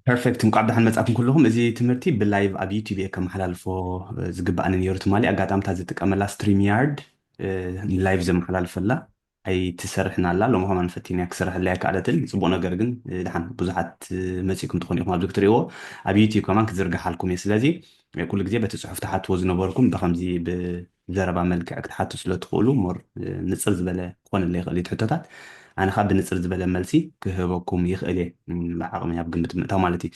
ፐርፌክት። እንኳዕ ብደሓን መጻእኩም ኩልኹም። እዚ ትምህርቲ ብላይቭ ኣብ ዩቲዩብ እየ ከመሓላልፎ ዝግባኣኒ ነይሩ። ትማሊ ኣጋጣምታ ዝጥቀመላ ስትሪም ያርድ ላይቭ ዘመሓላልፈላ ኣይትሰርሕን ኣላ። ሎሚ ከማን ፈቲንያ ክሰርሐላ ኣይከኣለትን። ጽቡቕ ነገር ግን ድሓን ብዙሓት መጺእኩም ትኾኑ ኢኹም ኣብዚ ክትርእይዎ። ኣብ ዩቲዩብ ከማን ክዝርግሓልኩም እየ። ስለዚ ኩሉ ግዜ በቲ ጽሑፍ ትሓትዎ ዝነበርኩም ብከምዚ ብዘረባ መልክዕ ክትሓቱ ስለ ትኽእሉ ሞር ንጽር ዝበለ ክኾነለ ይኽእል እዩ ሕቶታት። ኣነ ካ ብንጽር ዝበለ መልሲ ክህበኩም ይኽእል እየ ብዓቕሚ ኣብ ግምት ምእታው ማለት እዩ።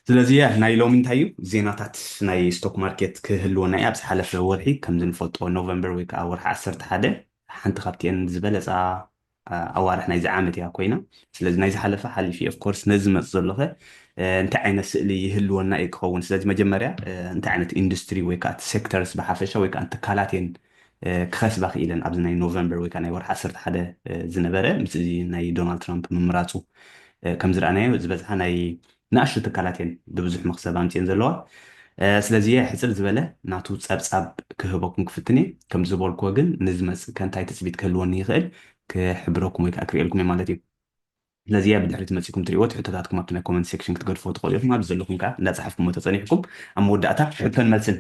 ስለዚ ናይ ሎሚ እንታይ እዩ ዜናታት ናይ ስቶክ ማርኬት ክህልወና እዩ። ኣብ ዝሓለፈ ወርሒ ከምዚ ንፈልጦ ኖቨምበር ወይ ከዓ ወርሒ ዓሰርተ ሓደ ሓንቲ ካብቲአን ዝበለፃ ኣዋርሕ ናይዚ ዓመት እያ ኮይና። ስለዚ ናይ ዝሓለፈ ሓሊፊ ኦፍኮርስ ነዚ መፅ ዘሎኸ እንታይ ዓይነት ስእሊ ይህልወና እዩ ክኸውን። ስለዚ መጀመርያ እንታይ ዓይነት ኢንዱስትሪ ወይ ከዓ ሴክተርስ ብሓፈሻ ወይ ከዓ ትካላት እየን ክኸስባ ክኢለን ኣብዚ ናይ ኖቨምበር ወይ ከዓ ናይ ወርሒ ዓሰርተ ሓደ ዝነበረ ምስ እዚ ናይ ዶናልድ ትራምፕ ምምራፁ ከም ዝረኣናዮ ዝበዝሓ ናይ ንኣሽቱ ትካላት እየን ብብዙሕ መክሰብ ኣምፅኤን ዘለዋ። ስለዚ ሕፅር ዝበለ ናቱ ፀብፃብ ክህበኩም ክፍትን እየ። ከም ዝበልኩዎ ግን ንዝመፅእ ከ እንታይ ትፅቢት ክህልወኒ ይኽእል ክሕብረኩም ወይ ከዓ ክርእየልኩም እየ ማለት እዩ። ስለዚ ብድሕሪት መፂኩም ትሪእዎ ሕቶታትኩም ኣብቲ ናይ ኮመንት ሴክሽን ክትገድፍዎ ትኽእሉ ኢኹም። ኣብዚ ዘለኹም ከዓ እንዳፀሓፍኩሞ ተፀኒሕኩም ኣብ መወዳእታ ሕቶን መልስን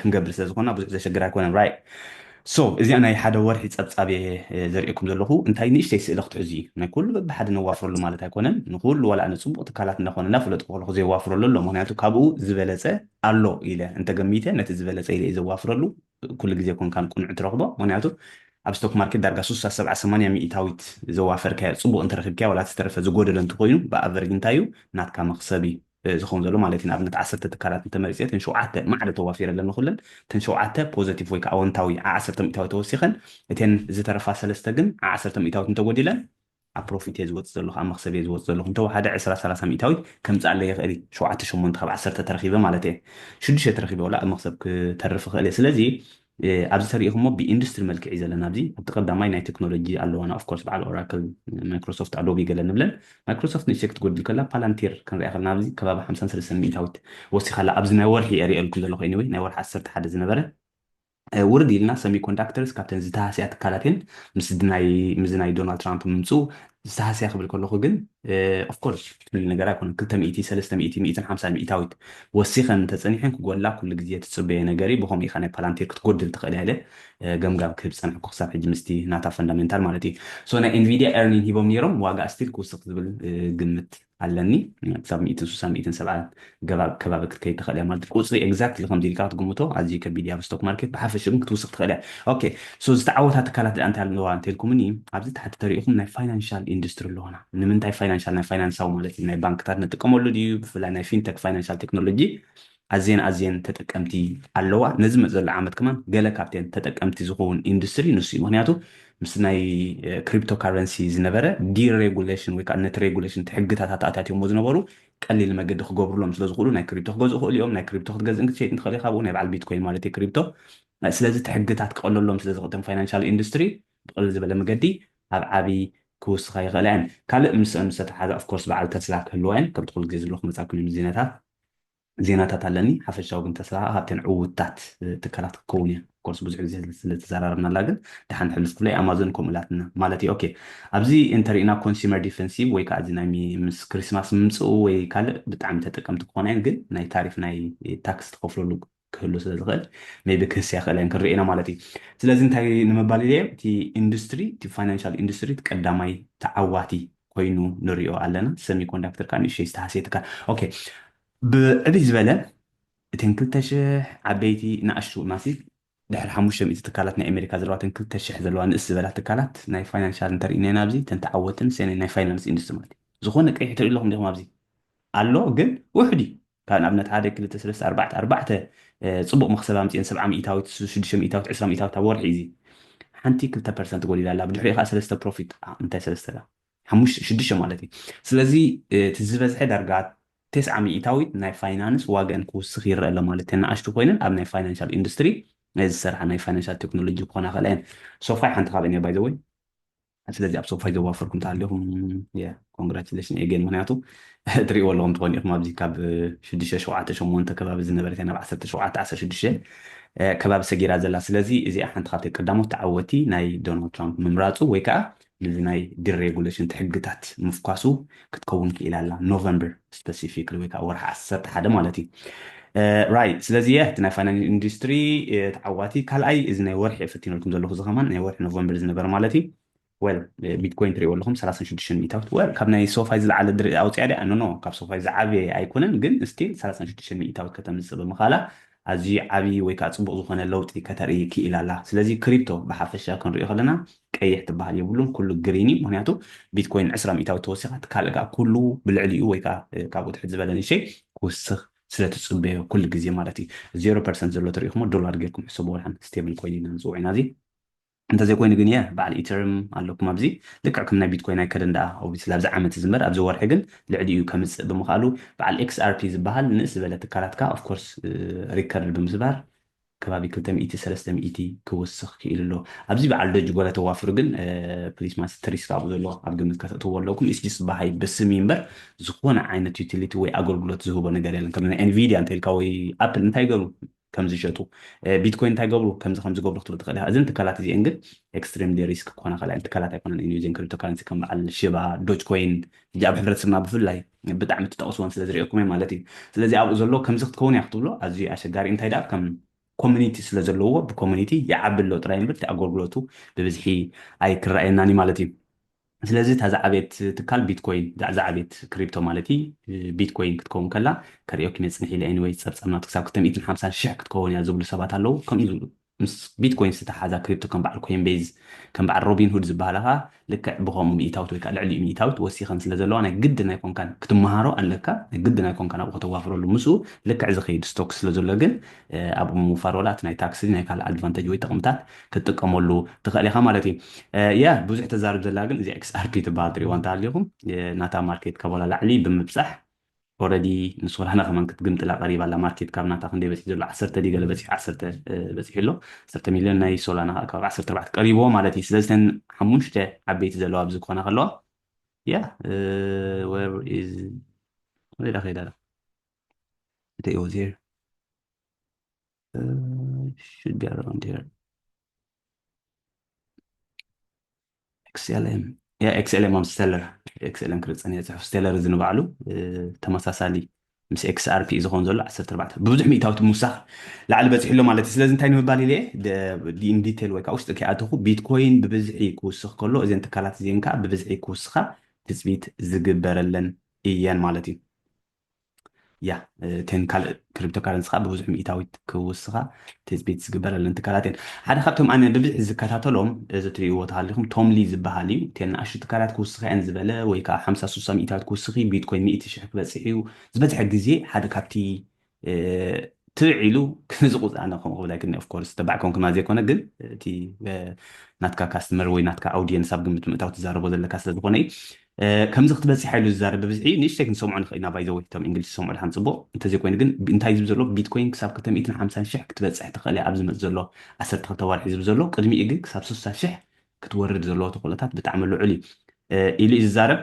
ክንገብር ስለ ዝኾና ብዙሕ ዘሸግር ኣይኮነን። ራይት። ሶ እዚኣ ናይ ሓደ ወርሒ ፀብፃብ እየ ዘርእየኩም ዘለኹ። እንታይ ንእሽተይ ስእሊ ክትሕዙ እዩ። ናይ ኩሉ በብሓደ ነዋፍረሉ ማለት ኣይኮነን። ንኩሉ ዋላ ኣነ ፅቡቕ ትካላት እናኾነ እናፈለጥኩ ከለኹ ዘዋፍረሉ ኣሎ። ምክንያቱ ካብኡ ዝበለፀ ኣሎ ኢለ እንተገሚተ ነቲ ዝበለፀ ኢለ እየ ዘዋፍረሉ። ኩሉ ግዜ ኮንካን ቁኑዕ ትረኽቦ። ምክንያቱ ኣብ ስቶክ ማርኬት ዳርጋ ሱሳ ሰብዓ ሰማንያ ሚእታዊት ዘዋፈርካዮ ፅቡቕ እንተረኪብካዮ ዋላ ዝተረፈ ዝጎደለ እንተኮይኑ ብኣቨሬጅ እንታይ እዩ ናትካ መክሰብ እዩ ዝኸውን ዘሎ ማለት እዩ። ንኣብነት ዓሰርተ ትካላት እንተመሪፀ እተን ሸውዓተ ማዕረ ተዋፊረ ኣለኒ ኩለን እተን ሸውዓተ ፖዘቲቭ ወይ ከዓ ኣወንታዊ ዓሰርተ ሚእታዊት ተወሲኸን እተን ዝተረፋ ሰለስተ ግን ዓሰርተ ሚእታዊት እንተጎዲለን ኣብ ፕሮፊት እየ ዝወፅ ዘለኹ ኣብ መክሰብ እየ ዝወፅ ዘለኹ እንተወሓደ ዕስራ ሰላሳ ሚእታዊት ከምፅኣለ ይኽእል እዩ። ሸውዓተ ሸሞንተ ካብ ዓሰርተ ተረኪበ ማለት እየ ሽዱሽተ ተረኪበ ወላ ኣብ መክሰብ ክተርፍ ይኽእል እየ። ስለዚ ኣብዚ ተሪኢኹሞ ብኢንዱስትሪ መልክዕ እዩ ዘለና። ኣብዚ ኣብቲ ቀዳማይ ናይ ቴክኖሎጂ ኣለዋና ኦፍኮርስ በዓል ኦራክል ማይክሮሶፍት ኣዶቢ ገለ ንብለን ማይክሮሶፍት ንእሽተይ ክትጎድል ከላ ፓላንቲር ክንሪኣ ከለና ኣብዚ ከባቢ ሓምሳን ሰለስተን ሚእታዊት ወሲኻላ ኣብዚ ናይ ወርሒ እየ ሪኤልኩም ዘለኹ። ኤኒወይ ናይ ወርሒ ዓሰርተ ሓደ ዝነበረ ውርድ ኢልና ሰሚኮንዳክተርስ ካብተን ዝተሃስያ ትካላት እየን። ምስ ናይ ዶናልድ ትራምፕ ምምፅኡ ዝተሃስያ ክብል ከለኹ ግን ኦፍኮርስ ፍሉይ ነገር ኣይኮነን። ክልተ ሚእቲ ሰለስተ ሚእቲ ሚእትን ሓምሳን ሚእታዊት ወሲኸን እንተፀኒሐን ክጎላ ኩሉ ግዜ ትፅበየ ነገር እዩ። ብኸምኡ ኢኻ ናይ ፓላንቲር ክትጎድል ትኽእል እያ ኢለ ገምጋም ክህብ ዝፀናሕኩ ክሳብ ሕጂ ምስቲ ናታ ፈንዳሜንታል ማለት እዩ። ሶ ናይ ኤንቪዲያ ኤርኒን ሂቦም ነይሮም ዋጋ ስቲል ክውስኽ ዝብል ግምት ኣለኒ። ክሳብ ሚእትን ሱሳን ሚእትን ሰብዓን ከባቢ ክትከይድ ትኽእል እያ ማለት ቁፅሪ ኤግዛክትሊ ከምዚ ኢልካ ክትግምቶ ኣዝዩ ከቢድ እያ ኣብ ስቶክ ማርኬት። ብሓፈሽ ግን ክትውስኽ ትኽእል እያ። ኦኬ ሶ ዝተዓወታ ትካላት ደኣ እንታይ ኣለዋ እንተልኩምኒ ኣብዚ ታሕቲ ተሪኢኹም ናይ ፋይናንሻል ኢንዱስትሪ ኣለዋና። ንምንታይ ፋይናንሻል ናይ ፋይናንሳዊ ማለት እዩ ናይ ባንክታት ንጥቀመሉ ድዩ ብፍላይ ናይ ፊንቴክ ፋይናንሻል ቴክኖሎጂ ኣዝየን ኣዝየን ተጠቀምቲ ኣለዋ። ነዚ መፅ ዘሎ ዓመት ከማን ገለ ካብተን ተጠቀምቲ ዝኸውን ኢንዱስትሪ ንሱ እዩ። ምክንያቱ ምስ ናይ ክሪፕቶ ካረንሲ ዝነበረ ዲሬጉሌሽን ወይ ከዓ ነቲ ሬጉሌሽን እቲ ሕግታት ኣተኣታትዮሞ ዝነበሩ ቀሊል መገዲ ክገብሩሎም ስለ ዝኽእሉ ናይ ክሪፕቶ ክገዝኡ ክእሉ እዮም። ናይ ክሪፕቶ ክትገዝእን ክትሸይጥን ትኽእል ኢኻ ብኡ ናይ በዓል ቢትኮይን ማለት እዩ ክሪፕቶ። ስለዚ እቲ ሕግታት ክቐለሎም ስለ ዝኽእልቶም ፋይናንሻል ኢንዱስትሪ ብቕልል ዝበለ መገዲ ኣብ ዓብዪ ክውስኻ ይኽእላ እየን። ካልእ ምስ ምስ ተተሓዘ ኦፍኮርስ በዓል ተስላ ክህልዋ እየን። ከምቲ ኩሉ ግዜ ዝብሎ ክመፃኩም እዮም ዜናታት ዜናታት ኣለኒ። ሓፈሻዊ ግን ተስላ ካብተን ዕውታት ትካላት ክከውን እያ። ኮርስ ብዙሕ ግዜ ስለተዘራረብናላ ግን ደሓን ሕልፍ ክብለ ኣማዞን ከምኡ ኢላትና ማለት እዩ። ኦኬ ኣብዚ እንተሪእና ኮንሱመር ዲፈንሲቭ ወይ ከዓ እዚ ናይ ምስ ክሪስማስ ምምፅኡ ወይ ካልእ ብጣዕሚ ተጠቀምቲ ክኾና እየን ግን ናይ ታሪፍ ናይ ታክስ ትኸፍለሉ ክህሉ ስለ ዝኽእል ሜቢ ክህስያ ክእል እየን ክንርኢ ኢና ማለት እዩ። ስለዚ እንታይ ንምባል ኢለ እቲ ኢንዱስትሪ እቲ ፋይናንሻል ኢንዱስትሪ ቀዳማይ ተዓዋቲ ኮይኑ ንሪኦ ኣለና። ሰሚኮንዳክተር ከዓ ንእሽተይ ዝተሃስየ ትካል። ኦኬ ብዕብይ ዝበለ እተን ክልተ ሽሕ ዓበይቲ ንኣሽቱ ማሲ ድሕሪ ሓሙሽተ ሚእቲ ትካላት ናይ ኣሜሪካ ዘለዋ እተን ክልተ ሽሕ ዘለዋ ንእስ ዝበላ ትካላት ናይ ፋይናንሻል እንተሪእናየን ኣብዚ እተን ተዓወትን ሰነ ናይ ፋይናንስ ኢንዱስትሪ ማለት እዩ። ዝኾነ ቀይሕ ትርኢ ኣለኹም ዲኹም ኣብዚ ኣሎ ግን ውሕድ እዩ። ካብ ንኣብነት ሓደ ክልተ ሰለስተ ኣርባዕተ ኣርባዕተ ፅቡቅ መክሰብ ኣምፅኤን ሰብዓ ሚእታዊት ሽዱሽተ ሚእታዊት ዕስራ ሚእታዊት ኣብ ወርሒ እዚ ሓንቲ ክልተ ፐርሰንት ጎዲላ ኣላ። ብድሕሪኡ ከዓ ሰለስተ ፕሮፊት እንታይ ሰለስተ ሽዱሽተ ማለት እዩ። ስለዚ እቲ ዝበዝሐ ዳርጋ ተስዓ ሚእታዊት ናይ ፋይናንስ ዋጋን ክውስኽ ይረአ ኣሎ ማለት እተን ንኣሽቱ ኮይነን ኣብ ናይ ፋይናንሻል ኢንዱስትሪ ዝሰርሓ ናይ ፋይናንሻል ቴክኖሎጂ ክኾና ክእላ እየን። ሶፋይ ሓንቲ ካብአን እያ ባይዘወይ። ስለዚ ኣብ ሶፋይ ዘዋፈርኩም ተሃሊኹም ኮንግራቹሌሽን ኤጌን ምክንያቱ ትሪእዎ ኣለኹም ትኾኑ ኢኹም ኣብዚ ካብ ሽዱሽተ ሸውዓተ ሸሞንተ ከባቢ ዝነበረት ናብ ዓሰርተ ሸውዓተ ዓሰርተ ሽዱሽተ ከባቢ ሰጊራ ዘላ። ስለዚ እዚኣ ሓንቲ ካብቲ ቀዳሞት ተዓወቲ ናይ ዶናልድ ትራምፕ ምምራፁ ወይ ከዓ ነዚ ናይ ዲሬጉሌሽን ሕግታት ምፍኳሱ ክትከውን ክኢላ ኣላ። ኖቨምበር ስፐሲፊክ ወይ ከዓ ወርሒ ዓሰርተ ሓደ ማለት እዩ። ራይት። ስለዚ እቲ ናይ ፋይናንስ ኢንዱስትሪ ተዓዋቲ ካልኣይ እዚ ናይ ወርሒ ፈቲነልኩም ዘለኹ እዚ ከማን ናይ ወርሒ ኖቨምበር ዝነበረ ማለት እዩ። ወል ቢትኮይን ትሪእዎ ኣለኹም ሰላሳ ሽዱሽተ ሚእታዊት ወል ካብ ናይ ሶፋይ ዝለዓለ ድሪ ኣውፅያ ዲኣ ኖኖ ካብ ሶፋይ ዝዓበየ ኣይኮነን ግን ስቲል ሰላሳ ሽዱሽተ ሚእታዊት ከተምፅእ ብምኻላ ኣዝዩ ዓብዪ ወይ ከዓ ፅቡቕ ዝኾነ ለውጢ ከተርኢ ክኢላ ኣላ። ስለዚ ክሪፕቶ ብሓፈሻ ክንሪኦ ከለና ቀይሕ ትበሃል የብሉን፣ ኩሉ ግሪን እዩ። ምክንያቱ ቢትኮይን ዕስራ ሚእታዊ ተወሲኻ እቲ ካልእ ከዓ ኩሉ ብልዕሊኡ ወይ ከዓ ካብኡ ትሕት ዝበለ ንእሽተይ ክውስኽ ስለ ትፅበዮ ኩሉ ግዜ ማለት እዩ። ዜሮ ፐርሰንት ዘሎ ተሪኢኹሞ ዶላር ጌርኩም ሕሰቡ፣ ወልሓን ስቴብል ኮይን ኢና ንፅውዖ ኢና እዚ። እንተዘይኮይኑ ግን እየ በዓል ኢተርም ኣለኩም ኣብዚ ልክዕ ከም ናይ ቢትኮይን ኣይከደን ደኣ ኦብቪስሊ ኣብዚ ዓመት እዚ እምበር ኣብዚ ወርሒ ግን ልዕሊኡ ከምፅእ ብምኽኣሉ በዓል ኤክስኣርፒ ዝበሃል ንእስ ዝበለ ትካላትካ ኦፍኮርስ ሪከርድ ብምስባር ከባቢ ክልተ ሚእቲ ሰለስተ ሚእቲ ክውስኽ ክኢሉ ኣሎ። ኣብዚ በዓል ዶጅ ጎለ ተዋፍሩ ግን ፕሊስ ማስተር ሪስክ ኣብኡ ዘሎ ኣብ ግምት ከተእትዎ ኣለኩም። ኢስጂስ በሃይ ብስም እዩ እምበር ዝኾነ ዓይነት ዩቲሊቲ ወይ ኣገልግሎት ዝህቦ ነገር የለን። ከም ናይ ኤንቪዲያ እንተልካ ወይ ኣፕል እንታይ ገሩ ከም ዝሸጡ ቢትኮይን እንታይ ገብሩ ከምዚ ከም ዝገብሩ ክትብል ትኽእል ኢኻ። እዘን ትካላት እዚአን ግን ኤክስትሪምሊ ሪስክ ክኾና ከላ ትካላት ኣይኮነን። ኢንዩዜን ክሪፕቶ ካረንሲ ከም በዓል ሽባ ዶጅ ኮይን ሕጂ ኣብ ሕብረተሰብና ብፍላይ ብጣዕሚ ትጠቕስወን ስለ ዝሪኦኩም ማለት እዩ። ስለዚ ኣብኡ ዘሎ ከምዚ ክትከውን እያ ክትብሎ ኣዝዩ ኣሸጋሪ እንታይ ደኣ ከም ኮሚኒቲ ስለ ዘለዎ ብኮሚኒቲ ይዓቢ ኣሎ ጥራይ እምበር እቲ ኣገልግሎቱ ብብዝሒ ኣይክረኣየናን እዩ ማለት እዩ። ስለዚ እታ ዝዓበየት ትካል ቢትኮይን እዛ ዝዓበየት ክሪፕቶ ማለት እዩ ቢትኮይን ክትከውን ከላ ከርእየኩም እየ ፅንሕ ኢለ ኤኒወይ ፀብፃብ ናቱ ክሳብ ክልተ ሚእትን ሓምሳን ሽሕ ክትከውን እያ ዝብሉ ሰባት ኣለዉ። ከምኡ ምስ ቢትኮይን ዝተሓዛ ክሪፕቶ ከም በዓል ኮይንቤዝ ከም በዓል ሮቢን ሁድ ዝበሃላ ከዓ ልክዕ ብከምኡ ሚእታዊት ወይ ከዓ ልዕሊኡ ሚእታዊት ወሲኸን ስለ ዘለዋ ናይ ግድን ኣይኮንካን ክትመሃሮ ኣለካ ናይ ግድን ኣይኮንካን ኣብኡ ከተዋፍረሉ ምስኡ ልክዕ ዝኸይድ ስቶክ ስለ ዘሎ ግን ኣብኡ ምውፋር ወላ እቲ ናይ ታክሲ ናይ ካልእ ኣድቫንቴጅ ወይ ጥቕምታት ክትጥቀመሉ ትኽእል ኢኻ ማለት እዩ። ያ ብዙሕ ተዛርብ ዘላ ግን እዚ ኤክስኣርፒ ትበሃል ትሪእዋ እንተሃሊኹም ናታ ማርኬት ካብ ወላ ላዕሊ ብምብፃሕ ኦረዲ ንሶላና ከማን ክትግምጥላ ቀሪባ ኣላ ማርኬት ካብ ናታ ክንደይ በፂሑ ዘሎ ዓሰርተ ድዩ ገለ በፂሑ ዓሰርተ በፂሑ ኣሎ ዓሰርተ ሚልዮን ናይ ሶላና ከዓ ካብ ዓሰርተ ኣርባዕተ ቀሪብዎ ማለት እዩ ስለዚ ተን ሓሙሽተ ዓበይቲ ዘለዋ ኣብዚ ክኾና ከለዋ ያ where is ወደ ከይዳ እቲ was here should be around here XLM ያ XLM ኣብ stellar XLM ክርፀን እየ ፅሑፍ stellar እዚ ንባዕሉ ተመሳሳሊ ምስ XRP እዩ ዝኸውን ዘሎ ዓሰርተ ኣርባዕተ ብብዙሕ ሚእታዊት ምውሳኽ ላዕሊ በፂሑ ኣሎ ማለት እዩ። ስለዚ እንታይ ንምባል ኢለ in detail ወይ ከዓ ውሽጢ ከይኣተኹ ቢትኮይን ብብዝሒ ክውስኽ ከሎ እዘን ትካላት እዚአን ከዓ ብብዝሒ ክውስኻ ትፅቢት ዝግበረለን እየን ማለት እዩ። ያ እተን ካልእ ክሪፕቶ ካረንሲ ከዓ ብብዙሕ ሚእታዊት ክውስኻ ትፅቢት ዝግበረለን ትካላት እየን። ሓደ ካብቶም ኣነ ብብዝሒ ዝከታተሎም እዚ ትሪእዎ ተሃሊኹም ቶም ሊ ዝበሃል እዩ። እተን ንኣሽቱ ትካላት ክውስኻ እየን ዝበለ ወይ ከዓ ሓምሳ ሱሳ ሚእታዊት ክውስኺ ቢትኮይን ሚእቲ ሽሕ ክበፅሕ እዩ። ዝበዝሐ ግዜ ሓደ ካብቲ ትብዕ ኢሉ ክዝቁፅ ኣነ ከምኡ ክብል ኣይክእልን ኦፍኮርስ ተባዕ ኮንኩና ዘይኮነ ግን እቲ ናትካ ካስተመር ወይ ናትካ ኣውዲየንስ ኣብ ግምት ምእታው ትዛረቦ ዘለካ ስለ ዝኾነ እዩ። ከምዚ ክትበፅሕ ኢሉ ዝዛረብ ብብዝሒ ንእሽተይ ክንሰምዖ ንኽእል ኢና ባይዘወይ እቶም እንግሊሽ ዝሰምዑ ድሓን ፅቡቕ እንተዘይኮይኑ ግን እንታይ ዝብ ዘሎ ቢትኮይን ክሳብ ክልተ ሚእትን ሓምሳን ሽሕ ክትበፅሕ ትኽእል እያ ኣብ ዝመፅ ዘሎ ዓሰርተ ክልተ ዋርሒ ዝብ ዘሎ ቅድሚኡ ግን ክሳብ ስሳ ሽሕ ክትወርድ ዘለዎ ተኽእሎታት ብጣዕሚ ልዑል እዩ ኢሉ እዩ ዝዛረብ።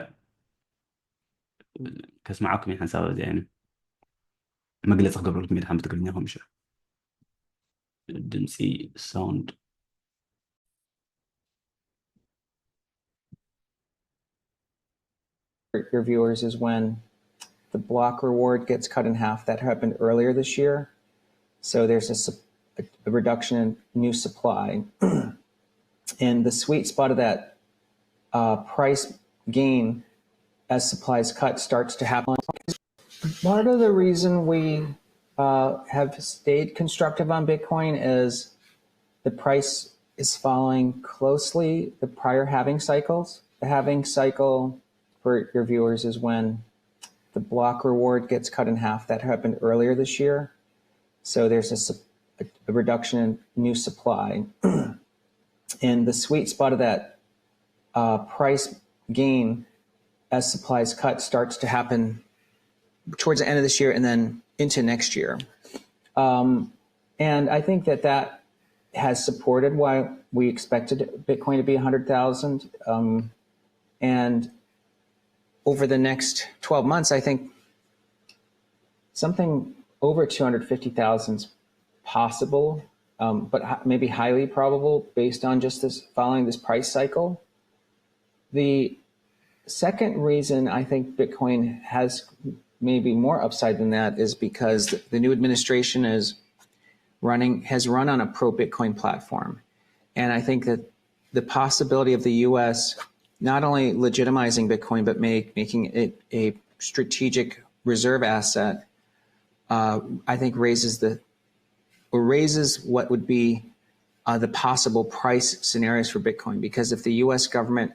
ከስምዓኩም እየ ሓንሳብ ኣብዚ ኣይነ መግለፂ ክገብረልኩም እየ ድሓን ብትግርኛ ከምሽ ድምፂ ሳውንድ your viewers is when the block reward gets cut in half. That happened earlier this year. So there's a, a reduction in new supply. And the sweet spot of that uh, price gain as supply is cut starts to happen. Part of the reason we uh, have stayed constructive on Bitcoin is the price is following closely the prior halving cycles. The halving cycle for your viewers is when the block reward gets cut in half. That happened earlier this year. So there's a, a reduction in new supply. And the sweet spot of that uh, price gain as supply is cut starts to happen towards the end of this year and then into next year. Um, and I think that that has supported why we expected Bitcoin to be one hundred thousand. Um, and over the next twelve months, I think something over two hundred fifty thousand is possible, um, but maybe highly probable based on just this following this price cycle. The second reason I think Bitcoin has maybe more upside than that is because the new administration is running has run on a pro Bitcoin platform. And I think that the possibility of the U S not only legitimizing Bitcoin, but make, making it a strategic reserve asset, uh, I think raises the or raises what would be uh, the possible price scenarios for Bitcoin. Because if the U S government,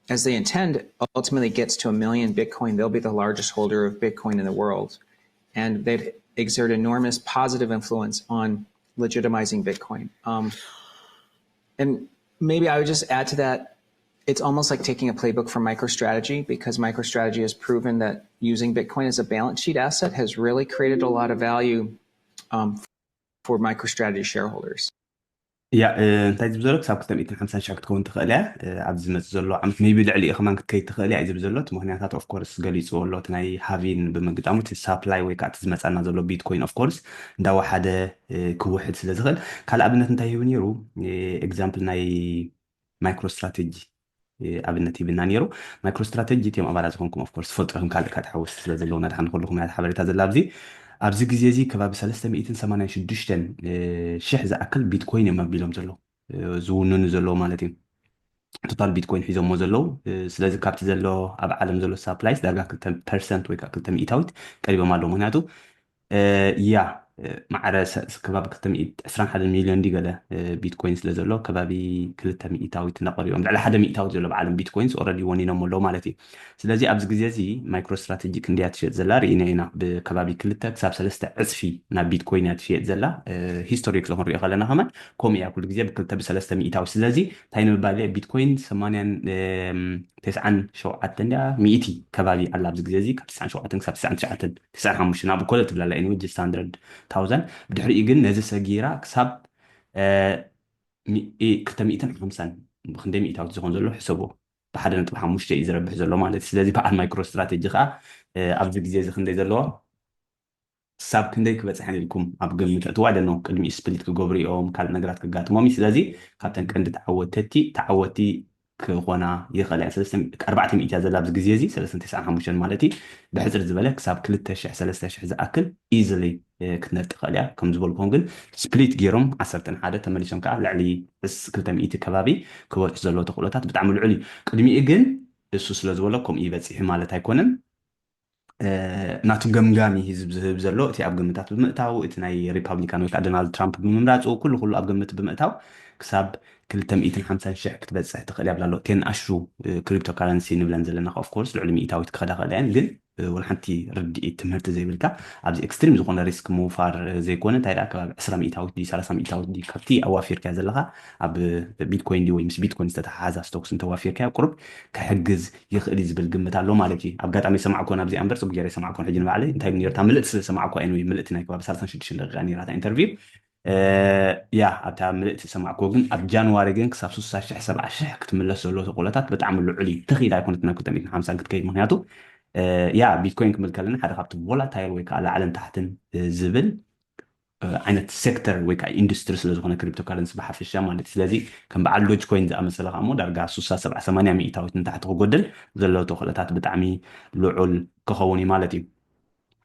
as they intend, ultimately gets to a million Bitcoin, they'll be the largest holder of Bitcoin in the world. And they'd exert enormous positive influence on legitimizing Bitcoin. Um, and maybe I would just add to that, it's almost like taking a playbook from MicroStrategy, because MicroStrategy has proven that using Bitcoin as a balance sheet asset has really created a lot of value um, for MicroStrategy shareholders. ያ እ፣ እንታይ ዝብል ዘሎ ክሳብ ክልተ ሚእትን ሓምሳን ሽሕ ክትከውን ትኽእል እያ። እ፣ ኣብዚ ዝመፅእ ዘሎ ዓመት maybe ልዕሊ ከማን ክትከይድ ትኽእል እያ እዩ ዝብል ዘሎ። እቲ ምክንያታት of course ገሊፅዎ ኣሎ። እቲ ናይ halving ብምግጣሙ እቲ supply ወይ ከዓ እቲ ዝመፃና ዘሎ ቢትኮይን of course እንዳወሓደ እ፣ ክውሕድ ስለ ዝኽእል። ካልእ ኣብነት እንታይ ሂቡ ነይሩ? example ናይ MicroStrategy ኣብነት ሂብና ነይሩ። MicroStrategy እቲኦም ኣባላት ዝኾንኩም of course ትፈልጡ ኢኹም፣ ካልእ ካልእ ሓወስቲ ስለ ዘለውና ድሓን ኩልኹም እያ ሓበሬታ ዘላ ኣብዚ ኣብዚ ግዜ እዚ ከባቢ ሰለስተ ሚእትን ሰማንያን ሽዱሽተን ሽሕ ዝኣክል ቢትኮይን እዮም ኣቢሎም ዘለዉ፣ እ፣ ዝውንኑ ዘለዉ ማለት እዩ። ቶታል ቢትኮይን ሒዞሞ ዘለዉ። እ፣ ስለዚ ካብቲ ዘሎ ኣብ ዓለም ዘሎ supply ዳርጋ ክልተ ፐርሰንት ወይ ከዓ ክልተ ሚእታዊት ቀሪቦም ኣለዉ። ምክንያቱ እ፣ ያ እ፣ ማዕረ ሰ- ከባቢ ክልተ ሚእቲ ዕስራን ሓደን ሚልዮን ድዩ ገለ እ፣ ቢትኮይን ስለ ዘሎ ከባቢ ክልተ ሚእታዊት እናቐሪቦም ልዕሊ ሓደ ሚእታዊት ዘሎ ኣብ ዓለም ቢትኮይንስ already ወኒኖም ኣለዉ ማለት እዩ። ስለዚ ኣብዚ ግዜ እዚ MicroStrategy ክንደያ ትሸጥ ዘላ ርኢና ኢና። ብከባቢ ክልተ ክሳብ ሰለስተ ዕፅፊ ናብ ቢትኮይን እያ ትሸየጥ ዘላ። እ፣ ሂስቶሪክ ክንሪኦ ከለና ከማን ከምኡ እያ ኩሉ ግዜ ብክልተ ብሰለስተ ሚእታዊት። ስለዚ እንታይ ንምባል እየ ቢትኮይን ሰማንያን እም፣ ተስዓን ሸውዓተን ድያ ሚእቲ ከባቢ ኣላ ኣብዚ ግዜ እዚ ካብ ተስዓን ሸውዓተን ክሳብ ተስዓን ትሽዓተን ተስዓን ሓሙሽተን ኣብኡ ኮለል ትብላላ anyway just hundred thousand። ብድሕሪኡ ግን ነዚ ሰጊራ ክሳብ እ፣ ሚ- ኢ- ክልተ ሚእትን ሓምሳን ብክንደይ ሚእታዊት ዝኾን ዘሎ ሕሰቦ ብሓደ ነጥቢ ሓሙሽተ እዩ ዝረብሕ ዘሎ ማለት እዩ። ስለዚ በዓል MicroStrategy ከዓ እ፣ ኣብዚ ግዜ እዚ ክንደይ ዘለዎ ክሳብ ክንደይ ክበፅሐን ኢልኩም ኣብ ግምት እትዋ ደኖ ቅድሚ ስፕሊት ክገብሩ እዮም ካልእ ነገራት ክጋጥሞም እዩ። ስለዚ ካብተን ቀንዲ ተዓወተቲ ተዓወቲ ክኾና ይኽእል እያ። ሰለስተ ኣርባዕተ ሚእቲ እያ ዘላ ኣብዚ ግዜ እዚ ሰለስተ ተስዓን ሓሙሽተን ማለት እዩ። ብሕፅር ዝበለ ክሳብ ክልተ ሽሕ ሰለስተ ሽሕ ዝኣክል easily እ፣ ክትነጥፍ ትኽእል እያ። ከም ዝበልኩም ግን ስፕሊት ገይሮም ዓሰርተ ሓደ ተመሊሶም ከዓ ልዕሊ ዕስ ክልተ ሚእቲ ከባቢ ክበፅሑ ዘለዎ ተኽእሎታት ብጣዕሚ ልዑል እዩ። ቅድሚኡ ግን እሱ ስለ ዝበሎ ከምኡ ይበፅሑ ማለት ኣይኮነን። እ፣ ናቱ ገምጋም እዩ ህዝብ ዝህብ ዘሎ። እቲ ኣብ ግምታት ብምእታው እቲ ናይ ሪፓብሊካን ወይ ከዓ ዶናልድ ትራምፕ ብምምራፁ ኩሉ ኩሉ ኣብ ግምት ብምእታው ክሳብ ክልተ ሚእትን ሓምሳን ሽሕ ክትበፅሕ ትኽእል እያ ብላ ኣሎ። ቴን ኣሹ ክሪፕቶ ካረንሲ ንብለን ዘለና of course ልዕሊ ሚእታዊት ክኸዳ ክእላ እየን ግን እ፣ ወላ ሓንቲ ርድኢት ትምህርቲ ዘይብልካ ኣብዚ ኤክስትሪም ዝኾነ ሪስክ ምውፋር እ፣ ዘይኮነ እንታይ ደኣ ከባቢ ዕስራ ሚእታዊት ድዩ ሰላሳ ሚእታዊት ድዩ ካብቲ ኣዋፊርካዮ ዘለኻ ኣብ ቢትኮይን ድዩ ወይ ምስ ቢትኮይን ዝተተሓሓዛ ስቶክስ እንተዋፊርካዮ ቁሩብ ክሕግዝ ይኽእል እዩ ዝብል ግምት ኣሎ ማለት እዩ። ኣጋጣሚ ሰማዕኮን ኣብዚ ኣንበር ፅቡቅ ገይረ ሰማዕኮን ሕጂ ንባዕለይ እንታይ ነርታ ምልእቲ ስለ ሰማዕኮ እየ ወይ ምልእቲ ናይ ከባቢ ሰላሳን ሽዱሽተን ደቂቃ ነይራታ ኢንተርቪው እ፣ ያ ኣብታ ምልእቲ ሰማዕኮ ግን ኣብ ጃንዋሪ ግን ክሳብ ስሳ ሽሕ ሰብዓ ሽሕ ክትምለስ ዘሎ ተኽእሎታት ብጣዕሚ ልዑል እዩ። ትኽኢት ኣይኮነት ናብ ክልተ ሚእትን ሓምሳን ክትከይድ ምክንያቱ እ፣ ያ ቢትኮይን ክብል ከለና ሓደ ካብቲ ቮላታይል ወይ ከዓ ላዕልን ታሕትን እ፣ ዝብል እ፣ ዓይነት ሴክተር ወይ ከዓ ኢንዱስትሪ ስለ ዝኾነ ክሪፕቶ ካረንሲ ብሓፈሻ ማለት እዩ። ስለዚ ከም በዓል ዶጅ ኮይን ዝኣመሰለ ከዓ እሞ ዳርጋ ስሳ ሰብዓ ሰማንያ ሚእታዊት ንታሕቲ ክጎድል ዘለዎ ተኽእሎታት ብጣዕሚ ልዑል ክኸውን እዩ ማለት እዩ።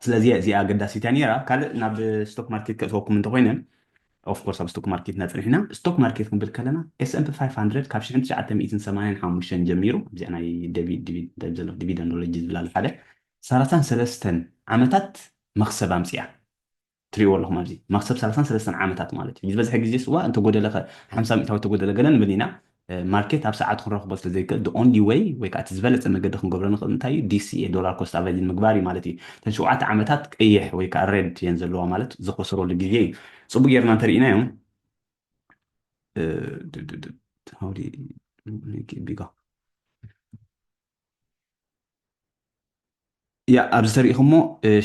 ስለዚ እዚኣ ኣገዳሲት እያ ነይራ። ካልእ ናብ ስቶክ ማርኬት ከእትወኩም እንተኮይነ of course ኣብ ስቶክ ማርኬትና ፀኒሕና ስቶክ ማርኬት ክንብል ከለና S and P five hundred ካብ ሽሕን ትሽዓተ ሚእትን ሰማንያን ሓሙሽተን ጀሚሩ ኣብዚኣ ናይ ዲቪደንዶሎጂ ዝብላሉ ሓደ ሰላሳን ሰለስተን ዓመታት መክሰብ ኣምፅያ ትሪእዎ ኣለኹም ኣብዚ መክሰብ ሰላሳን ሰለስተን ዓመታት ማለት እዩ። ዝበዝሐ ግዜ ስዋ እንተጎደለ ሓምሳ ሚእታዊ ተጎደለ ገለ ንብል ኢና ማርኬት ኣብ ሰዓት ክንረኽቦ ስለ ዘይክእል the only way ወይ ከዓ እቲ ዝበለፀ መገዲ ክንገብሮ ንኽእል እንታይ እዩ D C A dollar cost averaging ምግባር እዩ ማለት እዩ። እተን ሸውዓተ ዓመታት ቀይሕ ወይ ከዓ ሬድ እየን ዘለዋ ማለት ዝኸስረሉ ግዜ እዩ። ፅቡቅ ጌርና እንተርኢናዮም ያ ኣብዚ ተሪኢኹሞ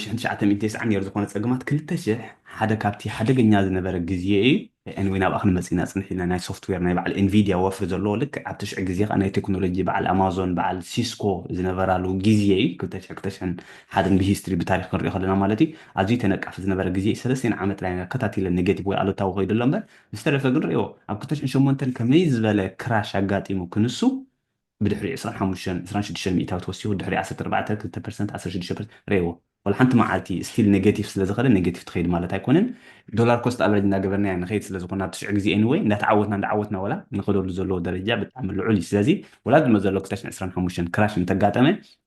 ሽሕን ትሽዓተ ሚእትን ተስዓን ነይሩ ዝኾነ ፀገማት ክልተ ሽሕ ሓደ ካብቲ ሓደገኛ ዝነበረ ግዜ እዩ። Anyway ናብኣ ክንመፅእ ኢና ፅንሕ ኢልና ናይ ሶፍትዌር ናይ በዓል ኤንቪድያ ወፍሪ ዘለዎ ልክዕ ኣብቲ ሽዑ ግዜ ከዓ ናይ ቴክኖሎጂ በዓል ኣማዞን በዓል ሲስኮ ዝነበራሉ ግዜ እዩ። ክልተ ሽሕ ክልተ ሽሕን ሓደን ብሂስትሪ ብታሪክ ክንሪኦ ከለና ማለት እዩ ኣዝዩ ተነቃፊ ዝነበረ ግዜ እዩ። ሰለስቲን ዓመት ጥራይ ከታቲለ ኔጌቲቭ ወይ ኣሉታዊ ከይዱ ኣሎ እምበር ዝተረፈ ግን ሪኦ ኣብ ክልተ ሽሕን ሸሞንተን ከመይ ዝበለ ክራሽ ኣጋጢሙ ክንሱ ብድሕሪ ዕስራን ሓሙሽተን ዕስራን ሽዱሽተን ሚእታዊ ተወሲኹ ድሕሪ ዓሰርተ ኣርባዕተ ክልተ ፐርሰንት ዓሰርተ ሽዱሽተ ፐርሰንት ረእዎ። ወላ ሓንቲ መዓልቲ ስቲል ኔጌቲቭ ስለ ዝኸደ ኔጌቲቭ ትኸይድ ማለት ኣይኮነን። ዶላር ኮስት ኣቨሬጅ እናገበርና ኢና ንኸይድ ስለ ዝኾነ ኣብ ትሽዑ ግዜ ኤኒወይ እንዳተዓወትና እንዳዓወትና ወላ ንኸደሉ ዘለዎ ደረጃ ብጣዕሚ ልዑል እዩ። ስለዚ ወላ ዝመ ዘሎ ክልተ ሽሕን ዕስራን ሓሙሽተን ክራሽ እንተጋጠመ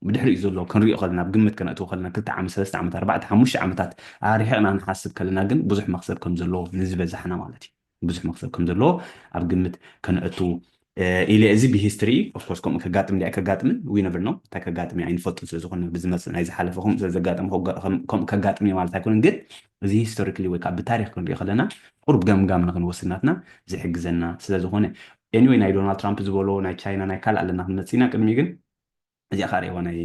ብድሕሪኡ ዘሎ ክንሪኦ ከለና ኣብ ግምት ከነእትዎ ከለና ክልተ ዓመት ሰለስተ ዓመት ኣርባዕተ ሓሙሽተ ዓመታት ኣርሒቕና ንሓስብ ከለና ግን ብዙሕ መኽሰብ ከም ዘለዎ ንዝበዛሕና ማለት እዩ። ብዙሕ መኽሰብ ከም ዘለዎ ኣብ ግምት ከነእቱ ኢለ እዚ ብሂስትሪ ኦፍኮርስ ከምኡ ከጋጥም እንዲ ኣይከጋጥምን ዊ ነቨር ኖ እንታይ ከጋጥም ኣይንፈልጡ ስለዝኾነ ብዝመፅእ ናይ ዝሓለፈ ከምኡ ስለዘጋጠመ ከምኡ ከጋጥም እዩ ማለት ኣይኮነን። ግን እዚ ሂስቶሪክሊ ወይ ከዓ ብታሪክ ክንሪኦ ከለና ቁሩብ ገምጋም ንክንወስድ ናትና ዝሕግዘና ስለዝኾነ ኤኒወይ ናይ ዶናልድ ትራምፕ ዝበሎ ናይ ቻይና ናይ ካልእ ኣለና ክንመፅእ ኢና። ቅድሚ ግን እዚኣ ከዓ ሪእዋ ናይ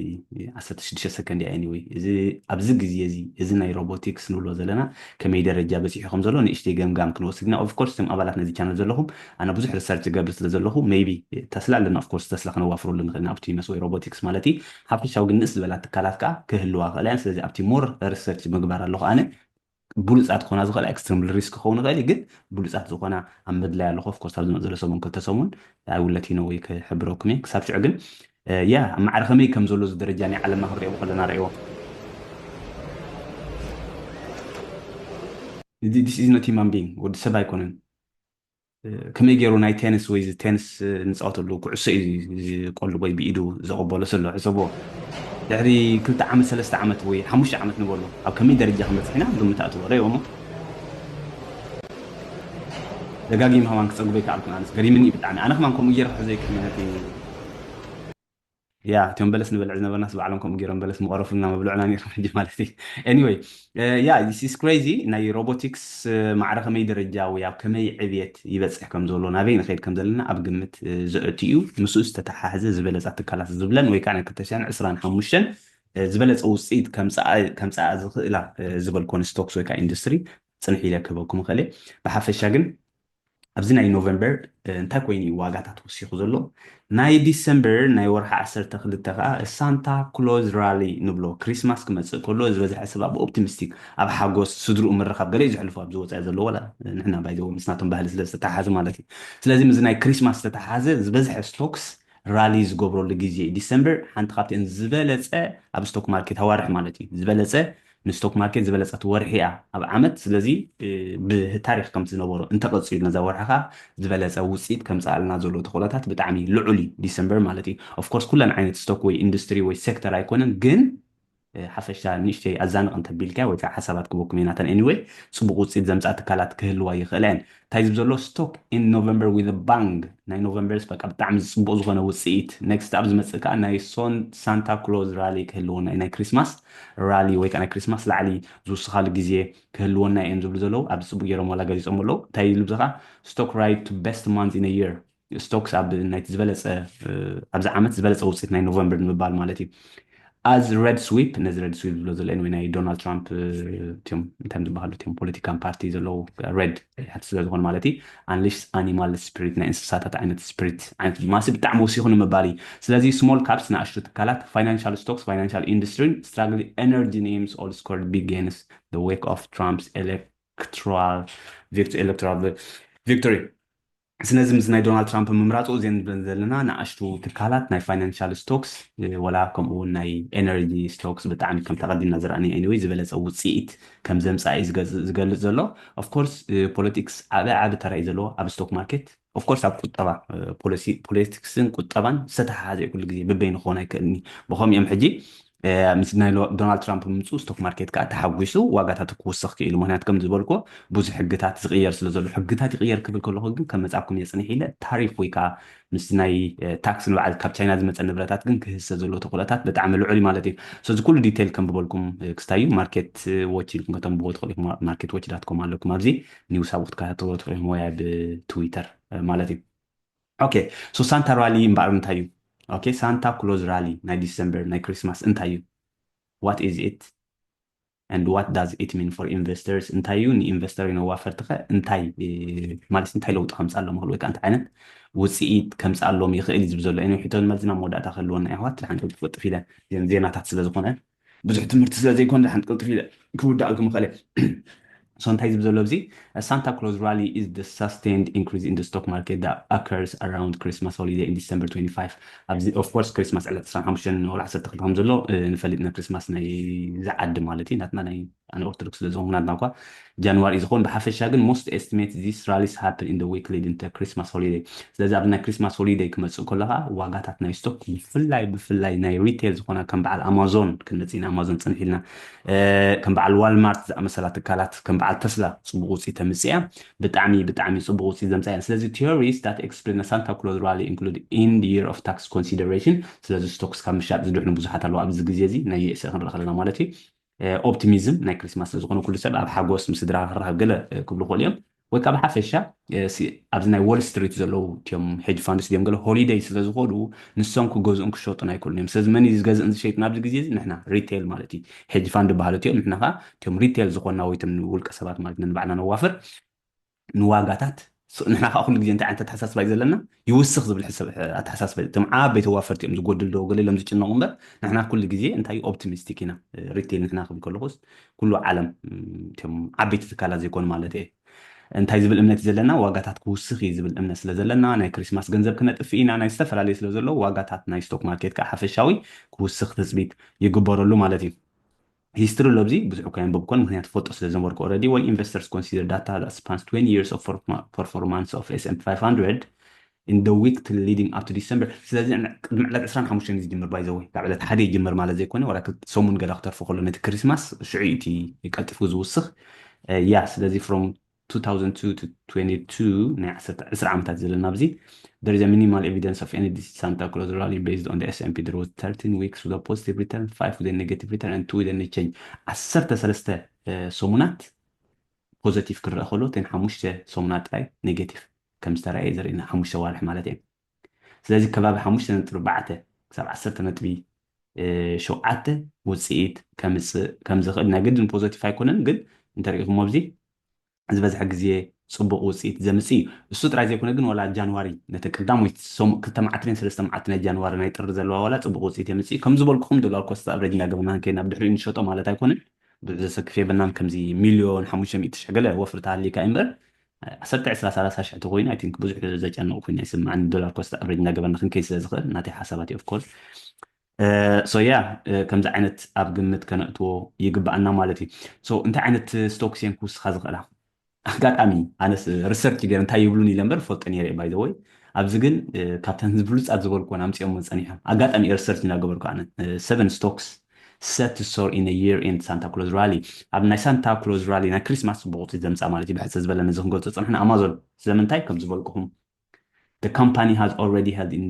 ዓሰርተ ሽዱሽተ ሰከንድ እያ። ኤኒወይ እዚ ኣብዚ ግዜ እዚ እዚ ናይ ሮቦቲክስ ንብሎ ዘለና ከመይ ደረጃ በፂሑ ከም ዘሎ ንእሽተይ ገምጋም ክንወስድ ኢና። ኦፍኮርስ እቶም ኣባላት ነዚ ቻነል ዘለኹም ኣነ ብዙሕ ሪሰርች ዝገብር ስለ ዘለኹ ሜይቢ ተስላ ኣለና ኦፍኮርስ ተስላ ክነዋፍረሉ ንኽእል ኢና ኣብቲ መስወይ ሮቦቲክስ ማለት እዩ። ሓፈሻዊ ግን ንእስ ዝበላ ትካላት ከዓ ክህልዋ ክእላ እየን። ስለዚ ኣብቲ ሞር ሪሰርች ምግባር ኣለኹ ኣነ ብሉፃት ክኾና ዝኽእላ ኤክስትሪምሊ ሪስክ ክኸውን ይኽእል እዩ፣ ግን ብሉፃት ዝኾና ኣብ ምድላይ ኣለኹ። ኦፍኮርስ ኣብ ዝመፅእ ዘሎ ሰሙን ክልተ ሰሙን ኣይውለት ኢነ ወይ ክሕብረኩም እየ። ክሳብ ሽዑ ግን ያ ኣብ ማዕረ ከመይ ከም ዘሎ እዚ ደረጃ ናይ ዓለምና ክንሪኦ ከለና ርእይዎ this is not human being ወዲ ሰብ ኣይኮነን። ከመይ ገይሩ ናይ ቴንስ ወይ ቴንስ ንፃወተሉ ኩዕሶ እዩ ዝቆልብ ወይ ብኢዱ ዘቐበሎ ዘሎ ሕሰቦ ድሕሪ ክልተ ዓመት ሰለስተ ዓመት ወይ ሓሙሽተ ዓመት ንበሎ ኣብ ከመይ ደረጃ ክመፅሕ ኢና ግምት ኣትዎ ረእዎ እሞ ደጋጊም ከማን ክፀግቦ ይከኣልኩን ኣነስ ገሪምኒ እዩ ብጣዕሚ ኣነ ከማን ከምኡ ገይረ ክሕዞ ይክእል ነቲ ያ እቶም በለስ ንበልዕ ዝነበርናስ ባዕሎም ከምኡ ገይሮም በለስ ምቐረፉልና መብልዑና ነይሮም ሕጂ ማለት እዩ። Anyway ያ this is crazy ናይ ሮቦቲክስ ማዕረ ከመይ ደረጃ ወይ ኣብ ከመይ ዕብየት ይበፅሕ ከም ዘሎ ናበይ ንኸይድ ከም ዘለና ኣብ ግምት ዘእቱ እዩ። ምስኡ ዝተተሓሓዘ ዝበለፃ ትካላት ዝብለን ወይ ከዓ ናይ ክልተ ሽሕን ዕስራን ሓሙሽተን ዝበለፀ ውፅኢት ከምፅኣ ዝኽእላ ዝበልኮን ስቶክስ ወይ ከዓ ኢንዱስትሪ ፅንሕ ኢለ ክህበኩም ይኽእል እየ። ብሓፈሻ ግን ኣብዚ ናይ ኖቨምበር እንታይ ኮይኑ እዩ ዋጋታት ወሲኹ ዘሎ? ናይ ዲሰምበር ናይ ወርሒ ዓሰርተ ክልተ ከዓ ሳንታ ክሎዝ ራሊ ንብሎ ክሪስማስ ክመፅእ ከሎ ዝበዝሐ ሰብ ኣብ ኦፕቲሚስቲክ ኣብ ሓጎስ ስድርኡ ምርኻብ ገለ እዩ ዘሕልፎ ኣብዚ ወፃኢ ዘሎ ወላ ንሕና ባይዘ ምስናቶም ባህሊ ስለ ዝተተሓሓዘ ማለት እዩ። ስለዚ ምስዚ ናይ ክሪስማስ ዝተተሓሓዘ ዝበዝሐ ስቶክስ ራሊ ዝገብረሉ ግዜ እዩ። ዲሰምበር ሓንቲ ካብተን ዝበለፀ ኣብ ስቶክ ማርኬት ኣዋርሕ ማለት እዩ ዝበለፀ ንስቶክ ማርኬት ዝበለፀት ወርሒ እያ ኣብ ዓመት። ስለዚ ብታሪክ ከምቲ ዝነበሮ እንተቀፂሉ ነዛ ወርሒ ከዓ ዝበለፀ ውፅኢት ከምፅኣልና ዘሎ ተኽእሎታት ብጣዕሚ ልዑል እዩ ዲሰምበር ማለት እዩ። ኦፍኮርስ ኩለን ዓይነት ስቶክ ወይ ኢንዱስትሪ ወይ ሴክተር ኣይኮነን ግን ሓፈሻ ንእሽተይ ኣዛንቕ እንተቢልካ ወይ ከዓ ሓሳባት ክበኩም ናተን anyway ፅቡቅ ውፅኢት ዘምፅኣ ትካላት ክህልዋ ይኽእላ እየን። እንታይ ዝብ ዘሎ stock in November with a bang ናይ ኖቨምበርስ በቃ ብጣዕሚ ፅቡቅ ዝኾነ ውፅኢት next ኣብ ዝመፅእ ከዓ ናይ ሶን ሳንታ ክሎዝ ራሊ ክህልወና እዩ ናይ ክሪስማስ ራሊ ወይ ከዓ ናይ ክሪስማስ ላዕሊ ዝውስኻሉ ግዜ ክህልወና እዮም ዝብሉ ዘለዉ ኣብዚ ፅቡቅ ገይሮም ዋላ ገሊፆም ኣለዉ እንታይ ይብል ብዚ ከዓ stock ride to best month in a year stocks ኣብ ናይቲ ዝበለፀ ኣብዚ ዓመት ዝበለፀ ውፅኢት ናይ ኖቨምበር ንምባል ማለት እዩ። As red sweep ነዚ red sweep ዝብሎ ዘሎ ወይ ናይ ዶናልድ ትራምፕ እም እንታይ ዝበሃሉ እም ፖለቲካን ፓርቲ ዘለዉ ሬድ ያት ስለ ዝኾኑ ማለት እዩ። Unleashed animal spirit ናይ እንስሳታት ዓይነት ስፕሪት ዓይነት ማሲ ብጣዕሚ ወሲኹ ንምባል እዩ። ስለዚ small caps ንኣሽቱ ትካላት financial stocks financial industry struggling energy names all scored big gains the wake of Trump's electoral victory electoral victory ስለዚ ምስ ናይ ዶናልድ ትራምፕ ምምራፁ እዚን ንብለን ዘለና ንኣሽቱ ትካላት ናይ ፋይናንሻል ስቶክስ ወላ ከምኡ እውን ናይ ኤነርጂ ስቶክስ ብጣዕሚ ከም ተቐዲምና ዝረኣኒ anyway ዝበለፀ ውፅኢት ከም ዘምፃእ እዩ ዝገልፅ ዘሎ። Of course ፖለቲክስ ዓበ ዓቢ ተራ እዩ ዘለዎ ኣብ ስቶክ ማርኬት። Of course ኣብ ቁጠባ ፖለቲክስን ቁጠባን ዝተተሓሓዘ እዩ ኩሉ ግዜ ብበይኑ ክኾን ኣይክእልን እዩ። ብኸምኡ እዮም ሕጂ ምስ ናይ ዶናልድ ትራምፕ ምምፅኡ ስቶክ ማርኬት ከዓ ተሓጒሱ ዋጋታቱ ክውስኽ ክኢሉ። ምክንያቱ ከም ዝበልኩ ብዙሕ ሕግታት ዝቕየር ስለ ዘሎ ሕግታት ይቕየር ክብል ከለኹ ግን ከም መፅኣኩም እየ ፅንሕ ኢለ ታሪፍ ወይ ከዓ ምስ ናይ ታክስ ንባዕል ካብ ቻይና ዝመፀ ንብረታት ግን ክህሰ ዘሎ ተኽእሎታት ብጣዕሚ ልዑል እዩ ማለት እዩ። ስለዚ ኩሉ ዲቴይል ከም ብበልኩም ክስታይ እዩ ማርኬት ዎች ኢልኩም ከተንብቦ ትኽእሉ ኢኹም። ማርኬት ዎች ዳት ኮም ኣለኩም ኣብዚ ኒውስ ኣብኡ ክትከታተልዎ ትኽእሉ ኢኹም ወይ ኣብ ትዊተር ማለት እዩ። ኦኬ ሶ ሳንታ ራሊ እምበኣር እንታይ እዩ? ኦኬ ሳንታ ክሎዝ ራሊ ናይ ዲሰምበር ናይ ክሪስማስ እንታይ እዩ? What is it and what does it mean for investors እንታይ እዩ ንኢንቨስተር ነዋፈርቲ ከ እንታይ ማለት እንታይ ለውጢ ከምፅኣሎም ይኽእል ወይ ከዓ እንታይ ዓይነት ውፅኢት ከምፅኣሎም ይኽእል እዩ ዝብል ዘሎ ነ ሕቶ ንመልስና መወዳእታ ክህልወና ይሕዋት ድሓን ቅልጥፍ ኢለ ዜናታት ስለ ዝኾነ ብዙሕ ትምህርቲ ስለ ዘይኮነ ድሓን ቅልጥፍ ኢለ ክውዳእልኩም ይኽእል So እንታይ ዝብል ዘሎ ኣብዚ? Santa Claus rally is the sustained increase in the stock market that occurs around Christmas holiday in December twenty-five. ኣብዚ of course Christmas ዕለት ዕስራን ሓሙሽተን ወርሒ ዓሰርተ ክልተ ከም ዘሎ ንፈልጥ ኢና። ክሪስማስ ናይ ዝዓዲ ማለት እዩ። ናትና ናይ ኣነ ኦርቶዶክስ ስለ ዝኾንኩ ናትና እኳ ጃንዋሪ እዩ ዝኾን። ብሓፈሻ ግን most estimate this rallies happen in the week leading to Christmas holiday። ስለዚ ኣብ ናይ ክሪስማስ ሆሊደይ ክመፅእ ከሎ ከዓ ዋጋታት ናይ ስቶክ ብፍላይ ብፍላይ ናይ ሪቴል ዝኾና ከም በዓል ኣማዞን ክንመፅእ ኢና። ኣማዞን ፅንሕ ኢልና ከም በዓል ዋልማርት ዝኣመሰላ ትካላት ከም በዓል ተስላ ፅቡቅ ውፅኢት ተምፅእ እያ። ብጣዕሚ ብጣዕሚ ፅቡቅ ውፅኢት ዘምፅኣ እየን። ስለዚ theories that explain Santa Claus rally include in the year of tax consideration። ስለዚ ስቶክስ ካብ ምሻጥ ዝድሕኑ ብዙሓት ኣለዉ ኣብዚ ግዜ እዚ ናይ ዩኤስኤ ክንርኢ ከለና ማለት እዩ። ኦፕቲሚዝም ናይ ክሪስማስ ስለዝኾነ ኩሉ ሰብ ኣብ ሓጎስ ምስ ስድራ ክራኸብ ገለ ክብሉ ክኽእሉ እዮም። ወይ ካብ ሓፈሻ ኣብዚ ናይ ዎል ስትሪት ዘለዉ እቲዮም ሄጅ ፋንድስ ድዮም ገለ ሆሊደይ ስለዝኾዱ ንሶም ክገዝኡን ክሸጡን ኣይክእሉን እዮም። ስለዚ መን እዩ ዝገዝእን ዝሸይጥን ኣብዚ ግዜ እዚ? ንሕና ሪቴል ማለት እዩ። ሄጅ ፋንድ በሃሉ እቲዮም ንሕና ከዓ እቲዮም ሪቴል ዝኾንና ወይ እቶም ንውልቀ ሰባት ማለት ንባዕልና ነዋፍር ንዋጋታት ንሕና ከዓ ኩሉ ግዜ እንታይ ዓይነት ኣተሓሳስባ እዩ ዘለና? ይውስኽ ዝብል ሕሰብ ኣተሓሳስባ እዩ። እቶም ዓበይቲ ዋፈርቲ እዮም ዝጎድል ዶ ገለ ኢሎም ዝጭነቑ እምበር ንሕና ኩሉ ግዜ እንታይ ኦፕቲሚስቲክ ኢና። ሪቴል ንሕና ክብል ከለኹስ ኩሉ ዓለም እም፣ እቶም ዓበይቲ ትካላት ዘይኮኑ ማለት እየ። እንታይ ዝብል እምነት እዩ ዘለና? ዋጋታት ክውስኽ እዩ ዝብል እምነት ስለ ዘለና ናይ ክሪስማስ ገንዘብ ክነጥፍ ኢና ናይ ዝተፈላለዩ ስለ ዘሎ ዋጋታት ናይ ስቶክ ማርኬት ከዓ ሓፈሻዊ ክውስኽ ትፅቢት ይግበረሉ ማለት እዩ። ሂስትሪ ኣሎ ኣብዚ ብዙሕ እኳ የንበብኮን ምክንያቱ ፈልጦ ስለ ዝነበርኩ already. When investors consider data that spans twenty years of performance of S and P five hundred in the week leading up to December. ስለዚ ቅድሚ ዕለት ዕስራን ሓሙሽተን እዩ ዝጅምር ባይዘወይ ካብ ዕለት ሓደ ይጅምር ማለት ዘይኮነ ወላ ሰሙን ገዳ ክተርፎ ከሎ ነቲ ክሪስማስ ሽዑ እቲ ቀልጢፉ ዝውስኽ። ያ ስለዚ from two thousand two to twenty-two ናይ ዕስራ ዓመታት ዘለና ኣብዚ there is a minimal evidence of any Santa Claus rally based on the S and P. There was thirteen weeks with a positive return, five with a negative return and two with a net change. ዓሰርተ ሰለስተ ሰሙናት ፖዘቲቭ ክረአ ከሎ እተን ሓሙሽተ ሰሙናት ጥራይ ኔጌቲቭ ከም ዝተረኣየ ዘርእና ሓሙሽተ ዋርሒ ማለት እየ። ስለዚ ከባቢ ሓሙሽተ ነጥቢ ኣርባዕተ ክሳብ ዓሰርተ ነጥቢ ሸውዓተ ውፅኢት ከምፅእ ከም ዝኽእል ናይ ግድን ፖዘቲቭ ኣይኮነን ግን እንተሪኢኹሞ ኣብዚ ዝበዝሐ ግዜ ፅቡቅ ውፅኢት ዘምፅእ እዩ። እሱ ጥራይ ዘይኮነ ግን ዋላ ጃንዋሪ ነቲ ቀዳሞይ ክልተ መዓልቲ ን ሰለስተ መዓልቲ ናይ ጃንዋሪ ናይ ጥሪ ዘለዋ ዋላ ፅቡቅ ውፅኢት የምፅእ እዩ። ከም ዝበልኩኹም ዶላር ኮስት ኣቨሬጅ እንዳገበና ንከይድ ናብ ድሕሪኡ ንሸጦ ማለት ኣይኮነን። ብዙሕ ዘሰክፍ የብልናን። ከምዚ ሚልዮን ሓሙሽተ ሚእቲ ሽሕ ገለ ወፍሪ ተሃልይካ እምበር ዓሰርተ ዕስራ ሰላሳ ሽሕ ተኮይኑ ኣይ ቲንክ ብዙሕ ዘጨንቕ ኮይኑ ኣይስምዓን። ዶላር ኮስት ኣቨሬጅ እንዳገበርና ክንከይድ ስለ ዝኽእል ናተይ ሓሳባት እዩ ኦፍኮርስ። ሶ ያ ከምዚ ዓይነት ኣብ ግምት ከነእትዎ ይግብኣና ማለት እዩ። ሶ እንታይ ዓይነት ስቶክስ እየን ክውስኻ ዝኽእላ? ኣጋጣሚ ኣነስ ሪሰርች ገይረ እንታይ ይብሉን ኢለ እምበር ፈልጦ ነይረ ባይ ዘ ወይ ኣብዚ ግን ካብተን ብሉፃት ዝበልኩወን ኣምፅኦም ጸኒሖም ኣጋጣሚ ሪሰርች እናገበርኩ ኣነ seven stocks set to soar in a year end Santa Claus rally ኣብ ናይ ሳንታ ክሎዝ ራሊ ናይ ክሪስማስ ፅቡቅ ውፅኢት ዘምፃ ማለት እዩ። ብሕፅር ዝበለ ነዚ ክንገልፆ ፀንሕና ኣማዞን ስለምንታይ ከም ዝበልኩኹም the company has already held in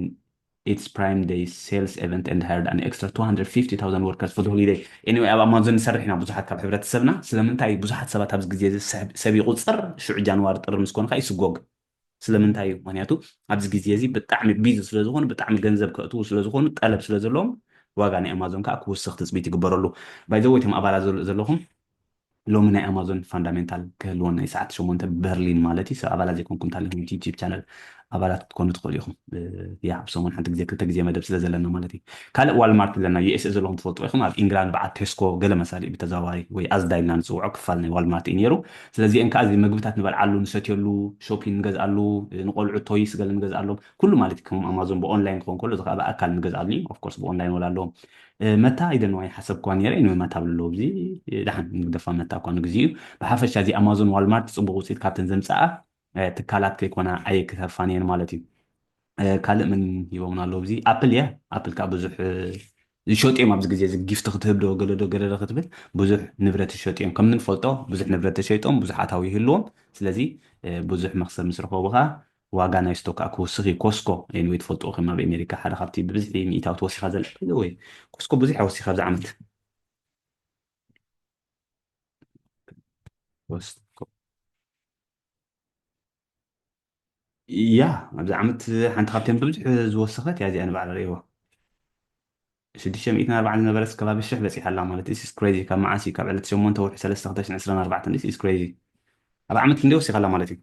its Prime Day sales event and hired an extra two hundred fifty thousand workers for the holiday. Anyway ኣብ ኣማዞን ንሰርሕ ኢና ብዙሓት ካብ ሕብረተሰብና ስለምንታይ ብዙሓት ሰባት ኣብዚ ግዜ ሰብ ይቁፅር ሽዑ ጃንዋሪ ጥሪ ምስ ኮንካ ይስጎግ ስለምንታይ እዩ? ምክንያቱ ኣብዚ ግዜ እዚ ብጣዕሚ ቢዚ ስለዝኾኑ ብጣዕሚ ገንዘብ ከእትዉ ስለዝኾኑ ጠለብ ስለዘለዎም ዋጋ ናይ ኣማዞን ከዓ ክውስኽ ትፅቢት ይግበረሉ። ባይዘወይ እቶም ኣባላት ዘለኹም ሎሚ ናይ ኣማዞን ፋንዳሜንታል ክህልወን ናይ ሰዓት ሸሞንተ በርሊን ማለት እዩ። ሰብ ኣባላት ዘይኮንኩም እንተለኹም ዩቲዩብ ቻነል ኣባላት ክትኮኑ ትኽእሉ ኢኹም። ያ ኣብ ሰሙን ሓንቲ ግዜ ክልተ ግዜ መደብ ስለ ዘለና ማለት እዩ። ካልእ ዋልማርት ኣለና ዩኤስኤ ዘለኹም ትፈልጡ ኢኹም። ኣብ ኢንግላንድ በዓል ቴስኮ ገለ መሳሊ ብተዘዋዋሪ ወይ ኣዝዳ ኢልና ንፅውዖ ክፋል ናይ ዋልማርት እዩ ነይሩ። ስለዚአን ከዓ እዚ ምግብታት ንበልዓሉ ንሰትየሉ ሾፒን ንገዝኣሉ ንቆልዑ ቶይስ ገለ ንገዝኣሎም ኩሉ ማለት እዩ። ከም ኣማዞን ብኦንላይን ክኾን ከሎ እዚ ከዓ ብኣካል ንገዝኣሉ እዩ። ኦፍኮርስ ብኦንላይን ወላ ኣለዎም። መታ ኢደን ዋይ ሓሰብኳ ነይረ ንመታ ብሎ ኣብዚ ደሓን ንግደፋ መታ እኳ ንግዜኡ ብሓፈሻ እዚ ኣማዞን ዋልማርት ፅቡቅ ውፅኢት ካብተን ዘምፀኣ ትካላት ከይኮና ኣየክተርፋን እየን ማለት እዩ። ካልእ ምን ሂቦምና ኣለዉ ኣብዚ ኣፕል እያ ኣፕል ከዓ ብዙሕ ዝሸጡ እዮም ኣብዚ ግዜ እዚ ጊፍት ክትህብ ዶ ገለዶ ገለዶ ክትብል ብዙሕ ንብረት ይሸጡ እዮም ከም ንፈልጦ ብዙሕ ንብረት ተሸይጦም ብዙሕ ኣታዊ ይህልዎም ስለዚ ብዙሕ መክሰብ ምስ ረኸቡ ከዓ ዋጋ ናይ ስቶክ ከዓ ክውስኽ እዩ ኮስኮ ወይ ትፈልጥዎ ከም ኣብ ኣሜሪካ ሓደ ካብቲ ብብዝሒ ሚእታዊ ተወሲኻ ዘለ ወይ ኮስኮ ብዙሕ ወሲኻ ኣብዚ ዓመት ኮስኮ ያ ኣብዚ ዓመት ሓንቲ ካብተን ብብዝሒ ዝወሰኸት እያ እዚኣ ንባዕላ ርእይዋ ሽዱሽተ ሚእትን ኣርባዓን ዝነበረት ከባቢ ሽሕ በፂሓ ኣላ ማለት is crazy ካብ መዓስ እዩ ካብ ዕለት ሸሞንተ ወርሒ ሰለስተ ክልተ ሽሕን ዕስራን ኣርባዕተን is crazy ኣብ ዓመት ክንደይ ወሲኻ ኣላ ማለት እዩ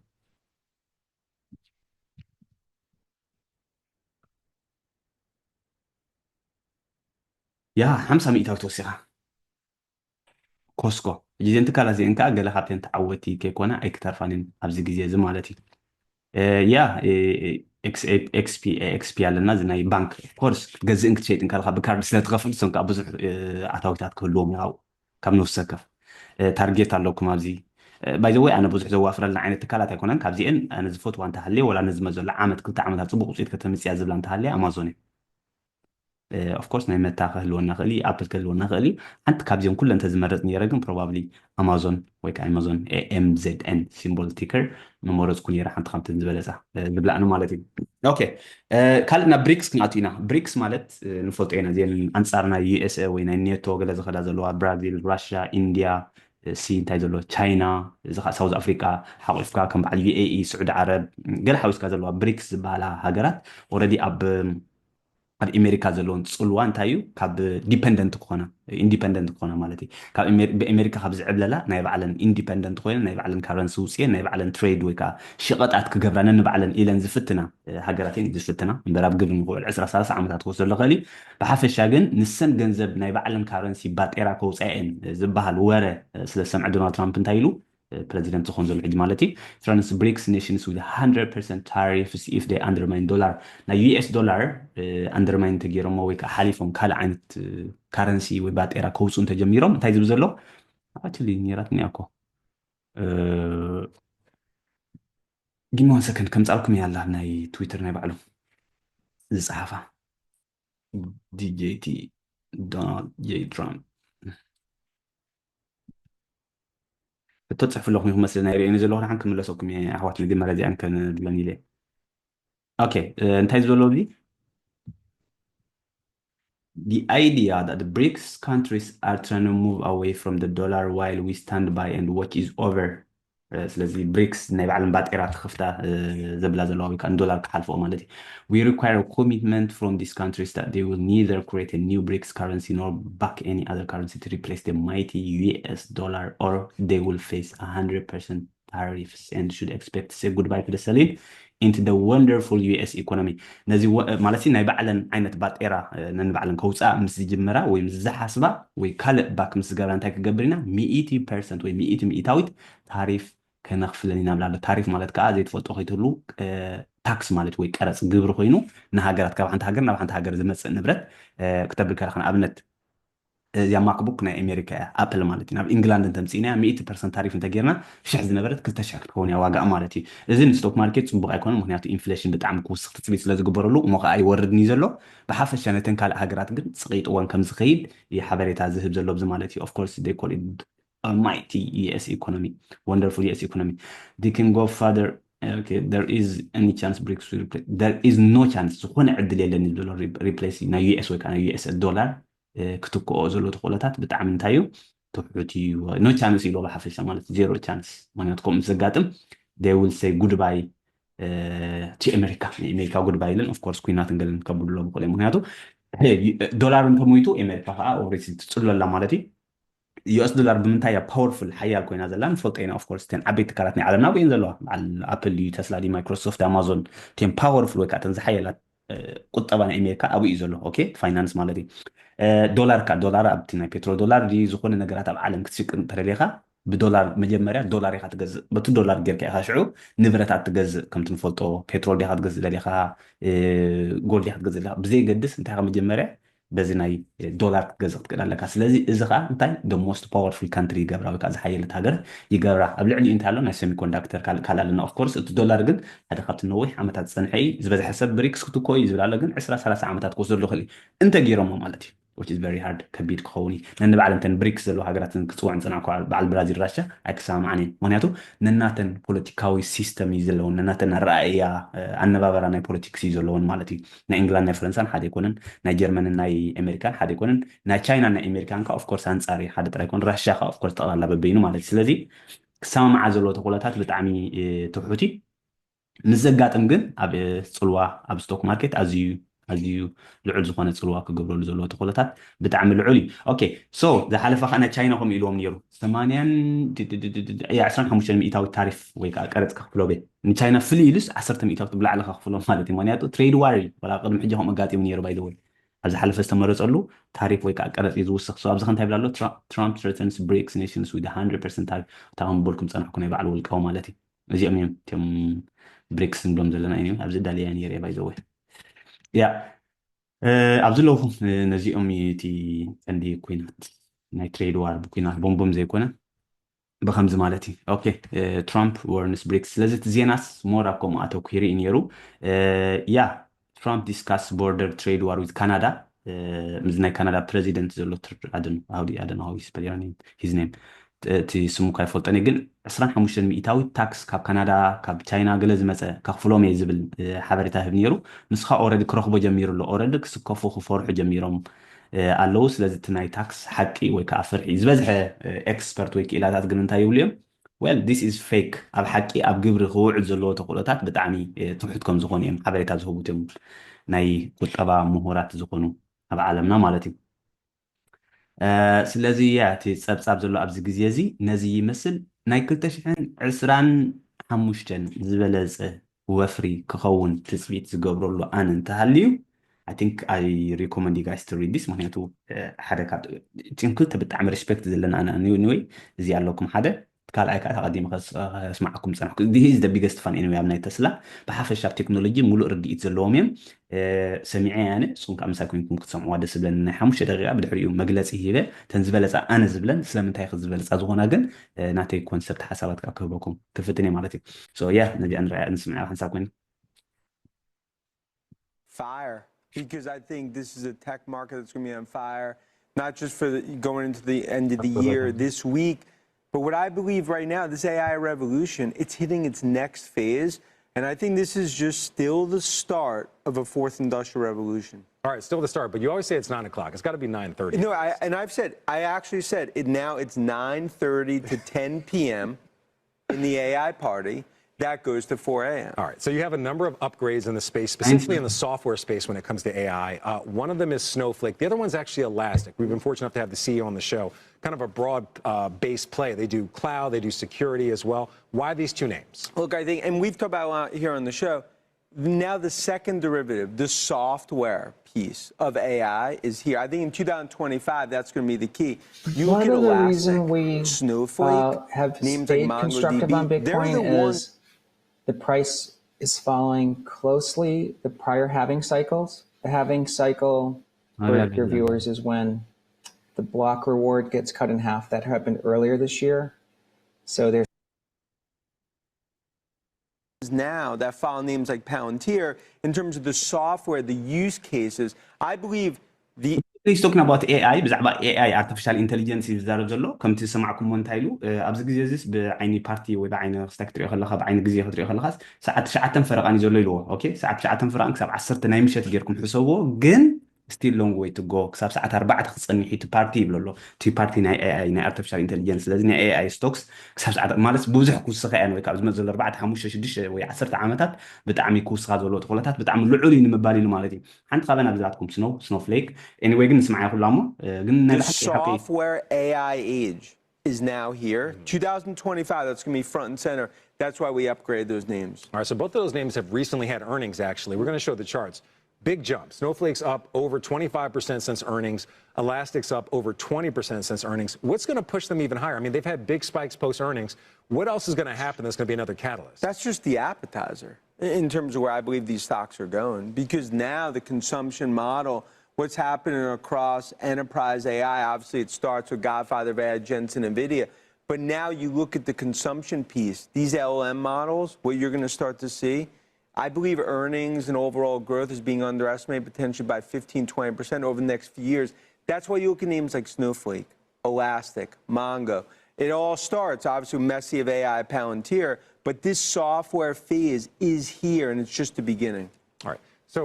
ያ ሓምሳ ሚእታዊት ወሲኻ ኮስኮ ሕጂ እዘን ትካላት እዚአን ከዓ ገለ ካብተን ተዓወቲ ከይኮና ኣይክተርፋንን ኣብዚ ግዜ እዚ ማለት እዩ። ያ ኤክስፒ ኣለና፣ እዚ ናይ ባንክ ኦፍኮርስ ክትገዝእን ክትሸይጥን ከለካ ብካርድ ስለትኸፍል እሶም ከዓ ብዙሕ ኣታዊታት ክህልዎም ይሃው ካብ ነፍሲ ወከፍ ታርጌት ኣለኩም ኣብዚ። ባይዘወይ ኣነ ብዙሕ ዘዋፍረልና ዓይነት ትካላት ኣይኮነን። ካብዚአን ኣነ ዝፈትዋ እንተሃልየ ወላ ነዚ መዘሎ ዓመት ክልተ ዓመታት ፅቡቅ ውፅኢት ከተምፅያ ዝብላ እንተሃልየ ኣማዞን እዩ። ኦፍኮርስ ናይ መታ ክህልወና ክእል እዩ፣ ኣፕል ክህልወና ክእል እዩ። ሓንቲ ካብዚኦም ኩለን እንተዝመረፅ ነይረ ግን ፕሮባብሊ ኣማዞን ወይ ከዓ ኣማዞን ኤምዘድኤን ሲምቦል ቲከር ምመረፅኩ ነይረ፣ ሓንቲ ካብተን ዝበለፃ ዝብላዕኒ ማለት እዩ። ኦኬ፣ ካልእ ናብ ብሪክስ ክንኣቱ ኢና። ብሪክስ ማለት ንፈልጦ ኢና፣ እዚአን ኣንፃር ናይ ዩኤስኤ ወይ ናይ ኔቶ ገለ ዝኸዳ ዘለዋ ብራዚል፣ ራሽያ፣ ኢንድያ፣ ሲ እንታይ ዘሎ፣ ቻይና፣ እዚ ከዓ ሳውዝ ኣፍሪቃ ሓቂፍካ ከም በዓል ዩኤኢ፣ ስዑዲ ዓረብ ገለ ሓዊስካ ዘለዋ ብሪክስ ዝበሃላ ሃገራት ኦረዲ ኣብ ኣብ ኤሜሪካ ዘለውን ፅልዋ እንታይ እዩ? ካብ ዲፐንደንት ክኾና ኢንዲፐንደንት ክኾና ማለት እዩ። ካብ ብኤሜሪካ ካብ ዝዕብለላ ናይ ባዕለን ኢንዲፐንደንት ኮይነ ናይ ባዕለን ካረንሲ ውፅኤ ናይ ባዕለን ትሬድ ወይ ከዓ ሸቐጣት ክገብራ ነንባዕለን ኢለን ዝፍትና ሃገራት እየን ዝፍትና። እምበር ኣብ ግብሪ ንክውዕል ዕስራ ሰላሳ ዓመታት ክወስዶ ዝኽእል እዩ። ብሓፈሻ ግን ንሰን ገንዘብ ናይ ባዕለን ካረንሲ ባጤራ ከውፅኣ እየን ዝበሃል ወረ ስለዝሰምዐ ዶናልድ ትራምፕ እንታይ ኢሉ? ፕረዚደንት ዝኾን ዘሎ ሕጂ ማለት እዩ። Turns BRICS nations with hundred percent tariffs if they undermine dollar። ናይ ዩኤስ ዶላር ኣንደርማይን እንተገይሮሞ ወይ ከዓ ሓሊፎም ካልእ ዓይነት ካረንሲ ወይ ባጤራ ከውፁ እንተጀሚሮም እንታይ ዝብል ዘሎ? ኣክቹሊ ነይራትኒ እያ እኮ። ጊሚ ዋን ሰከንድ ከምፃልኩም እያ ኣላ ናይ ትዊተር ናይ ባዕሉ ዝፀሓፋ ዲጄቲ ዶናልድ ጄ ትራምፕ። እተፅሕፉ ኣለኹም ይኹን መስለና ይርእየኒ ዘለኹ ንሓን ክምለሰኩም እየ ኣሕዋት። መጀመርያ እዚኣን ከንብለን ኢለ። ኦኬ፣ እንታይ ዝበሎ እዚ? The idea that the BRICS countries are trying to move away from the dollar while we stand by and watch is over. ስለዚ ብሪክስ ናይ ባዕለን ባጤራ ክኽፍታ ዘብላ ዘለዋ ወይ ከዓ ንዶላር ክሓልፍኦ ማለት እዩ። We require a commitment from these countries that they will neither create a new BRICS currency nor back any other currency to replace the mighty U S dollar or they will face one hundred percent tariffs and should expect to say goodbye to the selling into the wonderful U S economy። ነዚ ማለት ናይ ባዕለን ዓይነት ባጤራ ነንባዕለን ከውፅኣ ምስ ዝጅምራ ወይ ምስ ዝሓስባ ወይ ካልእ ባክ ምስ ዝገብራ እንታይ ክገብር ኢና? ሚእቲ ፐርሰንት ወይ ሚእቲ ሚእታዊት ታሪፍ ከነኽፍለን ኢና ብላ ኣሎ። ታሪፍ ማለት ከዓ ዘይትፈልጦ ከይትህሉ ታክስ ማለት ወይ ቀረፅ ግብሪ ኮይኑ ንሃገራት ካብ ሓንቲ ሃገር ናብ ሓንቲ ሃገር ዝመፅእ ንብረት ክተብል ከለካ ንኣብነት እዚኣ ማክቡክ ናይ ኣሜሪካ እያ ኣፕል ማለት እዩ። ናብ ኢንግላንድ እንተምፅእና ሚእቲ ፐርሰንት ታሪፍ እንተጌርና ሽሕ ዝነበረት ክልተ ሽሕ ክትከውን እያ ዋጋኣ ማለት እዩ። እዚ ንስቶክ ማርኬት ፅቡቅ ኣይኮነን፣ ምክንያቱ ኢንፍሌሽን ብጣዕሚ ክውስኽ ትፅቢት ስለዝግበረሉ እሞ ከዓ ይወርድን እዩ ዘሎ። ብሓፈሻ ነተን ካልእ ሃገራት ግን ፅቂጥወን ከምዝኸይድ እዩ ሓበሬታ ዝህብ ዘሎ ኣብዚ ማለት እዩ። Of course they call it a mighty U S economy, wonderful U S economy. They can go further. Okay, there is any chance BRICS will replace? There is no chance. ዝኾነ ዕድል የለን እዩ ዘሎ replace ናይ U S ወይ ከዓ ናይ U S ዶላር ክትክኦ ዘሎ ተኽእሎታት ብጣዕሚ እንታይ እዩ ትሑት እዩ። No chance ኢሎ ብሓፈሻ ማለት ዜሮ ቻንስ። ምክንያቱ ከምኡ ምስ ዘጋጥም they will say goodbye to America። ናይ ኣሜሪካ ጉድባይ ኢለን ኦፍኮርስ ኩናትን ገለን ከብሉ ኣለዎ ብክልኦም። ምክንያቱ ዶላር እንተሞይቱ ኣሜሪካ ከዓ ኦሬዲ ትፅሎ ኣላ ማለት እዩ። ዩኤስ ዶላር ብምንታይ እያ ፓወርፉል ሓያል ኮይና ዘላ ንፈልጦ ኢና። ኦፍኮርስ እተን ዓበይቲ ትካላት ናይ ዓለምና ኣብኡ እየን ዘለዋ። በዓል ኣፕል ድዩ፣ ተስላ ድዩ፣ ማይክሮሶፍት፣ ኣማዞን፣ እተን ፓወርፉል ወይ ከዓ እተን ዝሓየላ ቁጠባ ናይ ኣሜሪካ ኣብኡ እዩ ዘሎ። ኦኬ ፋይናንስ ማለት እዩ። ዶላር ከዓ ዶላር ኣብቲ ናይ ፔትሮ ዶላር ድዩ ዝኾነ ነገራት ኣብ ዓለም ክትሽቅጥ እንተደሊኻ ብዶላር መጀመርያ ዶላር ኢኻ ትገዝእ። በቲ ዶላር ጌርካ ኢኻ ሽዑ ንብረታት ትገዝእ። ከምቲ ንፈልጦ ፔትሮል ዲኻ ትገዝእ ደሊኻ፣ ጎልድ ዲኻ ትገዝእ ደሊኻ ብዘይገድስ እንታይ ኢኻ መጀመርያ በዚ ናይ ዶላር ክትገዝእ ክትክእል ኣለካ። ስለዚ እዚ ከዓ እንታይ the most powerful country ይገብራ ወይ ከዓ ዝሓየለት ሃገር ይገብራ። ኣብ ልዕሊኡ እንታይ ኣሎ ናይ ሰሚኮንዳክተር ካልእ ካልእ ኣለና። ኦፍኮርስ እቲ ዶላር ግን ሓደ ካብቲ ነዊሕ ዓመታት ዝፀንሐ እዩ። ዝበዝሐ ሰብ ብሪክስ ክትኮ እዩ ዝብል ኣሎ፣ ግን ዕስራ ሰላሳ ዓመታት ክወስደሉ ይኽእል እዩ እንተገይሮሞ ማለት እዩ። Which is very hard ከቢድ ክኸውን እዩ። ነንባዕለን እተን ብሪክስ ዘለዎ ሃገራት ክፅውዕን ፅናዕ እኳ በዓል ብራዚል ራሻ ኣይክሰማማዓን እየን። ምክንያቱ ነናተን ፖለቲካዊ ሲስተም እዩ ዘለውን፣ ነናተን ኣረኣእያ ኣነባበራ ናይ ፖለቲክስ እዩ ዘለውን ማለት እዩ። ናይ እንግላንድ ናይ ፈረንሳን ሓደ ኣይኮነን፣ ናይ ጀርመንን ናይ ኣሜሪካን ሓደ ኣይኮነን፣ ናይ ቻይናን ናይ ኣሜሪካን ከዓ ኦፍኮርስ ኣንፃር እዩ ሓደ ጥራይ ኣይኮነ፣ ራሻ ከዓ ኦፍኮርስ ጠቕላላ በበይኑ ማለት እዩ። ስለዚ ክሰማማዓ ዘለዎ ተኽእሎታት ብጣዕሚ ትሑት እዩ። ምስ ዘጋጥም ግን ኣብ ፅልዋ ኣብ ስቶክ ማርኬት ኣዝዩ ኣዝዩ ልዑል ዝኾነ ፅልዋ ክገብረሉ ዘለዎ ተኽእሎታት ብጣዕሚ ልዑል እዩ። ኦኬ ሶ ዝሓለፈ ከዓ ናይ ቻይና ከምኡ ኢልዎም ነይሩ ሰማንያን ዕስራን ሓሙሽተን ሚእታዊ ታሪፍ ወይ ከዓ ቀረፅ ከኽፍሎ ቤት ንቻይና ፍልይ ኢሉስ ዓሰርተ ሚእታዊ ብላዕሊ ከኽፍሎም ማለት እዩ። ምክንያቱ ትሬድ ዋር እዩ። ወላ ቅድሚ ሕጂ ከምኡ ኣጋጢሙ ነይሩ ባይዘወይ ኣብ ዝሓለፈ ዝተመረፀሉ ታሪፍ ወይ ከዓ ቀረፅ እዩ ዝውስኽ። So ኣብዚ ከ እንታይ ይብል ኣሎ? Trump threatens ብሪክስ nations with one hundred percent ታሪፍ። እታ ከም በልኩም ፀናሕኩ ናይ ባዕሉ ውልቃዊ ማለት እዩ። እዚኦም እዮም እቶም ብሪክስ ንብሎም ዘለና እዮም። ኣብዚ ዳልያ ነይረ ባይዘወ ያ ኣብዚ ኣለኹ። ነዚኦም እቲ ቀንዲ ኩናት ናይ ትሬድ ዋር ብኩናት ቦምቦም ዘይኮነ ብከምዚ ማለት እዩ። ኦኬ ትራምፕ ወርንስ ብሪክስ። ስለዚ እቲ ዜናስ ሞር ኣብ ከምኡ ኣተኩሩ እዩ ነይሩ። ያ ትራምፕ ዲስካስ ቦርደር ትሬድ ዋር ዊዝ ካናዳ። ምስ ናይ ካናዳ ፕረዚደንት ዘሎ ኣደን ሃውዲ ኣደን ሃው ስፐል ሂዝ ኔም እቲ ስሙ እኳ ይፈልጠኒ ግን ዕስራን ሓሙሽተን ሚእታዊት ታክስ ካብ ካናዳ ካብ ቻይና ገለ ዝመፀ ከኽፍሎም እየ ዝብል ሓበሬታ ህብ ነይሩ። ንስኻ ኦረዲ ክረኽቦ ጀሚሩ ኣሎ። ኦረዲ ክስከፉ ክፈርሑ ጀሚሮም ኣለዉ። ስለዚ እቲ ናይ ታክስ ሓቂ ወይ ከዓ ፍርሒ ዝበዝሐ ኤክስፐርት ወይ ክኢላታት ግን እንታይ ይብሉ እዮም? Well this is fake። ኣብ ሓቂ ኣብ ግብሪ ክውዕል ዘለዎ ተኽእሎታት ብጣዕሚ ትሑት ከም ዝኾኑ እዮም ሓበሬታ ዝህቡት እዮም ናይ ቁጠባ ምሁራት ዝኾኑ ኣብ ዓለምና ማለት እዩ። ስለዚ ያ እቲ ፀብፃብ ዘሎ ኣብዚ ግዜ እዚ ነዚ ይመስል። ናይ ክልተ ሽሕን ዕስራን ሓሙሽተን ዝበለፀ ወፍሪ ክኸውን ትፅቢት ዝገብረሉ ኣነ እንተሃልዩ I think I recommend you guys to read this። ምክንያቱ ሓደ ካብ ቲም ክልተ ብጣዕሚ ሪስፔክት ዘለና ኣነ anyway እዚ ኣለኩም ሓደ ካልኣይ ከዓ ተቐዲመ ከስማዓኩም ዝፀናሕኩ he is the biggest fan anyway ኣብ ናይ ተስላ ብሓፈሻ ኣብ ቴክኖሎጂ ሙሉእ ርድኢት ዘለዎም እዮም። ሰሚዐ ኣነ ንስኹም ከዓ ምሳይ ኮይንኩም ክትሰምዕዋ ደስ ዝብለኒ ናይ ሓሙሽተ ደቂቃ ብድሕሪኡ መግለፂ ሂበ እተን ዝበለፃ ኣነ ዝብለን ስለምንታይ ከ ዝበለፃ ዝኾና ግን ናተይ ኮንሰፕት ሓሳባት ከዓ ክህበኩም ክፍትን እየ ማለት እዩ። So yeah ነዚኣ ንስምዐ ሓንሳብ ኮይኑ fire because I think this is a tech market that's going to be on fire, not just for the, going into the end of the year this week, but what I believe right now, this A I revolution, it's hitting its next phase. And I think this is just still the start of a fourth industrial revolution. All right, still the start, but you always say it's nine o'clock. It's got to be nine thirty. No, I, and I've said, I actually said it now. It's nine thirty to ten p.m. in the A I party. That goes to four a.m. All right. So you have a number of upgrades in the space, specifically in the software space when it comes to A I. Uh, one of them is Snowflake. The other one's actually Elastic. We've been fortunate enough to have the C E O on the show. Kind of a broad uh, base play. They do cloud, they do security as well. Why these two names? Look, I think, and we've talked about a lot here on the show. Now the second derivative, the software piece of A I is here. I think in two thousand twenty-five, that's going to be the key. You look One at of the Elastic, reason we Snowflake, uh, have names like stayed constructive on MongoDB. They're the Bitcoin ones. Is the price is following closely the prior halving cycles. The halving cycle for your viewers is when the block reward gets cut in half. That happened earlier this year. So there's Now that follow names like Palantir, in terms of the software, the use cases, I believe the He's talking about A I ብዛዕባ A I artificial intelligence እዩ ዝዛረብ ዘሎ። ከምቲ ዝሰማዕኩሞ እንታይ ኢሉ ኣብዚ ግዜ እዚስ ብዓይኒ ፓርቲ ወይ ብዓይኒ ክስታይ ክትሪኦ ከለካ ብዓይኒ ግዜ ክትሪኦ ከለካስ ሰዓት ትሽዓተን ፈረቓን እዩ ዘሎ ኢልዎ። ኦኬ ሰዓት ትሽዓተን ፈረቓን ክሳብ ዓሰርተ ናይ ምሸት ጌርኩም ሕሰብዎ። ግን still long way to go ክሳብ ሰዓት ኣርባዕተ ክፀንሕ እዩ እቲ ፓርቲ ይብሎ ኣሎ። እቲ ፓርቲ ናይ A I ናይ artificial intelligence ስለዚ ናይ A I stocks ክሳብ ሰዓት ማለት ብዙሕ ክውስኻ እያን ወይ ካብ ዝመፅ ዘሎ ኣርባዕተ ሓሙሽተ ሽዱሽተ ወይ ዓሰርተ ዓመታት ብጣዕሚ ክውስኻ ዘለዎ ተኽእሎታት ብጣዕሚ ልዑል እዩ ንምባል ኢሉ ማለት እዩ። ሓንቲ ካበን ኣብዚ ናትኩም Snowflake anyway ግን ንስምዓ ይኹላ እሞ ግን ናይ the ብሓቂ ሓቂ software A I age is now here. twenty twenty-five, that's going to be front and center. That's why we upgrade those names. All right, so both of those names have recently had earnings, actually. We're going to show the charts. Big jump. Snowflake's up over twenty-five percent since earnings. Elastic's up over twenty percent since earnings. What's going to push them even higher? I mean, they've had big spikes post earnings. What else is going to happen that's going to be another catalyst? That's just the appetizer in terms of where I believe these stocks are going. Because now the consumption model, what's happening across enterprise A I, obviously it starts with Godfather of A I, Jensen, NVIDIA. But now you look at the consumption piece, these L L M models, what you're going to start to see, I believe earnings and overall growth is being underestimated potentially by fifteen, twenty percent over the next few years. That's why you look at names like Snowflake, Elastic, Mongo. It all starts, obviously, with Messi of A I, Palantir, but this software phase is here and it's just the beginning. All right. So,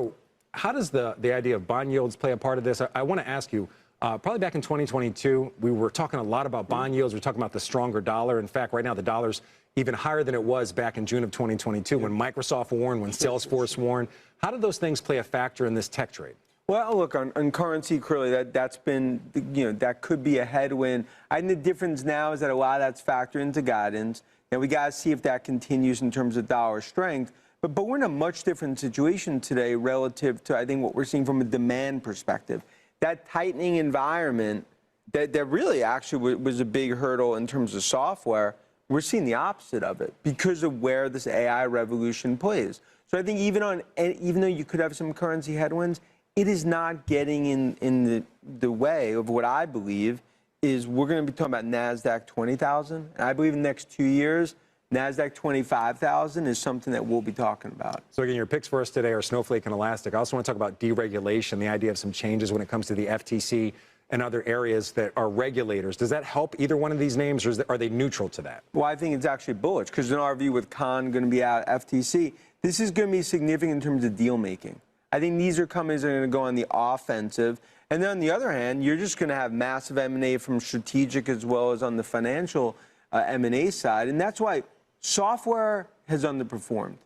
how does the, the idea of bond yields play a part of this? I, I want to ask you, uh, probably back in twenty twenty-two, we were talking a lot about bond yields. We were talking about the stronger dollar. In fact, right now, the dollar's even higher than it was back in June of twenty twenty-two when Microsoft warned, when Salesforce warned. How do those things play a factor in this tech trade? Well, look, on, on currency, clearly that, that's been, you know, that could be a headwind. I think the difference now is that a lot of that's factored into guidance. Now we got to see if that continues in terms of dollar strength. But, but we're in a much different situation today relative to, I think, what we're seeing from a demand perspective. That tightening environment that, that really actually wa- was a big hurdle in terms of software, we're seeing the opposite of it because of where this A I revolution plays. So I think even on, and even though you could have some currency headwinds, it is not getting in, in the, the way of what I believe is we're going to be talking about Nasdaq twenty thousand. And I believe in the next two years, Nasdaq twenty-five thousand is something that we'll be talking about. So again, your picks for us today are Snowflake and Elastic. I also want to talk about deregulation, the idea of some changes when it comes to the F T C and other areas that are regulators. Does that help either one of these names, or is that, are they neutral to that? Well, I think it's actually bullish because in our view, with Khan going to be out, F T C, this is going to be significant in terms of deal making. I think these are companies that are going to go on the offensive. And then on the other hand, you're just going to have massive M and A from strategic as well as on the financial uh, M and A side. And that's why software has underperformed.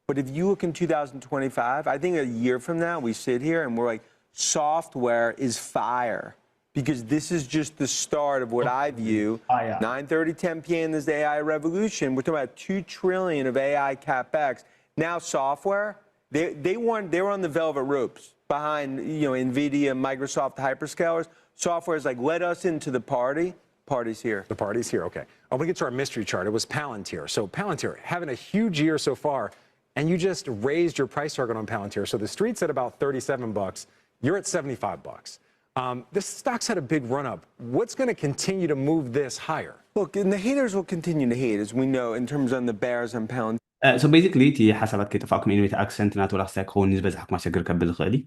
But if you look in two thousand twenty-five, I think a year from now, we sit here and we're like, software is fire because this is just the start of what I view. Fire. Nine thirty, ten p.m. is the A I revolution. We're talking about two trillion of A I capex. Now software, they they want they were on the velvet ropes behind you know Nvidia, Microsoft, the hyperscalers. Software is like, let us into the party. Party's here. The party's here. Okay. I want to get to our mystery chart. It was Palantir. So Palantir having a huge year so far, and you just raised your price target on Palantir. So the street's at about thirty-seven bucks. You're at seventy-five bucks. Um, this stock's had a big run up. What's going to continue to move this higher? Look, and the haters will continue to hate, as we know, in terms on the bears on Palantir. So basically እቲ ሓሳባት ከይጠፋኩም፣ anyway፣ ኣክሰንት ናት ወላ ክስታይ ክኸውን ዝበዝሓ ክማሸግር ከብል ይኽእል እዩ።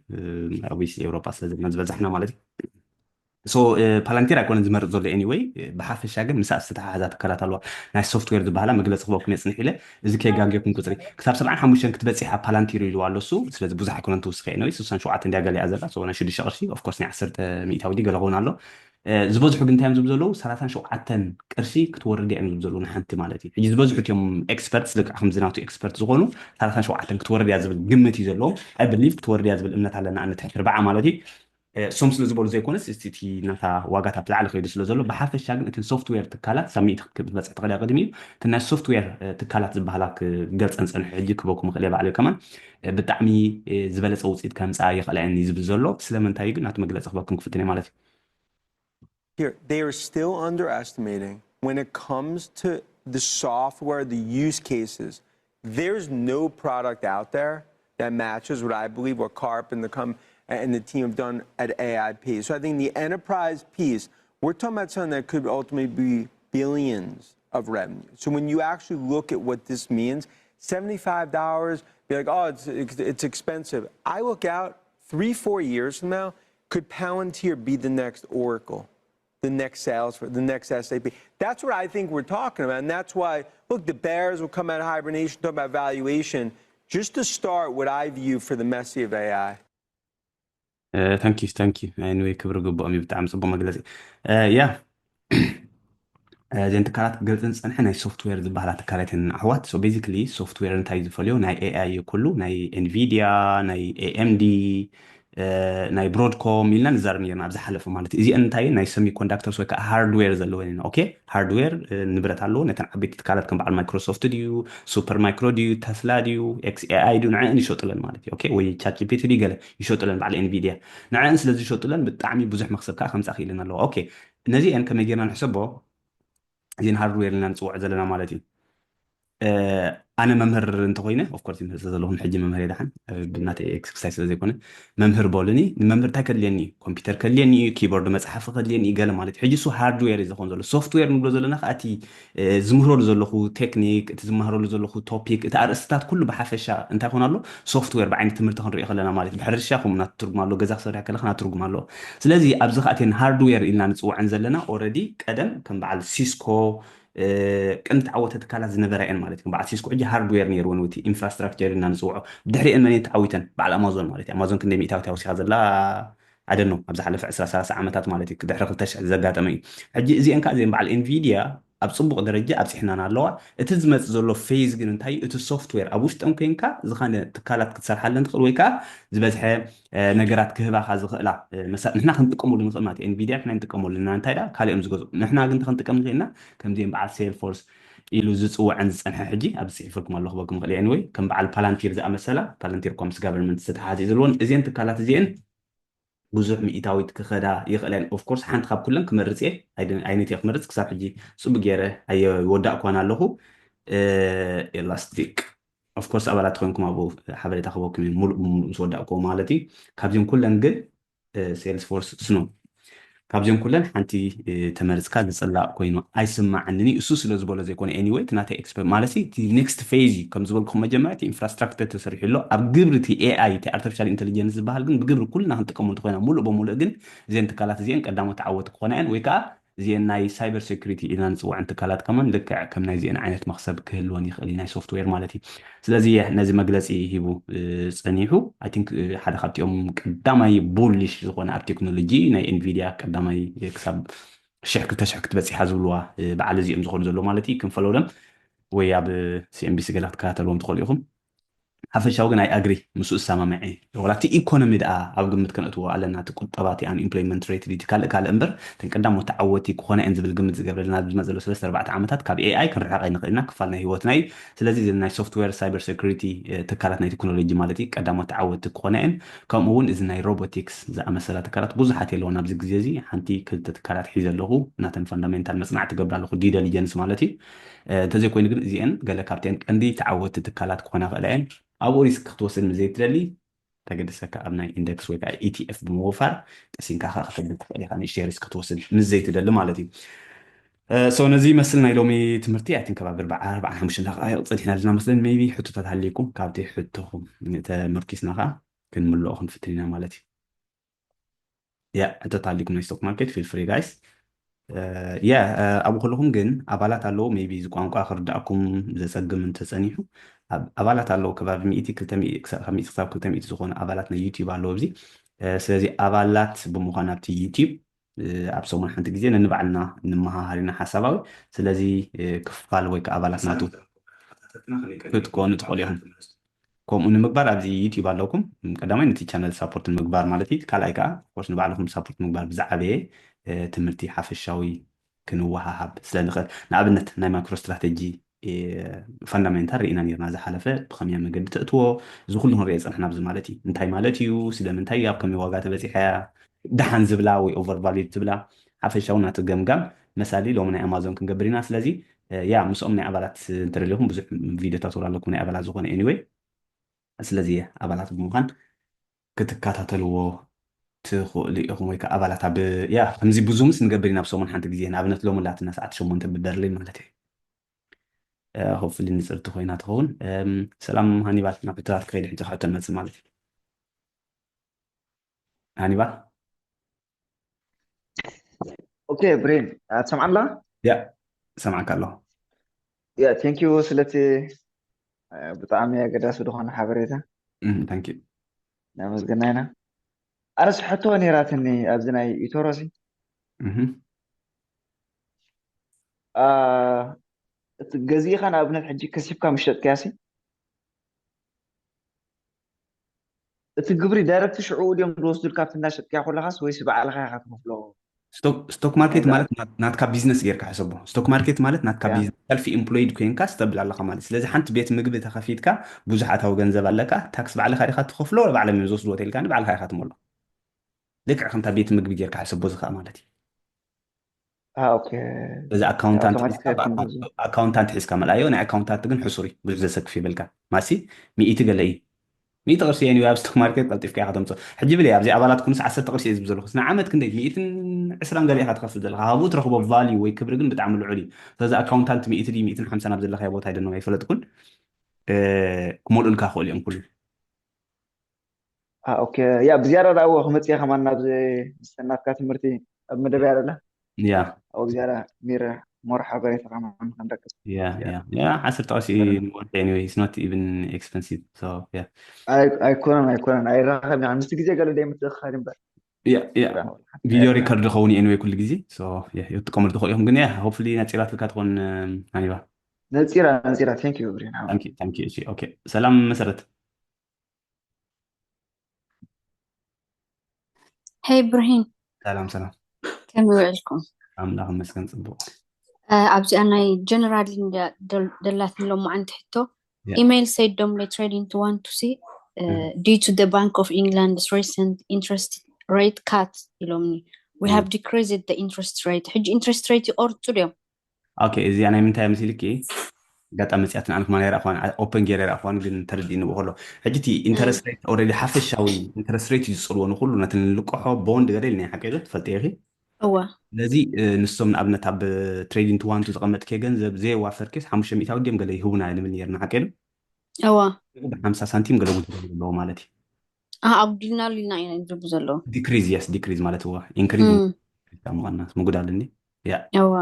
ኦብቪስሊ ኤውሮጳ ስለ ዘለና ዝበዛሕና ማለት እዩ። So ፓላንቲር ኣይኮነን ዝመርፅ ዘሎ፣ anyway። ብሓፈሻ ግን ምሳእ ዝተተሓሓዛ ትካላት ኣለዋ። ናይ ሶፍትዌር ዝበሃላ መግለፂ ክበኩም የፅንሕ ኢለ፣ እዚ ከየጋግየኩም ቁፅሪ ክሳብ ሰብዓን ሓሙሽተን ክትበፂሕ ኣብ ፓላንቲር ኢልዋ ኣሎ እሱ። ስለዚ ብዙሕ ኣይኮነን ትውስኸ፣ anyway። ስሳን ሸውዓተ እንዲያ ገሊኣ ዘላ፣ so ናይ ሽዱሽተ ቅርሺ፣ of course ናይ ዓሰርተ ሚእታዊ ድዩ ገለ ክኸውን ኣሎ። ዝበዝሑ ግን እንታይ እዮም ዝብሉ ዘለዉ? ሰላሳን ሸውዓተን ቅርሺ ክትወርድ እያ እዮም ዝብሉ ዘለዉ ንሓንቲ ማለት እዩ። ሕጂ ዝበዝሑ እትዮም ኤክስፐርትስ፣ ልክዕ ከምዚ ናቱ ኤክስፐርት ዝኾኑ፣ ሰላሳን ሸውዓተን ክትወርድ እያ ዝብል ግምት እዩ ዘለዎም። I believe ክትወርድ እያ ዝብል እምነት ኣለና፣ ኣነ ትሕቲ ኣርብዓ ማለት እዩ። እሶም ስለ ዝበሉ ዘይኮነስ፣ እቲ ናታ ዋጋታት ላዕሊ ከይዱ ስለ ዘሎ፣ ብሓፈሻ ግን እተን ሶፍትዌር ትካላት ሳብ ሚእቲ ክትበፅሕ ትኽእል እያ። ቅድሚ እቲ ናይ ሶፍትዌር ትካላት ዝበሃላ ክገልፀን ፀንሑ፣ ሕጂ ክበኩም ይኽእል እየ ባዕለይ ከማን ብጣዕሚ ዝበለፀ ውፅኢት ከምፅኣ ይኽእላ እየን እዩ ዝብል ዘሎ። ስለምንታይ ግን ናቱ መግለፂ ክበኩም ክፍትን እየ ማለት እዩ። Here, they are still underestimating when it comes to the software, the use cases. There's no product out there that matches what I believe what Karp and the com- and the team have done at A I P. So I think the enterprise piece, we're talking about something that could ultimately be billions of revenue. So when you actually look at what this means, seventy-five dollars, be like, oh, it's, it's it's expensive. I look out three, four years from now, could Palantir be the next Oracle, the next Salesforce, the next S A P? That's what I think we're talking about. And that's why, look, the bears will come out of hibernation, talk about valuation. Just to start, what I view for the Messi of A I. Thank you, thank you. Anyway ክብሪ ግብኦም እዩ። ብጣዕሚ ፅቡቅ መግለፂ። ያ እዘን ትካላት ክገልፀን ዝፀንሐ ናይ ሶፍትዌር ዝበሃላ ትካላት እየን ኣሕዋት። So basically ሶፍትዌር እንታይ ዝፈልዮ? ናይ ኤ ኣይ እዩ ኩሉ፣ ናይ ኤንቪዲያ፣ ናይ ኤ ኤም ዲ፣ ናይ ብሮድኮም ኢልና ንዛረብ ነርና ኣብ ዝሓለፈ ማለት እዩ። እዚአን እንታይ ናይ ሰሚኮንዳክተርስ ወይ ከዓ ሃርድዌር ዘለወን እየን። ኦኬ፣ ሃርድዌር ንብረት ኣለዎ። ነተን ዓበይቲ ትካላት ከም በዓል ማይክሮሶፍት ድዩ፣ ሱፐር ማይክሮ ድዩ፣ ተስላ ድዩ፣ ኤክስ ኤ ኣይ ድዩ፣ ንዐን ይሸጡለን ማለት እዩ። ኦኬ፣ ወይ ቻት ጂ ፒ ቲ ድዩ ገለ ይሸጡለን፣ በዓል ኤንቪዲያ። ንዐን ስለ ዝሸጡለን ብጣዕሚ ብዙሕ መክሰብ ከዓ ከምፃ ክኢለን ኣለዋ። ኦኬ፣ ነዚአን ከመይ ጌርና ንሕሰቦ? እዚን ሃርድዌር ኢልና ንፅውዖ ዘለና ማለት እዩ። ኣነ መምህር እንተኮይነ፣ ኦፍኮርስ ይምህር ስለዘለኹም ሕጂ መምህር የድሓን ብናተይ ኤክሰርሳይዝ ስለዘይኮነ፣ መምህር በሉኒ። ንመምህር እንታይ ከድልየኒ እዩ? ኮምፒውተር ከድልየኒ እዩ፣ ኪቦርድ መፅሓፊ ከድልየኒ እዩ፣ ገለ ማለት እዩ። ሕጂ እሱ ሃርድዌር እዩ ዝኸውን ዘሎ። ሶፍትዌር ንብሎ ዘለና ከዓ እቲ ዝምህረሉ ዘለኹ ቴክኒክ፣ እቲ ዝመሃረሉ ዘለኹ ቶፒክ፣ እቲ ኣርእስትታት ኩሉ ብሓፈሻ እንታይ ይኾን ኣሎ? ሶፍትዌር ብዓይኒ ትምህርቲ ክንሪኦ ከለና ማለት እዩ። ብሕርሻ ከምኡ ናቱ ትርጉም ኣሎ፣ ገዛ ክሰርሕ ከለካ ናቱ ትርጉም ኣሎ። ስለዚ ኣብዚ ከዓ እተን ሃርድዌር ኢልና ንፅውዐን ዘለና ኦረዲ ቀደም ከም በዓል ሲስኮ ቅንዲ ተዓወተ ትካላት ዝነበራ እየን ማለት እዩ። በዓል ሲስኮ ሕጂ ሃርድዌር ነይርዎ፣ ነቲ ኢንፍራስትራክቸር ኢልና ንፅውዖ። ብድሕሪአን መን እየን ተዓዊተን? በዓል ኣማዞን ማለት እዩ። ኣማዞን ክንደይ ሚእታዊት ኣውሲኻ ዘላ ኣደኖ ኣብ ዝሓለፈ ዕስራ ሰላሳ ዓመታት ማለት እዩ። ድሕሪ ክልተ ሽሕ ዘጋጠመ እዩ። ሕጂ እዚአን ከዓ እዚአን በዓል ኤንቪዲያ ኣብ ፅቡቕ ደረጃ ኣብፂሕናን ኣለዋ። እቲ ዝመፅእ ዘሎ ፌዝ ግን እንታይ እዩ? እቲ ሶፍትዌር ኣብ ውሽጠን ኮይንካ ዝኾነ ትካላት ክትሰርሓለን ትኽእል ወይ ከዓ ዝበዝሐ ነገራት ክህባኻ ዝኽእላ ንሕና ክንጥቀመሉ ንኽእል ማለት እዩ። ኤንቪዲያ ንሕና ንጥቀመሉ ኢና፣ እንታይ ደኣ ካልኦም ዝገዝኡ። ንሕና ግን ክንጥቀም ንኽእልና ከምዚኦም በዓል ሴልፎርስ ኢሉ ዝፅውዐን ዝፀንሐ ሕጂ ኣብ ፅሒፈልኩም ኣለኹ በኩም ክእል። Anyway ከም በዓል ፓላንቲር ዝኣመሰላ፣ ፓላንቲር እኳ ምስ ጋቨርንመንት ዝተተሓሓዘ እዩ ዘለዎን፣ እዚአን ትካላት እዚአን ብዙሕ ሚእታዊት ክኸዳ ይኽእላ እየን። Of course ሓንቲ ካብ ኩለን ክመርፅ እየ። ኣይደ- ዓይነት እየ ክመርፅ፣ ክሳብ ሕጂ ፅቡቅ ገይረ ኣይወዳእኳን ኣለኹ። ኤላስቲክ of course ኣባላት ኮይንኩም ኣብኡ ሓበሬታ ክበኩም እየ፣ ሙሉእ ብሙሉእ ምስ ወዳእኩዎ ማለት እዩ። ካብዚኦም ኩለን ግን ሴልስፎርስ ስኖ ካብዚኦም ኩለን ሓንቲ ተመርፅካ ዝፅላእ ኮይኑ ኣይስማዓንን እዩ። እሱ ስለ ዝበሎ ዘይኮነ፣ anyway እቲ ናተይ ኤክስፐ ማለት እቲ ኔክስት ፌዝ እዩ። ከም ዝበልኩም መጀመርያ እቲ ኢንፍራስትራክቸር ተሰሪሑ ኣሎ ኣብ ግብሪ፣ እቲ ኤኣይ፣ እቲ ኣርቲፊሻል ኢንቴሊጀንስ ዝበሃል ግን ብግብሪ ኩልና ክንጥቀሙ እንተኮይና ሙሉእ በሙሉእ ግን እዚአን ትካላት እዚአን ቀዳሞት ተዓወቲ ክኾና እየን፣ ወይ ከዓ እዚአን ናይ ሳይበር ሴኩሪቲ ኢልና ንፅውዐን ትካላት ከማን ልክዕ ከም ናይዚአን ዓይነት መክሰብ ክህልወን ይኽእል እዩ፣ ናይ ሶፍትዌር ማለት እዩ። ስለዚ ነዚ መግለፂ ሂቡ ፀኒሑ። I think ሓደ ካብቲኦም ቀዳማይ ቡሊሽ ዝኾነ ኣብ ቴክኖሎጂ ናይ ኤንቪዲያ ቀዳማይ ክሳብ ሽሕ ክልተ ሽሕ ክትበፂሓ ዝብልዋ በዓል እዚኦም ዝኾኑ ዘሎ ማለት እዩ። ክንፈለውለም ወይ ኣብ ሲኤንቢሲ ገለ ክትከታተልዎም ትኽእሉ ኢኹም። ሓፈሻዊ ግን ኣይ ኣግሪ ምስ እሳማምዐ። ዋላ እቲ ኢኮኖሚ ደኣ ኣብ ግምት ከነእትዎ ኣለና፣ እቲ ቁጠባ፣ እቲ ኣንኢምፕሎይመንት ሬት፣ እቲ ካልእ ካልእ እምበር እተን ቀዳሞት ተዓወቲ ክኾና እየን ዝብል ግምት ዝገብረልና ኣብዚ ዝመፅእ ዘሎ ሰለስተ ኣርባዕተ ዓመታት ካብ ኤኣይ ክንርሕቕ ኣይንኽእልና፣ ክፋል ናይ ህይወትና እዩ። ስለዚ እዚ ናይ ሶፍትዌር ሳይበር ሴኩሪቲ ትካላት ናይ ቴክኖሎጂ ማለት እዩ ቀዳሞት ተዓወቲ ክኾና እየን። ከምኡ እውን እዚ ናይ ሮቦቲክስ ዝኣመሰላ ትካላት ብዙሓት የለውን ኣብዚ ግዜ እዚ። ሓንቲ ክልተ ትካላት ሒዘ ኣለኹ፣ ናተን ፋንዳሜንታል መፅናዕቲ ገብር ኣለኹ፣ ዲደሊጀንስ ማለት እዩ። እንተዘይኮይኑ ግን እዚአን ገለ ካብተን ቀንዲ ተዓወቲ ትካላት ክኾና ክእላ እየን። ኣብኡ ሪስክ ክትወስድ ምስ ዘይትደሊ ተገድሰካ ኣብ ናይ ኢንደክስ ወይ ከዓ ኢቲኤፍ ብምውፋር ቀሲንካ ከዓ ከተብል ትኽእል ኢኻ፣ ንእሽተይ ሪስክ ክትወስድ ምስ ዘይትደሊ ማለት እዩ። ሶ ነዚ ይመስል ናይ ሎሚ ትምህርቲ። ኣይ ቲንክ ከባቢ ኣርባዓ ኣርባዓ ሓሙሽተ እንዳቃይቕ ፀኒሕና ኣለና መስለኒ። ሜይቢ ሕቶታት ሃልይኩም ካብቲ ሕቶኹም ተመርኪስና ከዓ ክንምልኦ ክንፍትን ኢና ማለት እዩ። ያ ሕቶታት ሃልይኩም ናይ ስቶክ ማርኬት ፊል ፍሪ ጋይስ። ያ ኣብ ኩልኹም ግን ኣባላት ኣለዉ። ሜይቢ እዚ ቋንቋ ክርዳእኩም ዘፀግም እንተፀኒሑ፣ ኣብ- ኣባላት ኣለዉ። ከባቢ ሚእቲ ክልተ ሚእቲ ክሳብ ካብ ሚእቲ ክሳብ ክልተ ሚእቲ ዝኾኑ ኣባላት ናይ ዩቲዩብ ኣለዉ ኣብዚ። ስለዚ ኣባላት ብምዃን ኣብቲ ዩቲዩብ ኣብ ሰሙን ሓንቲ ግዜ ነንባዕልና ንመሃሃር ኢና ሓሳባዊ። ስለዚ ክፋል ወይ ከዓ ኣባላት ናቱ ክትኮኑ ትኽእሉ ኢኹም። ከምኡ ንምግባር ኣብዚ ዩቲዩብ ኣለኩም። ቀዳማይ ነቲ ቻነል ሳፖርት ንምግባር ማለት እዩ። ካልኣይ ከዓ ኮርስ ንባዕልኹም ሳፖርት ምግባር ብዝዓበየ ትምህርቲ ሓፈሻዊ ክንወሃሃብ ስለ ንኽእል፣ ንኣብነት ናይ ማክሮ ስትራተጂ ፈንዳሜንታል ርኢና ነርና ዝሓለፈ፣ ብኸመይ መገዲ ተእትዎ፣ እዚ ኩሉ ክንሪኦ ዝፀንሕና ኣብዚ ማለት እዩ። እንታይ ማለት እዩ፣ ስለምንታይ ኣብ ከመይ ዋጋ ተበፂሐ፣ ደሓን ዝብላ ወይ ኦቨር ቫሉድ ትብላ፣ ሓፈሻዊ ናቲ ገምጋም መሳሊ ሎሚ ናይ ኣማዞን ክንገብር ኢና። ስለዚ ያ ምስኦም ናይ ኣባላት እንተደሊኹም ብዙሕ ቪዲዮታት ወላ ኣለኩም ናይ ኣባላት ዝኾነ anyway። ስለዚ ኣባላት ብምዃን ክትከታተልዎ ትኽእሉ ኢኹም ወይ ከዓ ኣባላት ኣብ ያ ከምዚ ብዙምስ ንገብር ኢና ኣብ ሰሙን ሓንቲ ግዜ ንኣብነት ሎሚ ላትና ሰዓት ሸሞንተ ብበርሊን ማለት እዩ። ሆፕፍሊ ንፅርቲ ኮይና ትኸውን። ሰላም ሃኒባል ናብ ሕቶታት ክኸይድ ሕጂ ካብ ሕቶ ንመፅእ ማለት እዩ። ሃኒባል ኦኬ ብሬን ኣትሰምዓላ? ያ ሰምዓካ ኣለኹ። ያ ቴንኪዩ ስለቲ ብጣዕሚ ኣገዳሲ ዝኾነ ሓበሬታ ታንኪዩ። ነመስግና ኢና። ኣነስ ሕቶ ነይራትኒ ኣብዚ ናይ ኢቶሮሲ ገዚእኻ ንኣብነት ሕጂ ከሲብካ ምሸጥክያሲ እቲ ግብሪ ዳይረክት ሽዑ ድዮም ዝወስዱልካ ኣብቲ እንዳሸጥክያ ከለኻስ ወይስ ባዕልኻ ኢኻ ትኸፍሎ? ስቶክ ማርኬት ማለት ናትካ ቢዝነስ ጌርካ ሕሰቦ። ስቶክ ማርኬት ማለት ናትካ ቢዝነስ ሰልፍ ኢምፕሎይድ ኮይንካ ስተብል ኣለካ ማለት። ስለዚ ሓንቲ ቤት ምግቢ ተኸፊትካ ብዙሕ ኣታዊ ገንዘብ ኣለካ፣ ታክስ ባዕልካ ዲኻ ትኸፍሎ፣ ባዕሎም እዮም ዝወስድዎ ተልካኒ ባዕልካ ኢኻ ትመሎ። ልክዕ ከምታ ቤት ምግቢ ጌርካ ሕሰቦ ዝኸኣ ማለት እዩ። ስለዚ ኣካውንታንት ሒዝካ መልኣዮ። ናይ ኣካውንታንት ግን ሕሱር እዩ፣ ብዙሕ ዘሰክፍ ይብልካ ማሲ። ሚእቲ ገለ እዩ፣ ሚእቲ ቅርሺ እየ ኣብ ስቶክ ማርኬት ቀልጢፍካ ኢኻ ተምፅኦ። ሕጂ ብለይ ኣብዚ ኣባላት ኩንስ ዓሰርተ ቅርሺ እየ ዝብል ዘለኹ። ንዓመት ክንደይ ሚእትን ዕስራን ገለ ኢኻ ትኸፍል ዘለኻ፣ ካብኡ ትረኽቦ ቫልዩ ወይ ክብሪ ግን ብጣዕሚ ልዑል እዩ። ስለዚ ኣካውንታንት ሚእቲ ድዩ ሚእትን ሓምሳን ኣብ ዘለኻዮ ቦታ ኣይደኖም ኣይፈለጥኩን፣ ክመልኡልካ ክኽእሉ እዮም ኩሉ። ኦኬ ያ ብዝያዳ ዳኣዎ ክመፅእ ከማን ናብዚ ዝተናትካ ትምህርቲ ኣብ መደብ ያደለ ያ ኣብኡ ብዝያዳ ሚረ ሞር ሓበሬታ ከማን ክንረክብ ያ ያ ያ ዓሰርተ ቅርሺ ንወርሒ anyway it's not even expensive so yeah ኣይኮነን ኣይኮነን ኣይራኸብ ምስቲ ግዜ ገለ ደይ ምትእኻል እምበር ያ ያ ቪዲዮ ሪከርድ ኸውን anyway ኩሉ ግዜ so yeah ይጥቀመሉ ትኽእሉ ኢኹም ግን yeah hopefully ነፂራትልካ ትኾን ሃኒባ ነፂራ ነፂራ thank you ብሬን thank you thank you okay ሰላም መሰረት ሄይ ብርሂን ሰላም ሰላም ከመይ ውዕልኩም? ኣምላኽ ይመስገን ፅቡቕ። ኣብዚኣ ናይ ጀነራል ደላትኒ ሎማዓንቲ ሕቶ። Email said Domle trading to want to see due to the Bank of England's recent interest rate cut ኢሎምኒ። We have decreased the interest rate። ሕጂ interest rate ይቆርፁ ድዮም? ኦኬ፣ እዚኣ ናይ ምንታይ መሲልኪ? ኣጋጣሚ መፅያትን ኣነ ከማን ኣይረኣኽዋን፣ ኦፐን ገይረ ኣይረኣኽዋን፣ ግን ተረዲእኒ ብኡ ከሎ። ሕጂ እቲ interest rate already ሓፈሻዊ interest rate እዩ ዝፅልዎ ንኩሉ፣ ነቲ ንልቅሖ ቦንድ ገለ ኢልና ሓቂ ዶ ትፈልጢ ኢኺ? እወ። ስለዚ ንሶም ንኣብነት ኣብ trading to want to ዘቐመጥኪ ገንዘብ ዘየዋፈርኪስ ሓሙሽተ ሚእታዊ ድዮም ገለ ይህቡና ንብል ነርና ሓቂ ዶ? እወ። ብሓምሳ ሳንቲም ገለ ጉጅለ ዘለዎ ማለት እዩ። ኣህ ኣጉዲልናሉ ኢልና ኢና ዝብሉ ዘለዉ። Decrease፣ yes፣ decrease ማለት እወ። Increase ምቐናስ ምጉዳል እንዲ። ያ እወ።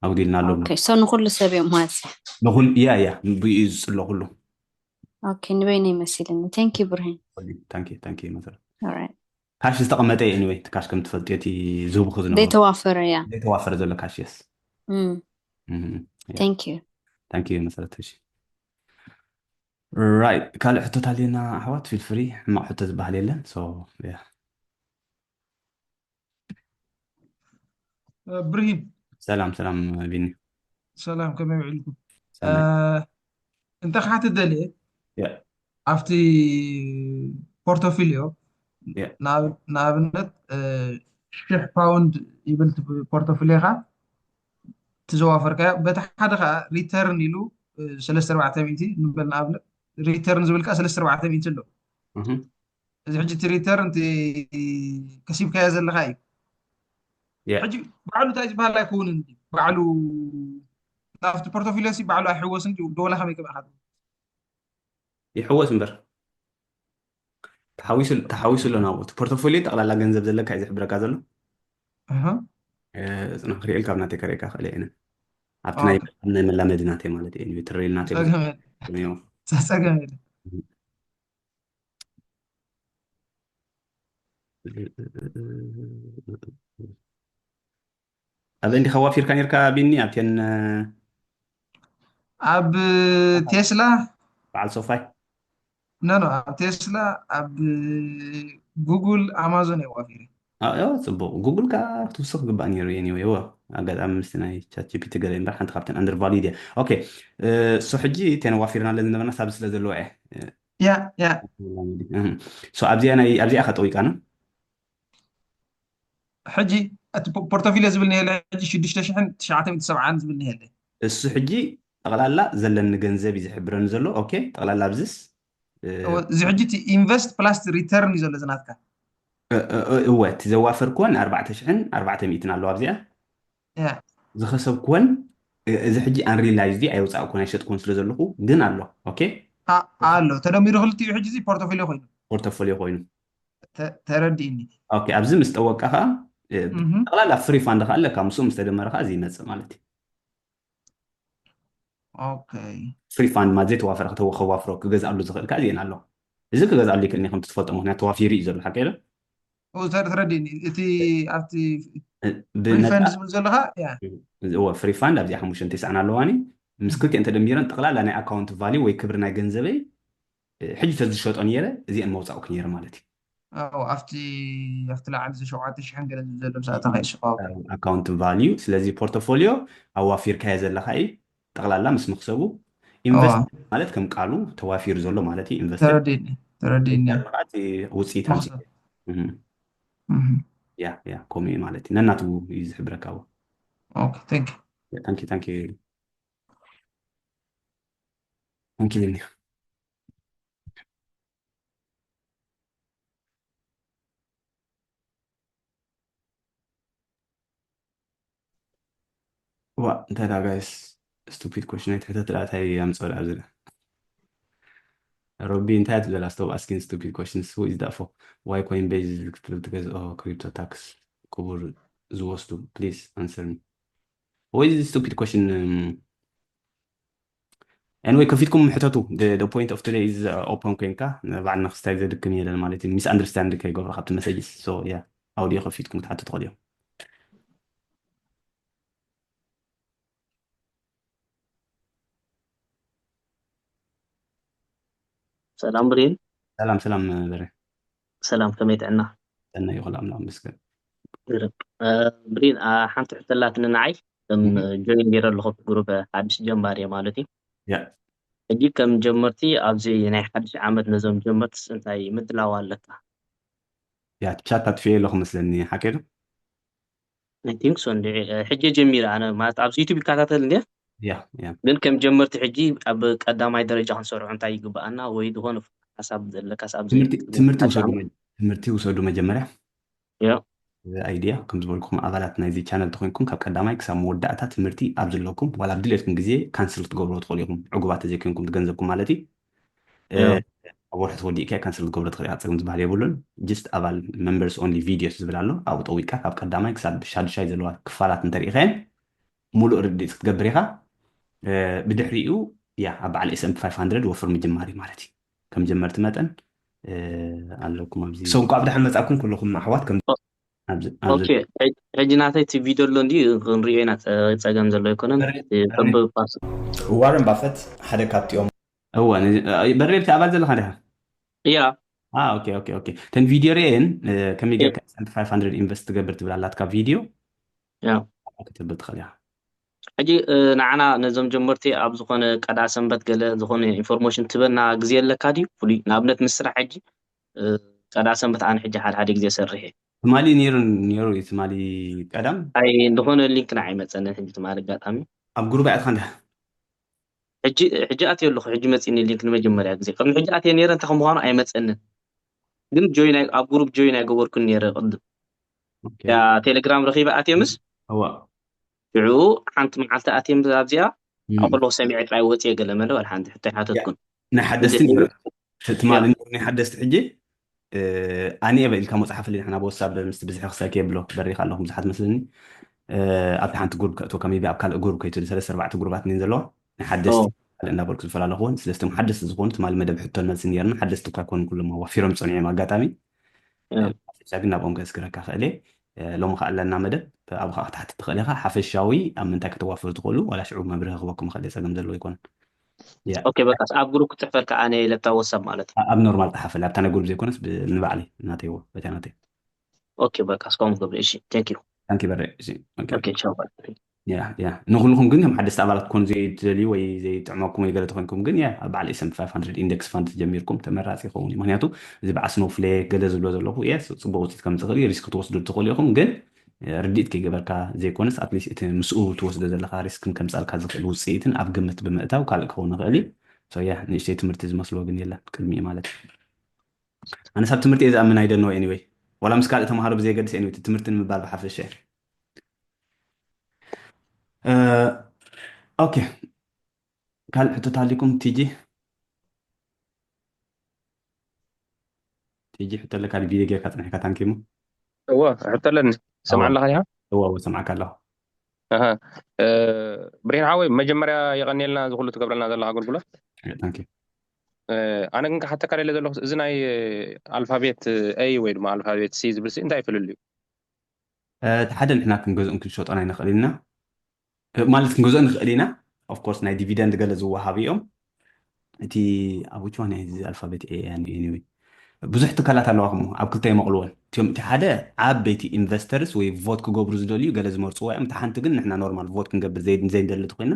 ኣጉዲልናሉ። ኦኬ፣ so ንኩሉ ሰብ እዮም ማለት እዩ። ንኹል ያ ያ ብኡ ዝፅሎ ኩሉ። ኦኬ፣ ንበይነይ መሲልኒ። Thank you ብርሂን። Thank you፣ thank you መሰረት። Alright። ካሽ ዝተቐመጠ እዩ። Anyway፣ እቲ ካሽ ከም ትፈልጥዮ እቲ ዝህቡኺ ዝነበሩ ዘይተዋፈረ ያ። ዘይተዋፈረ ዘሎ ካሽ፣ yes። እም፣ እም፣ ያ። Thank you። Thank you መሰረት። እሺ፣ right፣ ካልእ ሕቶታት ኣለና ኣሕዋት? Feel free፣ ሕማቕ ሕቶ ዝበሃል የለን። So yeah። ብርሂን። ሰላም ሰላም ቢኒ። ሰላም፣ ከመይ ውዒልኩም? ሰላም። እንተ ክሓትት ደልየ ያ። ኣብቲ ፖርቶፊልዮ ያ። ንኣብነት ሽሕ ፓውንድ ይብል ፖርቶፊልዮኻ ትዘዋፈርካዮ፣ በቲ ሓደ ከዓ ሪተርን ኢሉ ሰለስተ ኣርባዕተ ሚእቲ ንበል ንኣብነት፣ ሪተርን ዝብል ከዓ ሰለስተ ኣርባዕተ ሚእቲ ኣሎ። እህም። እዚ ሕጂ እቲ ሪተርን እቲ ከሲብካዮ ዘለካ እዩ። ያ። ሕጂ ባዕሉ እንታይ ዝበሃል ኣይከውንን ድዩ? ባዕሉ ናብቲ ፖርቶፊልዮ ሲ ባዕሉ ኣይሕወስን ድዩ? ዶላ ከመይ ከመይ ኢኻ? ይሕወስ እምበር ተሓዊሱ ተሓዊሱ ኣሎ ናብኡ። እቲ ፖርቶፎሊዮ ጠቕላላ ገንዘብ ዘለካ እዩ ዝሕብረካ ዘሎ። ኣሃ። እ፣ ጽናሕ ክርእየልካ ኣብ ናተይ ከርእየካ ክእል እየ። ኣብቲ ናይ ኦኬ። ኣብ ናይ መላመዲ ናተይ ማለት እዩ። ትረይል ናተይ ጸገም የለ። እዩ። ጸገም የለ። ኣብ እንዲኻ ዋፊርካ ነርካ ቢኒ ኣብተን ኣብ ቴስላ በዓል ሶፋይ ኖ ኖ ኣብ ቴስላ ኣብ ጉግል ኣማዞን እየ ዋፊረ። ኣዮ ጽቡቕ ጉግል ከኣ ክትውስኽ ግባእ ነይሩ። Anyway ዎ ኣጋጣሚ ምስቲ ናይ ቻት ጂፒቲ ገለ እምበር ሓንቲ ካብተን ኣንደር ቫሊድ እያ። ኦኬ እሱ ሕጂ እተን ዋፊርና ለ ዝነበርና ሳብ ስለ ዘለዎ እየ ያ ያ ሶ ኣብዚኣ ናይ ኣብዚኣ ከጠዊቃና ሕጂ እቲ ፖርቶፊልዮ ዝብል ነሄለ ሕጂ ሽዱሽተ ሽሕን ትሽዓተ ሚእቲ ሰብዓን ዝብል ነሄለ እሱ ሕጂ ጠቕላላ ዘለኒ ገንዘብ እዩ ዝሕብረኒ ዘሎ። ኦኬ ጠቕላላ ኣብዝስ እዚ ሕጂ እቲ ኢንቨስት ፕላስ ሪተርን እዩ ዘሎ ዝናትካ እወ እቲ ዘዋፈርክወን ኣርባዕተ ሽሕን ኣርባዕተ ሚእትን ኣለዋ ኣብዚኣ ያ ዝኸሰብክወን እዚ ሕጂ ኣንሪላይዝድ ኣየውፃእኩን ኣይሸጥኩን ስለ ዘለኹ ግን ኣሎ። ኦኬ ኣ- ኣሎ ተደሚሩ ክልቲኡ ሕጂ እዚ ፖርቶፊልዮ ኮይኑ ፖርቶፎሊዮ ኮይኑ ተ- ተረዲእኒ ኦኬ ኣብዚ ምስ ጠወቅካ ከዓ እ፣ እህ። ጠቕላላ ፍሪ ፋንድ ከዓ ኣለካ ምስኡ ምስ ተደመረ ከዓ እዚ ይመፅእ ማለት እዩ። ኦኬ ፍሪ ፋንድ ማለት ዘይተዋፈረ ከተወ- ከዋፍሮ ክገዝኣሉ ዝኽእል ከዓ እዚአን ኣሎ። እዚ ክገዝኣሉ ይክእል ከምቲ ትፈልጦ ምክንያት ተዋፊሩ እዩ ዘሎ ሓቂ ዶ ኡ፣ ተረ- ተረዲእኒ እቲ ኣብቲ ብነፃ ሪፈንድ ዝብል ዘለካ ያ እዎ ፍሪ ፋንድ ኣብዚኣ ሓሙሽተ ተስዓን ኣለዋኒ ምስ ክልቲአን ተደሚረን ጠቕላላ ናይ ኣካውንት ቫሊዩ ወይ ክብሪ ናይ ገንዘበይ እ፣ ሕጂ ተዝሸጦ ነይረ እዚአን መውፃእኩ ነይረ ማለት እዩ። ኣዎ ኣብቲ ኣብቲ ላዕሊ እዚ ሸውዓተ ሽሕን ገለ ዝብል ዘሎ ምስኣተኻ ይስቆ ኣካውንት ቫሊዩ ስለዚ ፖርቶፎሊዮ ኣዋፊርካዮ ዘለካ እዩ ጠቕላላ ምስ መክሰቡ ኢንቨስት ማለት ከም ቃሉ ተዋፊሩ ዘሎ ማለት እዩ። ኢንቨስት ተረዲእኒ ተረዲእኒ ውፅኢት ኣምፂ መክሰብ እህ። ያ ያ ከምኡ እዩ ማለት እዩ። ነናቱ እዩ ዝሕብረካ። ኦኬ ታንክ ታንኪ ታንኪ ታንኪ ቢኒ። ዋ እንታይ ዳ ጋይስ ስቱፒድ ኮሽን ኣይትሕተት ዳ እንታይ ያምፀው ዳ ኣብዚ ዳ ሮቢ እንታይ ትብለላ stop asking stupid questions who is that for why Coinbase ክትብል ትገዝኦ crypto tax ክቡር ዝወስዱ please answer me what is this stupid question um, Anyway ከፊትኩም ሕተቱ the point of today is open ኮይንካ ንባዕልና ክስታይ ዘድክም የለን ማለት እዩ። ሚስ ኣንደርስታንድ ከይገብሮ ካብቲ መሰጅስ so yeah ኣውዲዮ ከፊትኩም ክትሓቱ ትኽእሉ እዮም። ሰላም ብሪን። ሰላም ሰላም በረ። ሰላም ከመይ ጥዕና? ጥዕና ይኹን ኣምላኽ ይመስገን። ብሪን ሓንቲ ሕቶ ኣላትኒ ንዓይ ከም ጆይን ገይረ ኣለኹ ግሩፕ ሓድሽ ጀማሪ ማለት እዩ። ሕጂ ከም ጀመርቲ ኣብዚ ናይ ሓድሽ ዓመት ነዞም ጀመርትስ እንታይ ምድላው ኣለካ? ያ ቻት ኣጥፍኤ ኣለኹ መስለኒ ሓቀዶ I think so እንዲ ሕጂ ጀሚረ ኣነ ማለት ኣብዚ ዩቱብ ይከታተል እንዲ ግን ከም ጀመርቲ ሕጂ ኣብ ቀዳማይ ደረጃ ክንሰርዖ እንታይ ይግብኣና ወይ ዝኾነ ሓሳብ ዘለካስ ኣብዚ ትምህርቲ ውሰዱ መጀመርያ። ኣይድያ ከም ዝበልኩም ኣባላት ናይዚ ቻነል ተኮይንኩም ካብ ቀዳማይ ክሳብ መወዳእታ ትምህርቲ ኣብ ዘለኩም ዋላ ኣብ ድሌትኩም ግዜ ካንስል ክትገብርዎ ትኽእሉ ኢኹም። ዕጉባት ተዘይኮይንኩም ትገንዘብኩም ማለት እዩ። ኣብ ወርሒ ተወዲእካ ካንስል ክትገብሮ ትኽእል ኢኻ። ፀገም ዝበሃል የብሉን። ጅስት ኣባል members only videos ዝብል ኣሎ። ኣብኡ ጠዊቅካ ካብ ቀዳማይ ክሳብ ሻዱሻይ ዘለዋ ክፋላት እንተሪኢኻየን ሙሉእ ርድኢት ክትገብር ኢኻ። ብድሕሪኡ ያ ኣብ በዓል S&P five hundred ወፍር ምጅማር እዩ ማለት እዩ። ከም ጀመርቲ መጠን ኣለኩም ኣብዚ ሰው እንኳ ብድሓን መጻእኩም ኩልኹም ኣሕዋት ከም ሕጂ ናተይ እቲ ቪድዮ ኣሎ እንዲ ክንሪኦ ኢና። ጸገም ዘሎ ኣይኮነን። ዋረን ባፈት ሓደ ካብቲኦም እወ በሬብቲ ኣባል ዘለኻ ዲኻ? እያ ኦኬ ኦኬ ኦኬ። ተን ቪድዮ ርኤን ከመይ ጌርካ S&P five hundred ኢንቨስት ትገብር ትብል ኣላትካ ቪድዮ ያ ክትብል ትኽእል ኢኻ። ሕጂ ንዓና ነዞም ጀመርቲ ኣብ ዝኾነ ቀዳ ሰንበት ገለ ዝኾነ ኢንፎርሜሽን ትበና ግዜ ኣለካ ድዩ? ፍሉይ ንኣብነት ምስ ስራሕ ሕጂ ቀዳ ሰንበት ኣነ ሕጂ ሓደ ሓደ ግዜ ሰርሕ እየ። ትማሊ ነይሩ ነይሩ እዩ ትማሊ ቀዳም ኣይ ዝኾነ ሊንክ ንዓይ መፀንን ሕጂ ትማሊ ኣጋጣሚ ኣብ ጉሩብ ኣያትካ እንዳ ሕጂ ሕጂ ኣትየ ኣለኹ። ሕጂ መፂኒ ሊንክ ንመጀመርያ ግዜ ቅድሚ ሕጂ ኣትየ ነይረ እንታይ ከም ምዃኑ ኣይመፀንን ግን ጆይን ኣይ- ኣብ ጉሩብ ጆይን ኣይገበርኩን ነይረ ቅድም ኦኬ። ያ ቴሌግራም ረኺበ ኣትየ ምስ እዋ ሽዑ ሓንቲ መዓልቲ ኣትየ ምስ ኣብዚኣ እም። ኣብ ከለኹ ሰሚዐ ጥራይ ወፅየ ገለ መለ ዋላ ሓንቲ ሕቶ ኣይሓተትኩን ናይ ሓደስቲ እዚ ነይሩ። እቲ ትማሊ ነይሩ ናይ ሓደስቲ ሕጂ ኣነ እየ ኢልካ መፅሓፍ ሊ ንሕና ብወሳብ ምስ ብዝሒ ክሰኪ የብሎ በሪኻ ኣለኹም ብዙሓት መስለኒ ኣብቲ ሓንቲ ጉሩብ ከእትወካ ሜቢ ኣብ ካልእ ጉሩብ ከይትብል ሰለስተ ኣርባዕተ ጉሩባት እኒን ዘለዋ ናይ ሓደስቲ ካልእ እናበልኩ ዝፈላለኹ እውን ስለስቶም ሓደስቲ ዝኾኑ ትማሊ መደብ ሕቶን መልሲ ነርና ሓደስቲ እኳ ይኮኑ ኩሎም ኣዋፊሮም ፀኒዖም ኣጋጣሚ ብቻ ግን ናብኦም ከስግረካ ክእል እየ ሎሚ ከዓ ኣለና መደብ ኣብኡ ከዓ ክትሓትት ትኽእል ኢኻ ሓፈሻዊ ኣብ ምንታይ ከተዋፍሩ ትኽእሉ ዋላ ሽዑ መብርሂ ክበኩም ይኽእል እየ ፀገም ዘለዎ ኣይኮነን ኦኬ በቃ ኣብ ግሩፕ ክፅሕፈልካ ኣነ ለብታ ወሳብ ማለት እዩ ኣብ ኖርማል ፀሓፈል ኣብታ ናይ ግሩፕ ዘይኮነስ ንባዕለይ ናተይዎ በታ ናተይ ኦኬ በቃ እስካሁን ገብረ እሺ thank you thank you በረ እሺ okay okay ciao bye yeah yeah ንኩልኩም ግን ከም ሓደስቲ ኣባላት ትኮኑ ዘይትደልዩ ወይ ዘይጥዕመኩም ወይ ገለ ተኮንኩም ግን yeah ኣብ በዓል S&P five hundred index fund ጀሚርኩም ተመራፂ ይኸውን እዩ ምክንያቱ እዚ በዓል Snowflake ገለ ዝብሎ ዘለኹ yes ፅቡቅ ውፅኢት ከም ዝኽእል እዩ risk ክትወስዱ ትኽእሉ ኢኹም ግን ርድኢት ከይገበርካ ዘይኮነስ ኣትሊስት እቲ ምስኡ ትወስዶ ዘለካ ሪስክን ከምፃልካ ዝኽእል ውፅኢትን ኣብ ግምት ብምእታው ካልእ ክኸውን ይኽእል እዩ ሶ ያ ንእሽተይ ትምህርቲ ዝመስሎ ግን የለን ቅድሚኡ ማለት እዩ ኣነስ ኣብ ትምህርቲ እየ ዝኣምን ኣይደኖ anyway ዋላ ምስ ካልእ ተምሃሮ ብዘየገድስ anyway ትምህርቲ ንምባል ብሓፈሻ ኦኬ ካልእ ሕቶታት ኣሊኩም ቲጂ ቲጂ ሕቶ ኣለካ ቪድዮ ጌርካ ፅኒሕካ ታንኪሙ እወ ሕቶ ኣለኒ ሰምዓ ኣለካ ዲኻ እወ እወ ሰምዓካ ኣለኹ ኣሃ ብሬን ሓወይ መጀመርያ የቐንየልና ዝኩሉ ትገብረልና ዘለካ ኣገልግሎት ታንኪ ኣነ ግን ክሓተካ ደለ ዘለኩ እዚ ናይ ኣልፋቤት A ወይ ድማ ኣልፋቤት C ዝብል እንታይ ፍልልዩ እቲ ሓደ ንሕና ክንገዝኦን ክንሸጦን ኣይንኽእል ኢና ማለት ክንገዝኦ ንኽእል ኢና of course ናይ ዲቪደንድ ገለ ዝወሃቡ እዮም እቲ ኣብ which one እዚ ኣልፋቤት A anyway ብዙሕ ትካላት ኣለዋ ክሞ ኣብ ክልተ ይመቕልወን እቲኦም እቲ ሓደ ዓበይቲ ኢንቨስተርስ ወይ ቮት ክገብሩ ዝደልዩ ገለ ዝመርፅዎ እዮም እቲ ሓንቲ ግን ንሕና ኖርማል ቮት ክንገብር ዘይንደሊ ተኮይና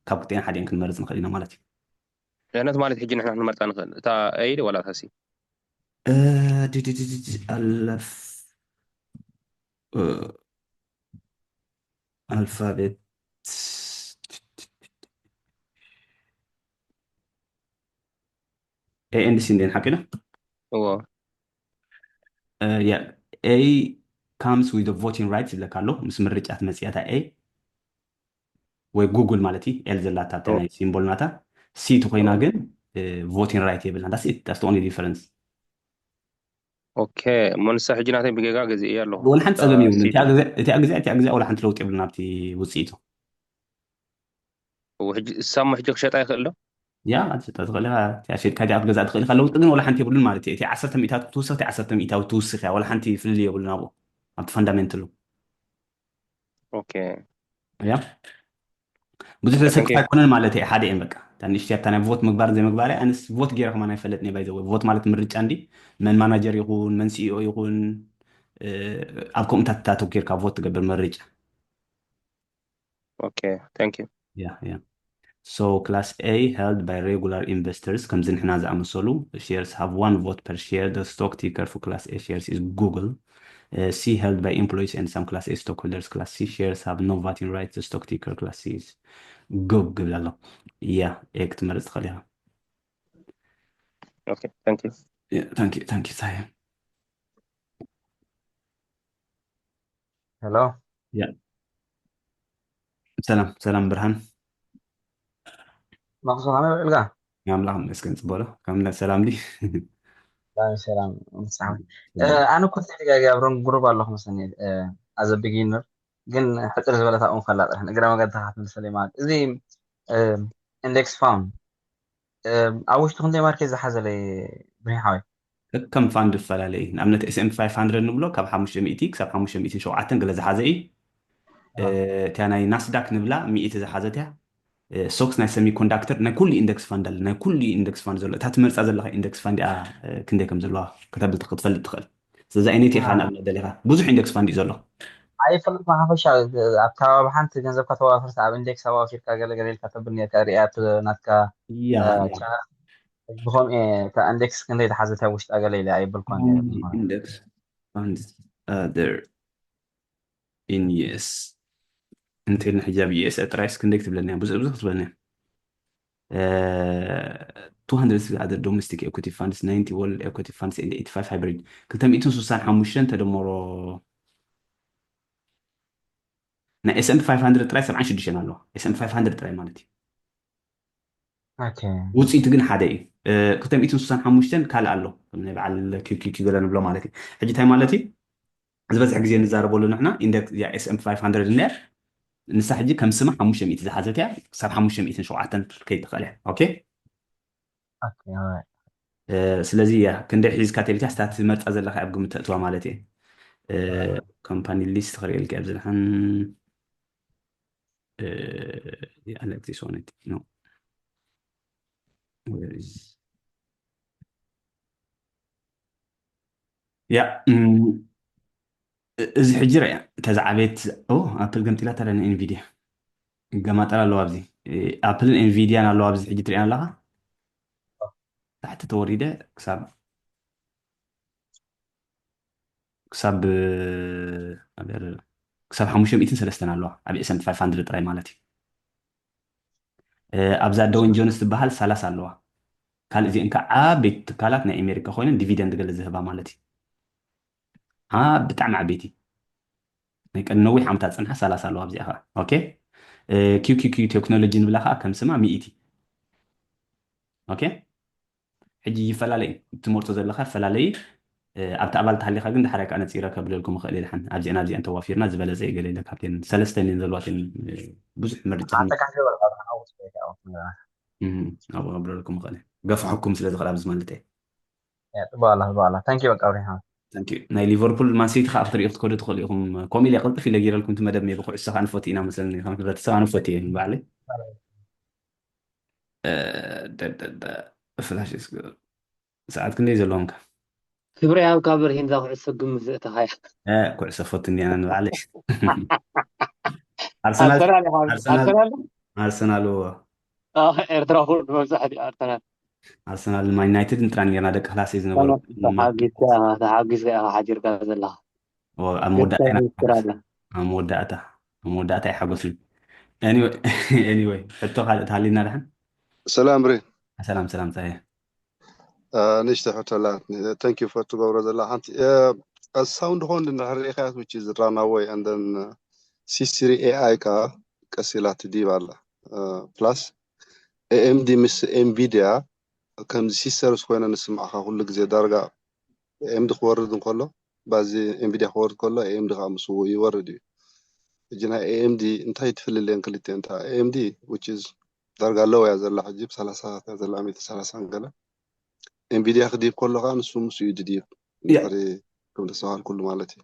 ካብ ክልተን ሓዲአን ክንመርፅ ንኽእል ኢና ማለት እዩ ነት ማለት ሕጂ ንሕና ክንመርፃ ንኽእል እታ A ዶ ዋላ እታ C ኣለፍ ኣልፋቤት A and C እንዴን ሓቂና እዎ A comes with voting rights ይብለካ ኣሎ ምስ ምርጫ ትመፅያ እታ A ወይ ጉግል ማለት እዩ ኤል ዘላታ እታ ናይ ሲምቦል ናታ C ተኮይና ግን voting right የብልና that's it that's the only difference ኦኬ እሞ ንሳ ሕጂ ናተይ ብጌጋ ገዚእ ኣለኹ ወላ ሓንቲ ፀገም የብሉ እቲኣ ግዜ እቲኣ ግዜ ወላ ሓንቲ ለውጢ የብሉ ናብቲ ውፅኢቱ ሕጂ እሳሞ ሕጂ ክሸጣ ይኽእል ዶ ያ ክትሸጣ ትኽእል ኢኻ እቲኣ ሸጥካ እቲኣ ክትገዛእ ትኽእል ኢኻ ለውጢ ግን ወላ ሓንቲ የብሉን ማለት እዩ እቲ ዓሰርተ ሚእታዊ ክትውስኽ እቲ ዓሰርተ ሚእታዊ ትውስኽ እያ ወላ ሓንቲ ፍልልይ የብሉን ኣብኡ ኣብቲ ፈንዳሜንትሉ ኦኬ ያ ብዙሕ ዘሰክፍ ኣይኮነን ማለት እየ ሓደ እየን በቃ እታ ንእሽትያ እታ ናይ ቮት ምግባር ዘይምግባር ኣነስ ቮት ገይረ ከማን ኣይፈልጥን እየ ባይዘወ ቮት ማለት ምርጫ እንዲ መን ማናጀር ይኹን መን ሲኢኦ ይኹን ኣብ ከምኡታት ተተኪርካ ቮት ትገብር ምርጫ Okay, thank you. Yeah, yeah. So class A held by regular investors ከምዚ ንሕና ዝኣመሰሉ shares have one vote per share. The stock ticker for class A shares is Google. Uh, C held by employees and some class A stockholders. Class C shares have no voting rights. The stock ticker class C is Google ኣሎ። Yeah, A ክትመርጽ ትኽእል ኢኻ። Okay, thank you. Yeah, thank you, thank you, Saye. Hello. Yeah. ሰላም ሰላም ብርሃን። መቕሱ ከመይ ውዒልካ? ኣምላኽ ይመስገን ጽቡቕ ዶ? ከም ሰላም ዲ? ሰላም ሰላም። ኣነ እኮ እንታይ ደጋጊ ኣብ ሮንግ ግሩፕ ኣለኹ መስለኒ። ኣዘ ቢጊነር ግን ሕጽር ዝበለት ኣብኡ ፈላጥ እግረ መገዲ ክትምልሰለይ ማለት እዚ ኢንዴክስ ፋውንድ ኣብ ውሽጡ ክንደይ ማርኬት ዝሓዘለይ ብርሃን ሓወይ? ከም ፋንድ ዝፈላለ እዩ። ንኣብነት S and P five hundred ንብሎ ካብ ሓሙሽተ ሚእቲ ክሳብ ሓሙሽተ ሚእቲ ሸውዓተ ገለ ዝሓዘ እዩ። እታ ናይ ናስዳክ ንብላ ሚእቲ ዝሓዘት እያ። ሶክስ ናይ ሰሚኮንዳክተር ናይ ኩሉ ኢንደክስ ፋንድ ኣለ። ናይ ኩሉ ኢንደክስ ፋንድ ዘሎ እታ ትመርፃ ዘለካ ኢንደክስ ፋንድ እያ ክንደይ ከም ዘለዋ ከተብል ክትፈልጥ ትኽእል። ስለዚ ኣይነት ኢኻ ንኣብነት ደሊኻ ብዙሕ ኢንደክስ ፋንድ እዩ ዘሎ። ኣይፈልጥ ሓፈሻ ኣብታ ኣብ ሓንቲ ገንዘብካ ተዋፍርታ ኣብ ኢንዴክስ ኣዋፊርካ ገለ ገለ ኢልካ ተብል ነርካ ሪኣ ናትካ ያ ብኸምኡ እየ እታ ኢንዴክስ ክንደይ ዝሓዘት ኣብ ውሽጣ ገለ ኢለ ኣይበልኳን ኢንደክስ ፋንድ there in yes እንተልና ሕጂ ኣብ ዩኤስ ጥራይስ ክንደይ ክትብለኒ እያ? ብዙሕ ብዙሕ ክትብለኒ እያ። two hundred other domestic equity funds, ninety world equity funds and eighty-five hybrid ክልተ ሚእትን ስሳን ሓሙሽተን ተደመሮ ናይ S and P five hundred ጥራይ ሰብዓን ሽዱሽተን ኣለዋ። S and P five hundred ጥራይ ማለት እዩ። ውፅኢቱ ግን ሓደ እዩ። ክልተ ሚእትን ስሳን ሓሙሽተን ካልእ ኣሎ ናይ በዓል ኪኪኪ ገለ ንብሎ ማለት እዩ። ሕጂ እንታይ ማለት እዩ? ዝበዝሕ ግዜ ንዛረበሉ ንሕና ኢንደክስ S and P five hundred እኒኣ ንሳ ሕጂ ከም ስማ ሓሙሽተ ሚእቲ ዝሓዘት እያ። ክሳብ ሓሙሽተ ሚእትን ሸውዓተን ከይትኽእል እያ። ኦኬ ስለዚ እያ ክንደይ ሒዝካ ተልካ ስታት መርፃ ዘለካ ኣብ ግምት ተእትዋ ማለት እየ። ኮምፓኒ ሊስት ክርእየልካ ኣብ ዝልሓን I like this one. I think. No. Where is? Yeah. እዚ ሕጂ ርያ እታ ዝዓበየት ኣፕል ገምጢላ ታለ ንኤንቪድያ ገማጠል ኣለዋ ኣብዚ ኣፕልን ኤንቪድያን ኣለዋ ኣብዚ ሕጂ ትሪኣን ኣለኻ ታሕቲ ተወሪደ ክሳብ ክሳብ ክሳብ ሓሙሽተ ሚእትን ሰለስተን ኣለዋ ኣብ S and P five hundred ጥራይ ማለት እዩ። ኣብዛ ደውን ጆንስ ትበሃል ሰላሳ ኣለዋ። ካልእ እዚአን ከዓ ዓበይቲ ትካላት ናይ ኣሜሪካ ኮይነን ዲቪደንድ ገለ ዝህባ ማለት እዩ። ብጣዕሚ ዓበይቲ ናይ ቀድ ነዊሕ ዓመታት ፅንሓ ሰላሳ ኣለዋ ኣብዚኣ ከዓ ኦኬ QQQ ቴክኖሎጂ ንብላ ከዓ ከም ስማ ሚእቲ ኦኬ ሕጂ ይፈላለ እዩ ትመርፆ ዘለካ ይፈላለ እዩ ኣብቲ ኣባል ተሃሊካ ግን ድሓር ከዓ ነፂረ ከብለልኩም ይኽእል እየ ድሓን ኣብዚአን ኣብዚአን ተዋፊርና ዝበለፀ እዩ ገለ ኢለ ካብተን ሰለስተን እየን ዘለዋትን ብዙሕ ምርጫ ኣብኡ ከብለልኩም ይኽእል ገፋሕኩም ስለ ዝኽእል ኣብዚ ማለት እየ ጽቡቅ ኣላ ጽቡቅ ኣላ ታንኪ በቃ ኣብሪሃ ናይ ሊቨርፑል ማንሲቲ ከዓ ክትሪኡ ክትከዱ ትኽእሉ ኢኹም ኮሚል ቅልጥፍ ኢለ ጌረልኩም እቲ መደብ ሜቢ ኩዕሶ ከዓ ንፈት ኢና መስለኒ ከም ሕብረተሰብ ኣንፈት እየ ባዕለይ ፍላሽ ሰዓት ክንደይ ዘለዎም ከ ክብሪ ሃብካ ብርሂን እዛ ኩዕሶ ግምት ዘእተኻያ ኩዕሶ ፈቱ እንዲና ንባዕለ ኣርሰናል ኣርሰናል እዎ ኤርትራ ኩሉ መብዛሕቲ ኣርሰናል ኣርሰናል ማን ዩናይትድ ንጥራን ጌርና ደቂ ክላሰይ ዝነበሩ ተሓጊዝካ ኢኻ ሓዲርካ ዘለኻ ኣብ መወዳእታ ኢና ኣብ መወዳእታ ኣብ መወዳእታ ይሓጎስኒ anyway ሕቶ ካልእ ተሃሊና ድሓን ሰላም ብሬ ሰላም ሰላም ፀየ ንእሽተ ሕቶ ኣላ thank you for ትገብሮ ዘላ ሓንቲ ሳውንድ ኾን እንድሕር ሪኢኻያት which is run away and then C three A I ከዓ ቀስ ኢላ ትዲብ ኣላ plus A M D ምስ ኤንቪድያ ከምዚ ሲስተርስ ኮይነ ንስማዕካ ኩሉ ግዜ ዳርጋ A M D ክወርድ እንከሎ ባዚ ኤንቪድያ ክወርድ ከሎ A M D ከዓ ምስኡ ይወርድ እዩ ሕጂ ናይ A M D እንታይ ትፍልልየን ክልተ እንታ A M D which is ዳርጋ ኣለዎ እያ ዘላ ሕጂ ብሰላሳ እያ ዘላ ሚእቲ ሰላሳን ገለ ኤንቪድያ ክድይብ ከሎ ከዓ ንሱ ምስ እዩ ድድይብ ድሕሪ ከም ተስተውሃልኩሉ ማለት እዩ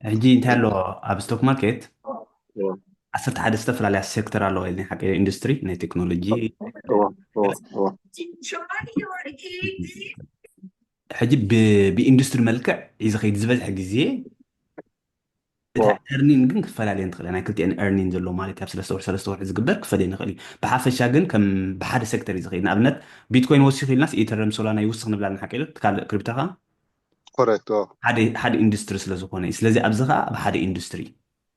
ሕጂ እንታይ ኣሎ ኣብ ስቶክ ማርኬት ዓሰርተ ሓደ ዝተፈላለያ ሴክተር ኣለዋ ናይ ሓቂ ኢንዱስትሪ ናይ ቴክኖሎጂ ሕጂ ብኢንዱስትሪ መልክዕ እዩ ዝኸይድ ዝበዝሐ ግዜ እታ earning ግን ክፈላለየን ትኽእል እያ። ናይ ክልቲኤን earning ዘሎ ማለት ኣብ ሰለስተ ወርሒ ሰለስተ ወርሒ ዝግበር ክፈልየን ይኽእል እዩ። ብሓፈሻ ግን ከም ብሓደ ሴክተር እዩ ዝኽእል። ንኣብነት ቢትኮይን ወሲኹ ኢልናስ ኢተረም ሶላና ይውስኽ ንብላለን ሓቂ ዶ? ትካል ክሪፕቶ ከዓ ኮሬክት ሓደ ሓደ ኢንዱስትሪ ስለ ዝኾነ እዩ። ስለዚ ኣብዚ ከዓ ኣብ ሓደ ኢንዱስትሪ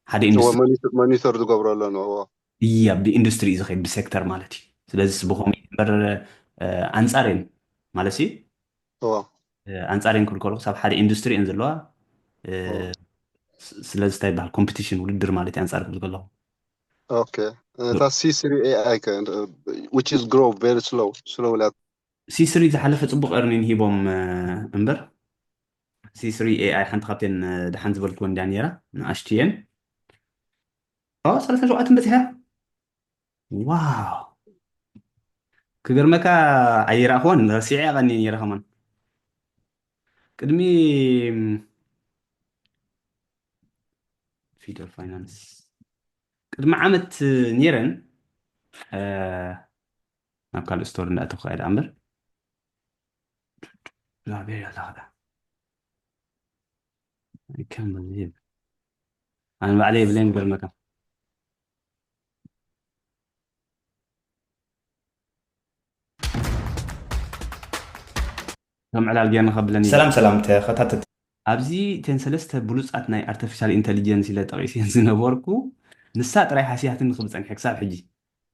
ሓደ እዎ ኢንዱስትሪ ሞኒተር ሞኒተር ዝገብሮ ኣሎ ነው እዎ እያ ብኢንዱስትሪ እዩ ዝኸይድ ብሴክተር ማለት እዩ። ስለዚ ብኸምኡ እዩ እምበር እ፣ ኣንጻር እየን ማለት እዩ እዎ እ፣ ኣንጻር እየን ክብል ከለኹ ሳብ ሓደ ኢንዱስትሪ እየን ዘለዋ እ፣ እዎ ስ- ስለዚ እንታይ ይበሃል ኮምፒቲሽን ውድድር ማለት እዩ ኣንጻር ክብል ከለኹ okay እታ C three AI ከ which is grow very slow slow ላ C three ዝሓለፈ ፅቡቅ earning ሂቦም እ፣ እምበር C three AI ሓንቲ ካብተን እ፣ ደሓን ዝበልክወን እንድያ ነይራ ንኣሽትየን ኦ ሰላሳ ሸውዓተ በፂሐ ዋው ክገርመካ ኣይረእኽዎን ረሲዐ ቀኒ ነይረ ከማን ቅድሚ ፊደል ፋይናንስ ቅድሚ ዓመት ነይረን እ፣ ናብ ካልእ ስቶር እንዳእተኹ ከይደ እምበር እግዚኣብሔር ያላኽዳ ከም በዚህ ኣነ ባዕለይ የብለይን ገርመካ ከም ዕላል ጌርና ከብለኒ ሰላም ሰላም ተኸታተልቲ ኣብዚ እተን ሰለስተ ብሉፃት ናይ ኣርቲፊሻል ኢንተሊጀንስ ኢለ ጠቂሰን ዝነበርኩ ንሳ ጥራይ ሃስያትኒ ክብል ፀኒሐ ክሳብ ሕጂ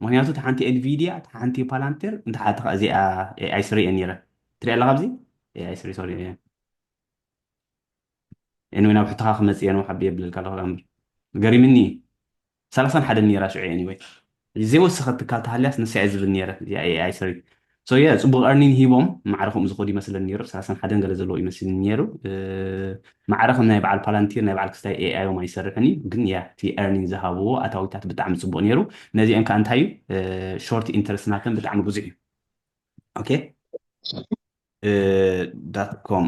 ምክንያቱ እታ ሓንቲ ኤንቪድያ እታ ሓንቲ ፓላንቴር እንተ ሓትኻ እዚኣ ኤኣይ ስሪኤ ነይረ ትሪኣ ኣለካ ኣብዚ ኤኣይ ስሪ ሶሪ ኤንወይ ናብ ሕቶኻ ክመፅእ እየ ንውሓቢ የብለልካ ኣለኹ እምበር ገሪምኒ ሰላሳን ሓደን ነይራ ሽዑ ኤንወይ ዘይወሰኸት ትካል ተሃልያስ ንሳ እየ ዝብል ነይረ እዚኣ ኤኣይ ስሪ so yeah ፅቡቅ earning ሂቦም ማዕረ ከምኡ ዝኸዱ ይመስለኒ ነይሩ ሰላሳን ሓደን ገለ ዘለዎ ይመስልኒ ነይሩ ማዕረ ከም ናይ በዓል ፓላንቲር ናይ በዓል ክስታይ ኤኣይ ዮም ኣይሰርሕን እዩ ግን ያ እቲ earning ዝሃብዎ ኣታዊታት ብጣዕሚ ፅቡቅ ነይሩ ነዚአን ከዓ እንታይ እዩ short interest ናተን ብጣዕሚ ብዙሕ እዩ okay dot com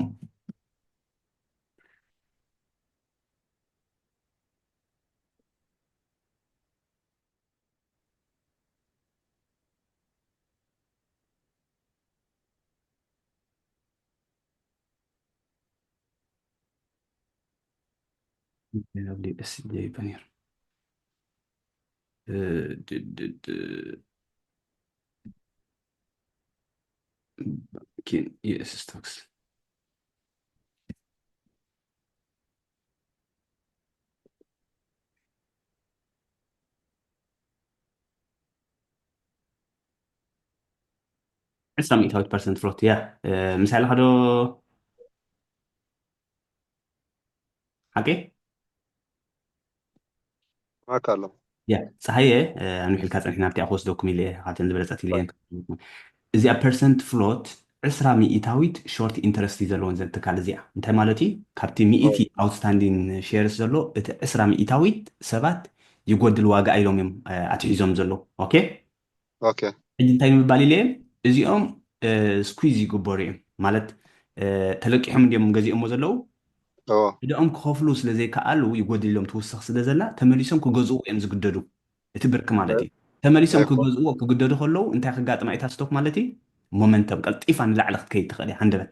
ዕስራ ሚእታዊት ፐርሰንት ፍሎት ያ ምሳሌ ከዶ ሓቂ ማክ ኣሎ ያ ፀሃየ ኣንዊሕ ኢልካ ፀኒሕና ኣብቲኣ ክወስደኩም ኢለ እየ ካብተን ዝበለፀት ኢለ እየን እዚኣ ፐርሰንት ፍሎት ዕስራ ሚእታዊት ሾርት ኢንተረስት እዩ ዘለወን ዘን ትካል እዚኣ እንታይ ማለት እዩ ካብቲ ሚእቲ ኣውትስታንዲን ሼርስ ዘሎ እቲ ዕስራ ሚእታዊት ሰባት ይጎድል ዋጋ ኢሎም እዮም ኣትሒዞም ዘለዉ ኦኬ ኦኬ ሕጂ እንታይ ንምባል ኢለ እዚኦም ስኩዝ ይግበሩ እዮም ማለት ተለቂሖም እንዲዮም ገዚኦሞ ዘለዉ እዎ እዳኦም ክኸፍሉ ስለ ዘይከኣሉ ይጎድል ኢሎም ትውስኽ ስለ ዘላ ተመሊሶም ክገዝኡ እዮም ዝግደዱ እቲ ብርክ ማለት እዩ ተመሊሶም እኮ። ክገዝእዎ ክግደዱ ከለዉ እንታይ ክጋጥማ እታ ስቶክ ማለት እዩ ሞመንተም ቀልጢፋ ንላዕሊ ክትከይድ ትኽእል እያ ሃንደበት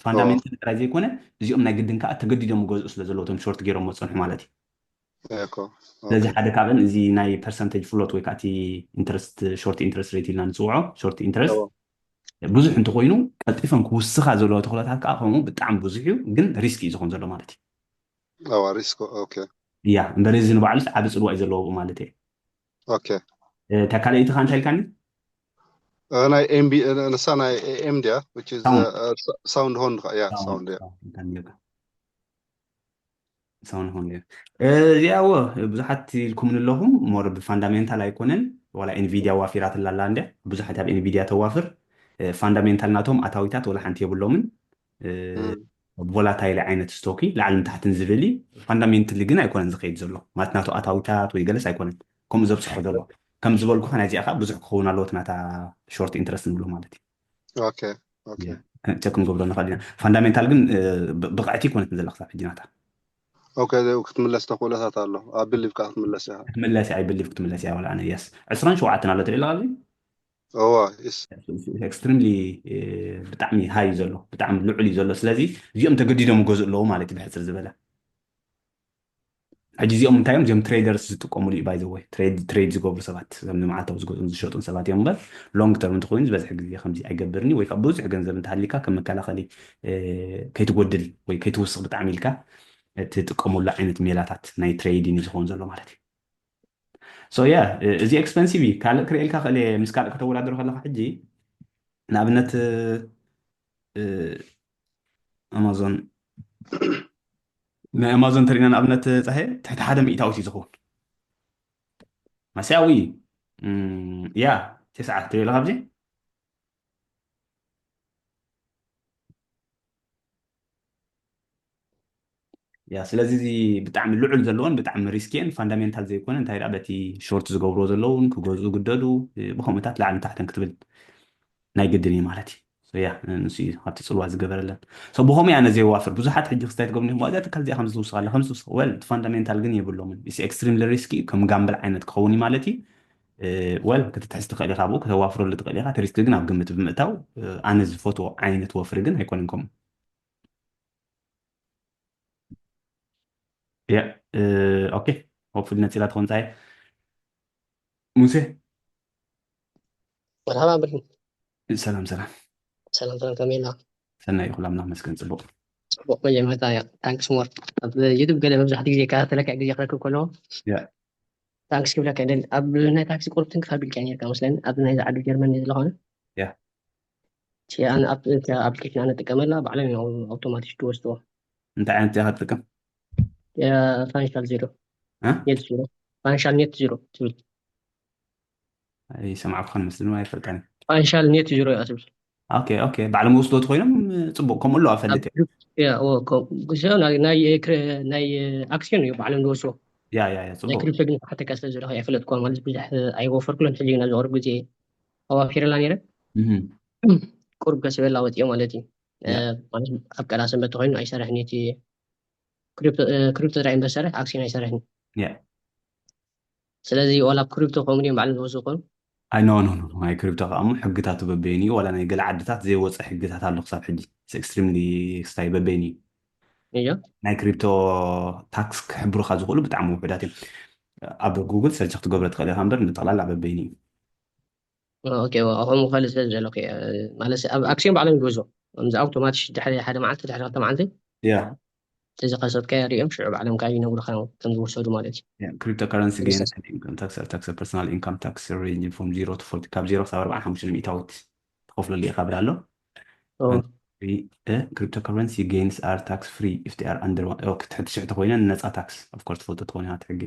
ፋንዳሜንታል ጥራይ ዘይኮነ እዚኦም ናይ ግድን ከዓ ተገዲዶም ክገዝኡ ስለ ዘለዎም ሾርት ገይሮም ዝፀንሑ ማለት እዩ እኮ ስለዚ ሓደ ካብን እዚ ናይ ፐርሰንቴጅ ፍሎት ወይ ከዓ ሾርት ኢንትረስት ሬት ኢልና ንፅውዖ ሾርት ኢንትረስት እዎ። ብዙሕ እንተኮይኑ ቀልጢፈን ክውስኻ ዘለዎ ተኽእሎታት ከዓ ከምኡ ብጣዕሚ ብዙሕ እዩ ግን ሪስክ እዩ ዝኸውን ዘሎ ማለት እዩ እዋ ሪስክ ኦኬ እያ እምበር እዚ ንባዕሉስ ዓቢ ፅልዋ እዩ ዘለዎ ማለት እየ ኦኬ እታ ካልኣይቲ ከዓ እንታይ ኢልካኒ እ፣ ናይ ኤምቢ እ፣ ንሳ ናይ ኤኤም ድያ which is ሳውንድ። ሳውንድ ሆን ያ ሳውንድ ያ ሳውንድ ሆን እዚኣ ዎ ብዙሓት ኢልኩምን ኣለኹም ሞር ብፋንዳሜንታል ኣይኮነን ዋላ ኤንቪዲያ ዋፊራትላ ኣላ እንድያ ብዙሓት ኣብ ኤንቪዲያ ተዋፍር ፋንዳሜንታል ናቶም ኣታዊታት ወላ ሓንቲ የብሎምን ቮላታይል ዓይነት ስቶክ ላዕልን ታሕትን ዝብል ፋንዳሜንትሊ ግን ኣይኮነን ዝኸይድ ዘሎ ማለት ናቱ ኣታዊታት ወይ ገለስ ኣይኮነን ከምኡ ዘብፅሖ ዘሎ ከም ዝበልኩ ከ ናይዚኣ ከዓ ብዙሕ ክኸውን ኣለዎ እቲ ናታ ሾርት ኢንትረስት ንብሎ ማለት እዩ ኦኬ ኦኬ ቸክ ክንገብሮ ንኽእል ኢና ፋንዳሜንታል ግን ብ- ብቕዕቲ ይኮነትን ዘላ ክሳብ ሕጂ ናታ ኦኬ ክትምለስ ተኽእሎታት ኣሎ ኣብ ብሊቭ ከዓ ክትምለስ ኢኻ ክትምለስ እያ ብሊቭ ክትምለስ እያ ወላ ኣነ የስ ዕስራን ሸውዓተን ኣሎ ትርኢ ኣለኻ ኣብዚ እዋ ይስ ኤክስትሪምሊ ብጣዕሚ ሃይ እዩ ዘሎ ብጣዕሚ ልዑል እዩ ዘሎ ስለዚ እዚኦም ተገዲዶም ገዝኡ ኣለዎ ማለት እዩ ብሕፅር ዝበለ ሕጂ እዚኦም እንታይ እዮም? እዚኦም ትሬደርስ ዝጥቀሙሉ እዩ። ባይ ዘ ወይ ትሬድ ዝገብሩ ሰባት፣ ከም መዓልታዊ ዝገዝኡን ዝሸጡን ሰባት እዮም እምበር፣ ሎንግ ተርም እንተኮይኑ ዝበዝሕ ግዜ ከምዚ ኣይገብርኒ ወይ ከዓ ብዙሕ ገንዘብ እንተሃሊካ ከም መከላኸሊ ከይትጎድል ወይ ከይትውስኽ ብጣዕሚ ኢልካ ትጥቀመሉ ዓይነት ሜላታት ናይ ትሬዲን እዩ ዝኸውን ዘሎ ማለት እዩ። So yeah፣ እዚ ኤክስፐንሲቭ እዩ። ካልእ ክርእየልካ ክእል እየ፣ ምስ ካልእ ከተወዳድሮ ከለካ ሕጂ ንኣብነት ኣማዞን ናይ ኣማዞን ተሪና ንኣብነት ፀሐ ትሕቲ ሓደ ሚእታዊት እዩ ዝኸውን። ማስያዊ ያ ተስዓት ትብል ኢኻ ኣብዚ ያ ስለዚ እዚ ብጣዕሚ ልዑል ዘለዎን ብጣዕሚ ሪስኪን ፋንዳሜንታል ዘይኮነ እንታይ ደኣ በቲ ሾርት ዝገብርዎ ዘለውን ክገዝኡ ግደዱ ብከምኡታት ላዕልን ታሕትን ክትብል ናይ ግድን እዩ ማለት እዩ። ያ ንሱ እዩ ካብቲ ፅልዋ ዝገበረለን። ብከምኡ ኣነ ዘይዋፍር ብዙሓት ሕጂ ክስታይ ትገብሩ ኹም ዛ ትካል እዚኣ ከምዚ ትውስኽ ኣላ ከምዚ ትውስኽ ወል እቲ ፋንዳሜንታል ግን የብሎምን። ስ ኤክስትሪምሊ ሪስኪ እዩ ከም ጋምብል ዓይነት ክኸውን እዩ ማለት እዩ። ወል ክትትሕዝ ትኽእል ኢኻ ብኡ ከተዋፍረሉ ትኽእል ኢኻ። እቲ ሪስክ ግን ኣብ ግምት ብምእታው ኣነ ዝፈትዎ ዓይነት ወፍሪ ግን ኣይኮነን ከምኡ። ኦኬ ሆፕፉሊ ነፂላ ትኾን ፀየ ሙሴ መርሓባ ብርሂን። ሰላም ሰላም ሰላም ሰላም ከመይ ኢልካ? ሰናይ ይኹን ኣምላኽ መስገን ጽቡቕ። ጽቡቕ መጀመርታ እያ ታንክስ ሞር ኣብ ዩቱብ ገለ መብዛሕትኡ ግዜ ይከታተለካ ግዜ ክረክብ ከለኹ ያ ታንክስ ክብለካ ይደሊ። ኣብ ናይ ታክሲ ቁርብ ትንክፍ ኣቢልካ ነርካ መስለኒ ኣብ ናይ ዝዓዱ ጀርመን እዩ ዝኾነ ያ። እቲ ኣነ ኣብ እቲ ኣፕሊኬሽን ኣነ ጥቀመላ ባዕሎም እዮም ኣውቶማቲክ ትወስድዎ። እንታይ ዓይነት ኢኻ ትጥቀም? ፋይናንሻል ዜሮ እ? ኔት ዜሮ ፋይናንሻል ኔት ዜሮ ትብል ኣይሰማዕኩኻን መስለኒ ኣይፈልጣን። ፋይናንሻል ኔት ዜሮ እያ ትብል። ኦኬ ኦኬ ባዕሎም ይወስድዎ ተኾይኖም ጽቡቕ ከምኡ ኣለዋ ፈልጥ እየ። ናይ ክረ- ናይ ኣክሲዮን እዩ ባዕሎም ዝወስድዎ። ያ ያ ያ ናይ ጽቡቕ። ክሪፕቶ ግን ሓተካ ስለ ዘለኹ ኣይፈለጥኩዋ ማለት ብዙሕ ኣይወፈርኩሎን ሕጂ ግን ኣብዚ ቅርብ ግዜ ኣዋፊረላ ነይረ እህ ቁርብ ከስበላ ወፂኦ ማለት እዩ። ያ። ማለት ኣብ ቀዳ ሰንበት ተኮይኑ ኣይሰርሕን እቲ ክሪፕቶ ጥራይ እምበር ሰርሕ ኣክሲዮን ኣይሰርሕን። ያ። ስለዚ ዋላ ክሪፕቶ ከምኡ ድዮም ባዕሎም ዝወስዱ ኮኑ? ኣይ ኖ ኖ ኖ ናይ ክሪፕቶ ከኣ እሞ ሕግታቱ በበይኑ እዩ ዋላ ናይ ገለ ዓድታት ዘይወፀ ሕግታት ኣሎ ክሳብ ሕጂ። ኤክስትሪምሊ ክስታይ በበይኑ እዩ። እዮ። ናይ ክሪፕቶ ታክስ ክሕብሩካ ዝኽእሉ ብጣዕሚ ውሑዳት እዮም። ኣብ ጉግል ሰርች ክትገብሮ ትኽእል ኢኻ እምበር ንጠቕላላ በበይኑ እዩ። ኦኬ ከምኡ ክፈልጥ ስለ ዝደለኩ እየ። ማለት ኣብ ኣክሲዮን ባዕሎም ይገዝኡ ከምዚ ኣውቶማቲክ ድሕሪ ሓደ መዓልቲ ድሕሪ ክልተ መዓልቲ ያ። ተዝኸሰብካዮ ሪኦም ሽዑ ባዕሎም ከዓ ይነግሩኻ እዮም ከም ዝወሰዱ ማለት እዩ። Yeah, cryptocurrency gains and income tax are taxed at personal income tax ranging from zero to forty ካብ ዜሮ ክሳብ ኣርባዓ ሓሙሽተ ሚእታዊት ትኸፍለሉ ኢኻ ብላ ኣሎ። Oh. Free, eh, cryptocurrency gains are tax free if they are under one. Oh, ትሕቲ ሽሕ ተኮይነን ነፃ ታክስ of course ትፈልጦ ትኾን ኢኻ ትሕጊ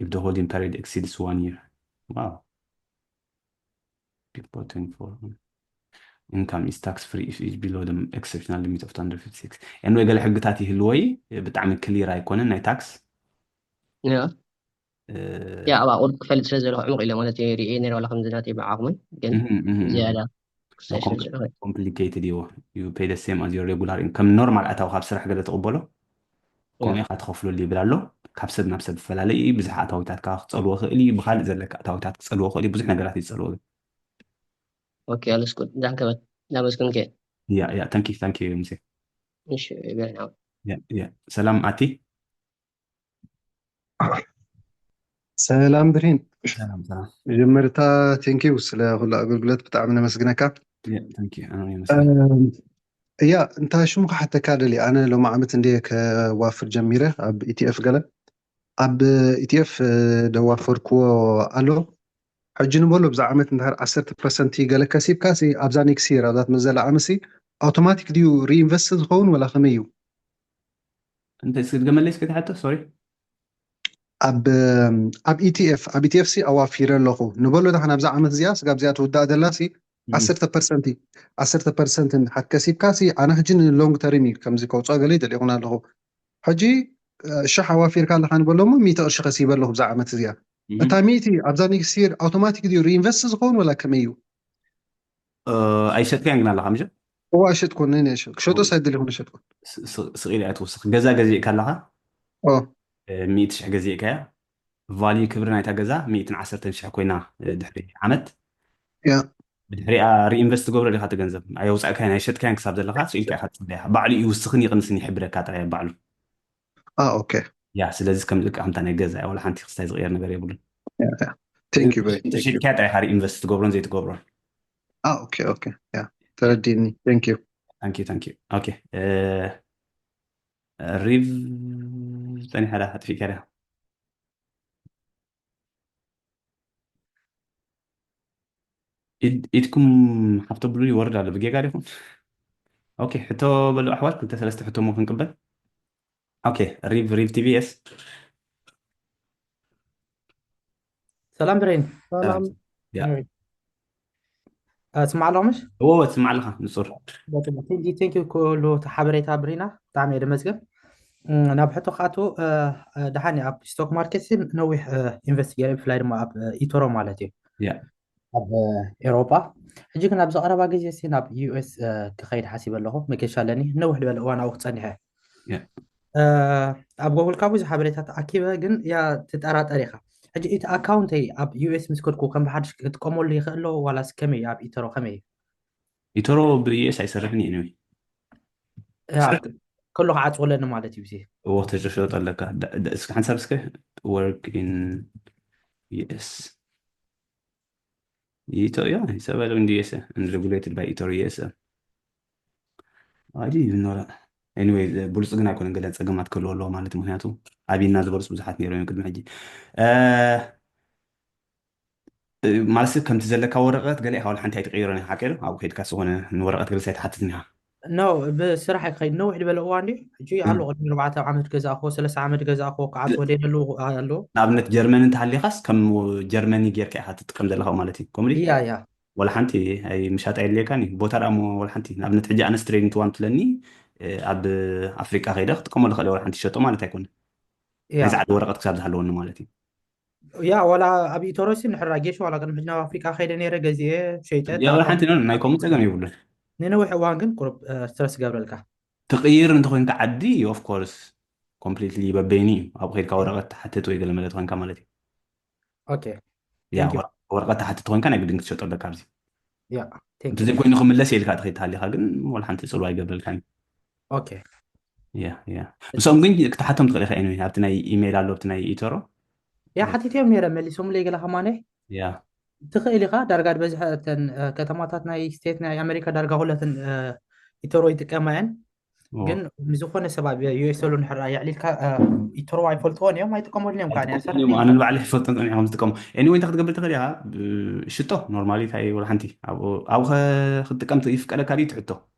if the holding period exceeds one year. Wow. People twenty-four income is tax free if it's below the exceptional limit of two hundred fifty-six. Anyway ገለ ሕግታት ይህልዎ እዩ ብጣዕሚ ክሊር ኣይኮነን ናይ ታክስ። ያ ያ ኣብ ኣቁርብ ክፈልጥ ስለ ዘለኹ ዕሙቕ ኢለ ማለት እዩ ሪኤ ነይረ ዋላ ከምዚ ናተይ ብዓቕመይ ግን ዝያዳ ክሳይ ስለ ዘለኹ ኮምፕሊኬትድ እዩ። You pay the same as your regular income ከም ኖርማል ኣታዊ ካብ ስራሕ ገለ ትቕበሎ ከምኡ ኢኻ ትኸፍለሉ ይብል ኣሎ። ካብ ሰብ ናብ ሰብ ዝፈላለ እዩ። ብዝሕ ኣታዊታትካ ክፀልዎ ይኽእል እዩ። ብካልእ ዘለካ ኣታዊታት ክፀልዎ ይኽእል እዩ። ብዙሕ ነገራት እዩ ዝፀልዎ ግን። ኦኬ ኣለስኩ ዳንከበት እንዳመስገንከ ያ ያ ታንኪ ታንኪ ሙሴ። እሺ ገና ያ ያ ሰላም ኣቲ ሰላም ብሪን ሰላም ሰላም መጀመርታ ቴንኪው ስለ ኩሉ ኣገልግሎት ብጣዕሚ ነመስግነካ። ያ ታንኪ ኣነ ይመስል እያ እንታይ ሽሙ ክሓተካ ደልየ ኣነ ሎሚ ዓመት እንድየ ከዋፍር ጀሚረ ኣብ ኢቲኤፍ ገለ ኣብ ኢቲኤፍ ደዋፈርክዎ ኣሎ ሕጂ ንበሎ ብዛ ዓመት እንድሕር ዓሰርተ ፐርሰንት ገለ ከሲብካ ሲ ኣብዛ ኔክስት ይር ኣብዛ ትመዘላ ዓመት ሲ ኣውቶማቲክ ድዩ ሪኢንቨስት ዝኸውን ወላ ከመይ እዩ እንታይ ስድገመለይ እስከ ትሓቶ ሶሪ ኣብ ኣብ ኢቲኤፍ ኣብ ኢቲኤፍ ሲ ኣዋፊረ ኣለኹ ንበሎ ዳሕና ኣብዛ ዓመት እዚኣ ስጋብ እዚኣ ትውዳእ ዘላ ሲ ዓሰርተ ፐርሰንት ዓሰርተ ፐርሰንት እንድሓር ከሲብካ ሲ ኣነ ሕጂ ንሎንግ ተርም እዩ ከምዚ ከውፅኦ ገለ ይደሊ ይኹን ኣለኹ ሕጂ ሽሕ ኣዋፊርካ ኣለካ ንበሎ እሞ ሚእቲ ቅርሺ ከሲበ ኣለኹ ብዛ ዓመት እዚኣ እታ ሚእቲ ኣብዛ ኔክስት ይር ኣውቶማቲክ ድዩ ሪኢንቨስት ዝኸውን ወላ ከመይ እዩ ኣይሸጥካያን ግን ኣለካ ምሸ እዋ ሸጥኮ ነይ ሸጥኮ ክሸጦ ሳይደሊ ኹነ ሸጥኮ ስቕ ኢለ እያ ትውስኽ ገዛ ገዚእካ ኣለኻ ሚእቲ ሽሕ ገዚእካያ ቫልዩ ክብሪ ናይታ ገዛ ሚእትን ዓሰርተን ሽሕ ኮይና ድሕሪ ዓመት ያ ብድሕሪኣ ሪኢንቨስት ትገብሮ ዲኻ እቲ ገንዘብ ኣየውፃእካያን ኣይሸጥካያን ክሳብ ዘለካ ስኢልካ ኢካ ትፅበያ ባዕሉ ይውስኽን ይቕንስን ይሕብረካ ጥራይ ባዕሉ ኦኬ ያ ስለዚ ከም ልክዕ ከምታ ናይ ገዛ እያ፣ ዋላ ሓንቲ ክስታይ ዝቕየር ነገር የብሉን። Thank you very ተሸኪያ ጥራይ ካሪ ኢንቨስት ትገብሮን ዘይትገብሮን። Ah, okay, okay. Yeah. ተረዲኒ። Thank you. Thank you, thank you. Okay. ሪቭ ጸኒሓ ዳ ኣጥፊእካ ዳ? ኢድኩም ሓፍቶ ብሉ ይወርድ ኣሎ ብጌጋ ዲኹም? ኦኬ፣ ሕቶ በሉ ኣሕዋት፣ ክልተ ሰለስተ ሕቶ ሞ ክንቅበል። ኦኬ፣ ሪቭ ሪቭ ቲቪኤስ። ሰላም ብሬን። ሰላም። ያ። ትስማዕ ኣለኹ ምሽ? እዎ፣ ትስማዕ ኣለኻ ንጹር። ቴንኪ ኩሉ እቲ ሓበሬታ ብሪና፣ ብጣዕሚ እየ ደመስገን። እም፣ ናብ ሕቶ ክኣቱ፣ እ፣ እ፣ ደሓን እየ። ኣብ ስቶክ ማርኬት ሲ ነዊሕ፣ እ፣ ኢንቨስት ገይረ፣ ብፍላይ ድማ ኣብ፣ እ፣ ኢቶሮ ማለት እዩ። ያ። ኣብ፣ እ፣ ኤሮፓ። ሕጂ ግን ኣብዚ ቀረባ ግዜ ሲ ናብ ዩ ኤስ፣ እ፣ ክኸይድ ሓሲበ ኣለኹ። መገሻ ኣለኒ። ነዊሕ ዝበለ እዋን ኣብኡ ክጸንሐ። ያ። እ፣ ኣብ ጎግልካ ብዙሕ ሓበሬታ ተኣኪበ፣ ግን ያ ትጠራጠር ኢኻ። ሕጂ እቲ ኣካውንተይ ኣብ ዩ ኤስ ምስ ከድኩ ከም ብሓድሽ ክጥቀመሉ ይኽእል ዶ ዋላስ ከመይ እዩ? ኣብ ኢቶሮ ከመይ እዩ? ኢቶሮ ብ ዩ ኤስ ኣይሰርሕን እዩ። Anyway። ያ፣ ከሎ ክዓጽወለኒ ማለት እዩ። እዚ እዎ፣ ተሸሸጥ ኣለካ። ዳ- ዳ- እስኪ ሓንሳብ እስከ work in ዩ ኤስ። ኢትዮ፣ yeah, it's available in the ዩ ኤስ ኤ and regulated by ኢቶሮ ዩ ኤስ ኤ። I didn't even know that. Anyway፣ ብሉፅ ግን ኣይኮነን፣ ገለ ፀገማት ክህልዎ ኣለዎ ማለት እዩ። ምክንያቱ ኣብና ዝበሉስ ብዙሓት ነይሮም እዮም ቅድሚ ሕጂ። እ፣ እ፣ ማለት ከምቲ ዘለካ ወረቀት ገለ ኢኻ ዋላ ሓንቲ ኣይትቀይሮን ኢኻ፣ ሓቂ ዶ? ኣብኡ ከይድካ ዝኾነ ንወረቀት ገለስ ኣይትሓትትን ኢኻ። ኖ፣ ብስራሕ ኣይክኸይድ። ነዊሕ ዝበለ እዋን ድዩ? ሕጂ ኣሎ፣ ቅድሚ ኣርባዕተ ዓመት ገዛእኹዎ፣ ሰለስተ ዓመት ገዛእኹዎ፣ ክዓጽዎ ደለሉ ኣሎ። ንኣብነት ጀርመን እንተሃሊኻስ ከም ጀርመኒ ጌርካ ኢኻ ትጥቀም ዘለኻ ማለት እዩ። ከምኡ ድዩ? ያ፣ ያ። ዋላ ሓንቲ ኣይ ምሻጥ ኣየድልየካን እዩ። ቦታ ደኣ እሞ ዋላ ሓንቲ፣ ንኣብነት ሕጂ ኣነስ ትሬዲንግ ትዋን ትለኒ፣ እ፣ ኣብ ኣፍሪቃ ከይደ ክጥቀመሉ ክእል እየ፣ ዋላ ሓንቲ ሸጦ ማለት ኣይኮነ። ያ። ናይ ጻዕዲ ወረቀት ክሳብ ዝሃለወኒ ማለት እዩ። ያ፣ ዋላ ኣብ ኢቶሮሲ ንሕራ ጌሽ ዋላ ቅድሚ ሕጂ ናብ ኣፍሪቃ ከይደ ነይረ፣ ገዚኤ፣ ሸይጠ፣ ያ፣ ዋላ ሓንቲ ነው፣ ናይ ከምኡ ጸገም የብሉን። ንነዊሕ እዋን ግን ቁሩብ፣ እ፣ ስትረስ ገብረልካ። ትቕይር እንተኾይንካ ዓዲ፣ of course፣ ኮምፕሊትሊ በበይኒ እዩ። ኣብ ከይድካ ወረቀት ትሓትት ወይ ገለ መለ ተኾይንካ ማለት እዩ። ኦኬ። ያ፣ Thank you። ወረ-፣ ወረቀት ትሓትት ተኾይንካ ናይ ግድን ክትሸጦ ኣለካ ኣብዚ። ያ፣ thank you። እንተዘይኮይኑ ክምለስ ኢልካ ትኸይድ ተሃሊኻ ግን ዋላ ሓንቲ ጽልዋ ኣይገብረልካን። ኦኬ። ያ፣ ያ። ንሶም ግን ክትሓቶም ትኽእል ኢኻ። Anyway፣ ኣብቲ ናይ ኢሜይል ኣሎ፣ ኣብቲ ናይ ኢቶሮ። ያ፣ ሓቲትዮም ነይረ፣ መሊሶምለይ ገለ ከማነ። ያ። ትኽእል ኢኻ፣ ዳርጋ ዝበዝሐ እተን፣ እ፣ ከተማታት ናይ ስቴት ናይ ኣሜሪካ ዳርጋ ኩለተን፣ እ፣ ኢቶሮ ይጥቀማ እየን። ኦ። ግን ንዝኾነ ሰብ ኣብ ዩ ኤስ ዘሎ ንሕራ የዕሊልካ፣ እ፣ ኢቶሮ ኣይፈልጥዎን እዮም፣ ኣይጥቀመሉን እዮም። ኣይጥቀሙን እዮም። ኣነ ንባዕለይ ይፈልጦም ጸኒሖም ዝጥቀሙ። Anyway፣ እንታይ ክትገብር ትኽእል ኢኻ? ብ-፣ ሽጦ፣ ኖርማሊ፣ እንታይ ወላ ሓንቲ። ኣብኡ፣ ኣብኡ ኸ-፣ ክትጥቀም ት-፣ ይፍቀደካ ድዩ ትሕቶ?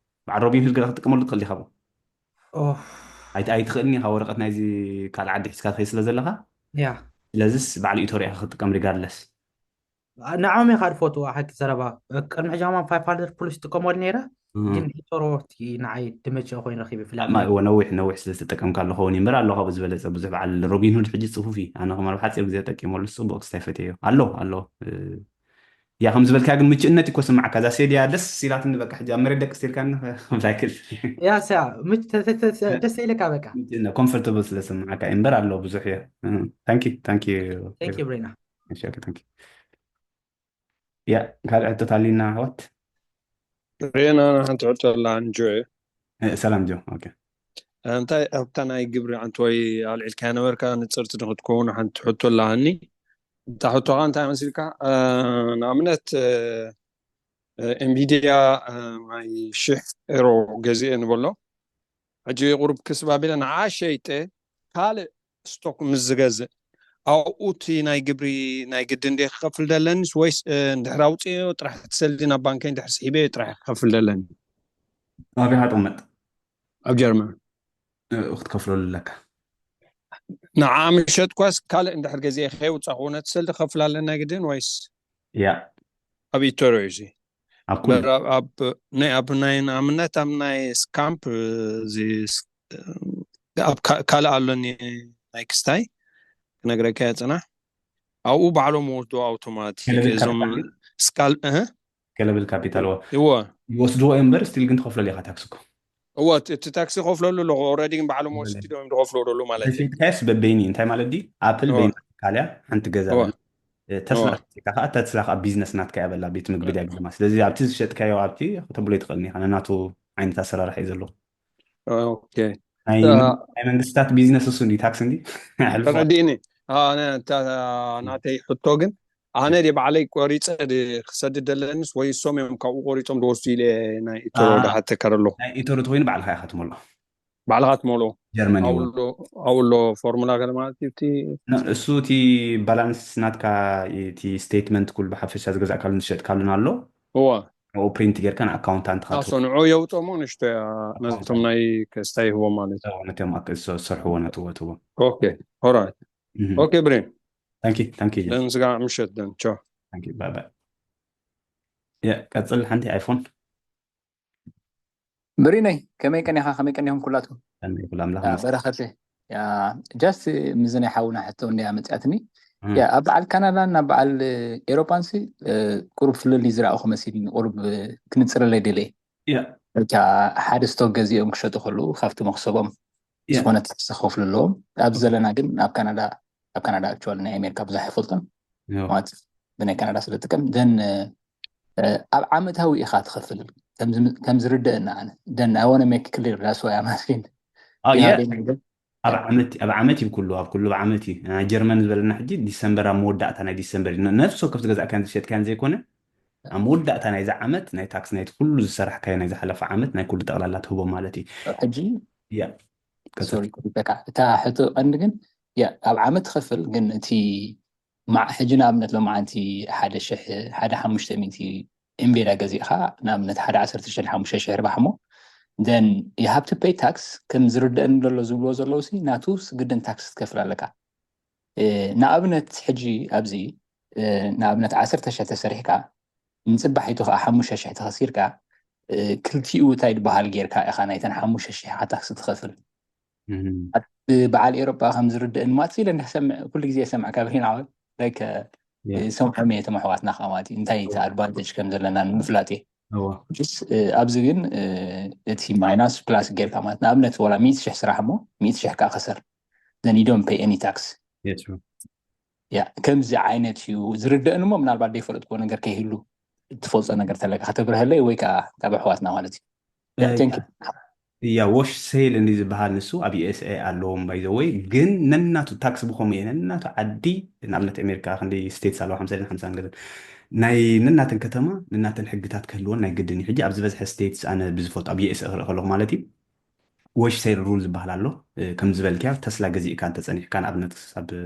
በዓል ሮቢን ሁድ ገለ ክትጥቀመሉ ትኽእል ዲኻ ኣብኡ? ኦ፣ ኣይ-፣ ኣይትኽእልን ኢኻ፣ ወረቐት ናይዚ ካልእ ዓዲ ሒዝካ ትኸይድ ስለ ዘለኻ፣ ያ። ስለዚስ በዓል ኢቶሮ ኢኻ ክትጥቀም ሪጋርድለስ። ንዖም ኢኻ ዝፈትዎ፣ ሓቂ ዘረባ። ቅድሚ ሕጂ ከማን ፋይቭ ሃንድረድ ፕሉስ ይጥቀመሉ ነይረ፣ እም። ግን ኢቶሮ እቲ ንዓይ ድመቸ ኮይኑ ረኺቡ፣ ብፍላይ ማ-፣ እወ፣ ነዊሕ፣ ነዊሕ ስለ ዝተጠቀምካሉ ኸውን እዩ እምበር፣ ኣሎ ካብኡ ዝበለጸ ብዙሕ። በዓል ሮቢን ሁድ ሕጂ ጽፉፍ እዩ። ኣነ ከማን ብሓጺር ግዜ ተጠቂመሉ፣ ጽቡቕ ክስታይ ፈትየዮ። ኣሎ፣ ኣሎ። እ፣ ያ፣ ከም ዝበልካ ግን ምችእነት እኮ ስምዓካ። እዛ ሴድያ ደስ ኢላትኒ፣ በቃ ሕጂ ኣብ መሬት ደቅስ ኢልካኒ ክብላ ይክእል። ያ፣ ሳ-፣ ምች-፣ ተ-፣ ተ-፣ ተ-፣ ደስ ኢልካ በቃ። ምችእነት፣ ኮምፎርታብል ስለ ስምዓካ እዩ እምበር፣ ኣሎ ብዙሕ እየ። እ፣ ታንኪ፣ ታንኪ። Thank you ብሬና። እሺ፣ ኦኬ፣ ታንኪ። ያ፣ ካልእ ሕቶታት ኣሊና ኣሕዋት? ሬና፣ ሓንቲ ሕቶ ኣላ፣ ንጆ እዩ። እ፣ ሰላም ጆ። ኦኬ። እንታይ ኣብታ ናይ ግብሪ ዓንተወይ ኣልዒልካያ ነበርካ፣ ንጽርቲ ንክትከውን ሓንቲ ሕቶ ኣላሃኒ። እታ ሕቶኻ እንታይ መሲልካ? እ፣ ንኣብነት፣ እ፣ እ፣ ኤንቪድያ፣ እ፣ ናይ ሽሕ ኤሮ ገዚኤ ንበሎ። ሕጂ ቁሩብ ክስብ ኣቢለ ንዓ ሸይጠ፣ ካልእ ስቶክ ምስ ዝገዝእ፣ ኣብኡ እቲ ናይ ግብሪ ናይ ግድን ድየ ክኸፍል ደለኒስ፣ ወይስ፣ እ፣ እንድሕር ኣውፅኦ ጥራሕ እቲ ሰልዲ ናብ ባንከይ እንድሕር ስሒበዮ ጥራሕ ክኸፍል ደለኒ? ኣበይ ሃጥመጥ? ኣብ ጀርመን። እ፣ ክትከፍለሉ ኣለካ። ንዓ ምሸጥኳስ ካልእ እንድሕር ገዚኤ ከየውፃእኩ ነቲ ሰልዲ ክኸፍል ኣለኒ ናይ ግድን ወይስ ያ። ኣብ ኢቶሮ እዩ እዚ? ኣብ ኩሉ። በር ኣብ፣ ኣብ ናይ፣ ኣብ ናይ ንኣብነት ኣብ ናይ ስካምፕ፣ እዚ ስ-፣ ኣብ ካ-፣ ካልእ ኣሎኒ ናይ ክስታይ ክነግረካ እየ፣ ጽናሕ። ኣብኡ ባዕሎም ወስዶ ኣውቶማቲክ ገለ እዞም ካፒታል። ስካል-፣ እህ? ገለ ብል ካፒታል፣ እዎ። እዎ። ይወስድዎ እዮም እምበር፣ ስቲል ግን ትኸፍለሉ ኢኻ ታክስ እኮ። እዎ፣ እቲ፣ እቲ ታክሲ ከፍለሉ ኣለኹ። ኦልሬዲ ግን ባዕሎም ከፍለሉ። ወሲዶም እዮም ዝኸፍለሉ ማለት እዩ። ተሸይጥካዮስ በበይኒ፣ እንታይ ማለት ድዩ? ኣፕል እዎ። በይኒ ትካልያ፣ ሓንቲ ገዛ እዎ። በል። እ፣ ተስላ እዎ። ተሸይጥካ ከኣ፣ ተስላ ከኣ ቢዝነስ ናትካ እያ በላ፣ ቤት ምግቢ ድያ ግድማ። ስለዚ ኣብቲ ዝሸጥካዮ ኣብቲ ከተብሎ ኣይትኽእልን ኢኻ፣ ነናቱ ዓይነት ኣሰራርሓ እዩ ዘለዎ። ኦኬ። ናይ እ- ናይ መንግስታት ቢዝነስ እሱ እንዲ ታክስ እንዲ ኣሕልፎ ተረዲእኒ። ኣነ እታ ናተይ ሕቶ ግን ኣነ ዲ ባዕለይ ቆሪፀ ዲ ክሰድድ ደለንስ ወይ እሶም እዮም ካብኡ ቆሪፆም ዝወስዱ ኢለ ናይ ኢትሮ አ- ድሓተከር ኣለኹ። ናይ ኢትሮ ተኮይኑ ባዕልካ ኢካ ትመልኦ። ባዕልካ ትመልኦ። ጀርመን ይውል ኣብሎ ኣብሎ ፎርሙላ ገለ ማለት እዩ። እቲ ነ- እሱ እቲ ባላንስ ናትካ፣ እቲ ስቴትመንት ኩሉ ብሓፈሻ ዝገዛእካሉን ዝሸጥካሉን ኣሎ። እዋ ንኡ ፕሪንት ጌርካ ንኣካውንታንትካ ኣሶ ንዑ የውፅኦሞ ንሽቶ እያ ነቶም ናይ ከስታይ ይህቦ ማለት እዩ። ትወ ነቶም ኣክ- ዝሰርሕዎ ነትዎ ትዎ ኦኬ ኦራይት ኦኬ ብሬን ታንኪ ታንኪ ደን ስጋዕ ምሸት ደን ቻው። ታንኪ ባይ ባይ። ያ ቀጽል ሓንቲ ኣይፎን ብሪነይ ከመይ ቀኒኻ? ከመይ ቀኒኹም ኩላትኩም? ከመይ ኩሉ ኣምላኽ ያ፣ ይመስገን። በረኸት ያ ጃስት ምዚ ናይ ሓውና ሕቶ እንዲያ መፅኣትኒ። እም። ያ ኣብ በዓል ካናዳን ናብ በዓል ኤሮፓንሲ ቁሩብ ፍልልይ ዝረኣኹ መሲልኒ። ቁሩብ ክንፅረለይ ደለየ። ያ ብቻ ሓደ ስቶክ ገዚኦም ክሸጡ ከለዉ ካብቲ መክሰቦም ያ ዝኾነ ታክስ ክኸፍሉ ኣለዎም። ኣብዚ ዘለና ግን ኣብ ካናዳ ኣብ ካናዳ ኣክቹዋሊ ናይ ኣሜሪካ ብዙሕ ኣይፈልጦን ያ ማለት ብናይ ካናዳ ስለ ጥቀም ዘን ኣብ ዓመታዊ ኢኻ ትኸፍል ከም ዝም- ከም ዝርደአና ኣነ ደን ኣይ ዋነ ሜክ ክሊር ዳስ ዋይ ኣም ኣስኪንግ አ፣ የ- ይሃበኝ ነገር ኣብ ዓመት ኣብ ዓመት እዩ ኩሉ ኣብ ኩሉ ኣብ ዓመት እዩ። ናይ ጀርመን ዝበለና ሕጂ ዲሰምበር ኣብ መወዳእታ ናይ ዲሰምበር እዩ። ነ- ነፍሲ ወከፍ ዝገዛእካን ዝሸጥካን ዘይኮነ ኣብ መወዳእታ ናይዚ ዓመት ናይ ታክስ ናይቲ ኩሉ ዝሰራሕካዮ ናይ ዝሓለፈ ዓመት ናይ ኩሉ ጠቕላላ ትህቦ ማለት እዩ። ሕጂ ያ ቀጽል። ሶሪ ኩሪተካ እታ ሕቶ ቀንዲ ግን ያ ኣብ ዓመት ትኸፍል ግን እቲ ማዕ ሕጂ ንኣብነት ሎማዓንቲ ሓደ ሽሕ ሓደ ሓሙሽተ ሚእቲ ኢንቬዳ ገዚእኻ ንኣብነት ሓደ ዓሰርተ ሽሕ ሓሙሽተ ሽሕ ርባሕ እሞ then you have to pay tax ከም ዝርደአኒ ዘሎ ዝብልዎ ዘለዉ ሲ ናቱ ግድን ታክስ ትከፍል ኣለካ። እ፣ ንኣብነት ሕጂ ኣብዚ እ፣ ንኣብነት ዓሰርተ ሽሕ ተሰሪሕካ ንፅባሒቱ ከዓ ሓሙሽተ ሽሕ ተኸሲርካ እ፣ ክልቲኡ እንታይ ዝበሃል ጌርካ ኢኻ ናይተን ሓሙሽተ ሽሕ ኢኻ ታክሲ ትኸፍል። እም። ብበዓል ኤሮጳ ከም ዝርድእን ማት ኢለ እንዳሰምዕ ኩሉ ግዜ የሰምዕ ካብሪን ዓወት like ያ ሰምዖም እየ እቶም ኣሕዋትና ከዓ ማለት እዩ እንታይ እቲ ኣድቫንቴጅ ከም ዘለና ንምፍላጥ እየ እዋ ስ ኣብዚ ግን እ፣ እቲ ማይናስ ፕላስ ጌርካ ማለት ንኣብነት ወላ ሚእቲ ሽሕ ስራሕ እሞ ሚእቲ ሽሕ ከዓ ከሰር then you don't pay any tax ያ ትሩ ያ ከምዚ ዓይነት እዩ ዝርደእን እሞ ምናልባት ዘይፈለጥክዎ ነገር ከይህሉ ትፈልፆ ነገር ተለካ ከተብርሀለይ ወይ ከዓ ካብ ኣሕዋትና ማለት እዩ ያ thank you ያ ዎሽ ሴል እንዲ ዝበሃል ንሱ ኣብ ዩ ኤስ ኤ ኣለዎም ባይዘወይ ግን ነናቱ ታክስ ብኸምኡ እየ ነናቱ ዓዲ ንኣብነት ኣሜሪካ ክንዲ ስቴትስ ኣለዋ ሓምሳ ሓምሳ ገለ ናይ ነናተን ከተማ ነናተን ሕግታት ክህልወን ናይ ግድን እዩ ሕጂ ኣብ ዝበዝሐ ስቴትስ ኣነ ብዝፈልጦ ኣብ ዩ ኤስ ኤ ክርኢ ከለኹ ማለት እዩ ዎሽ ሴል ሩል ዝበሃል ኣሎ እ፣ ከም ዝበልክያ ተስላ ገዚእካ እንተፀኒሕካ ንኣብነት ክሳብ እ፣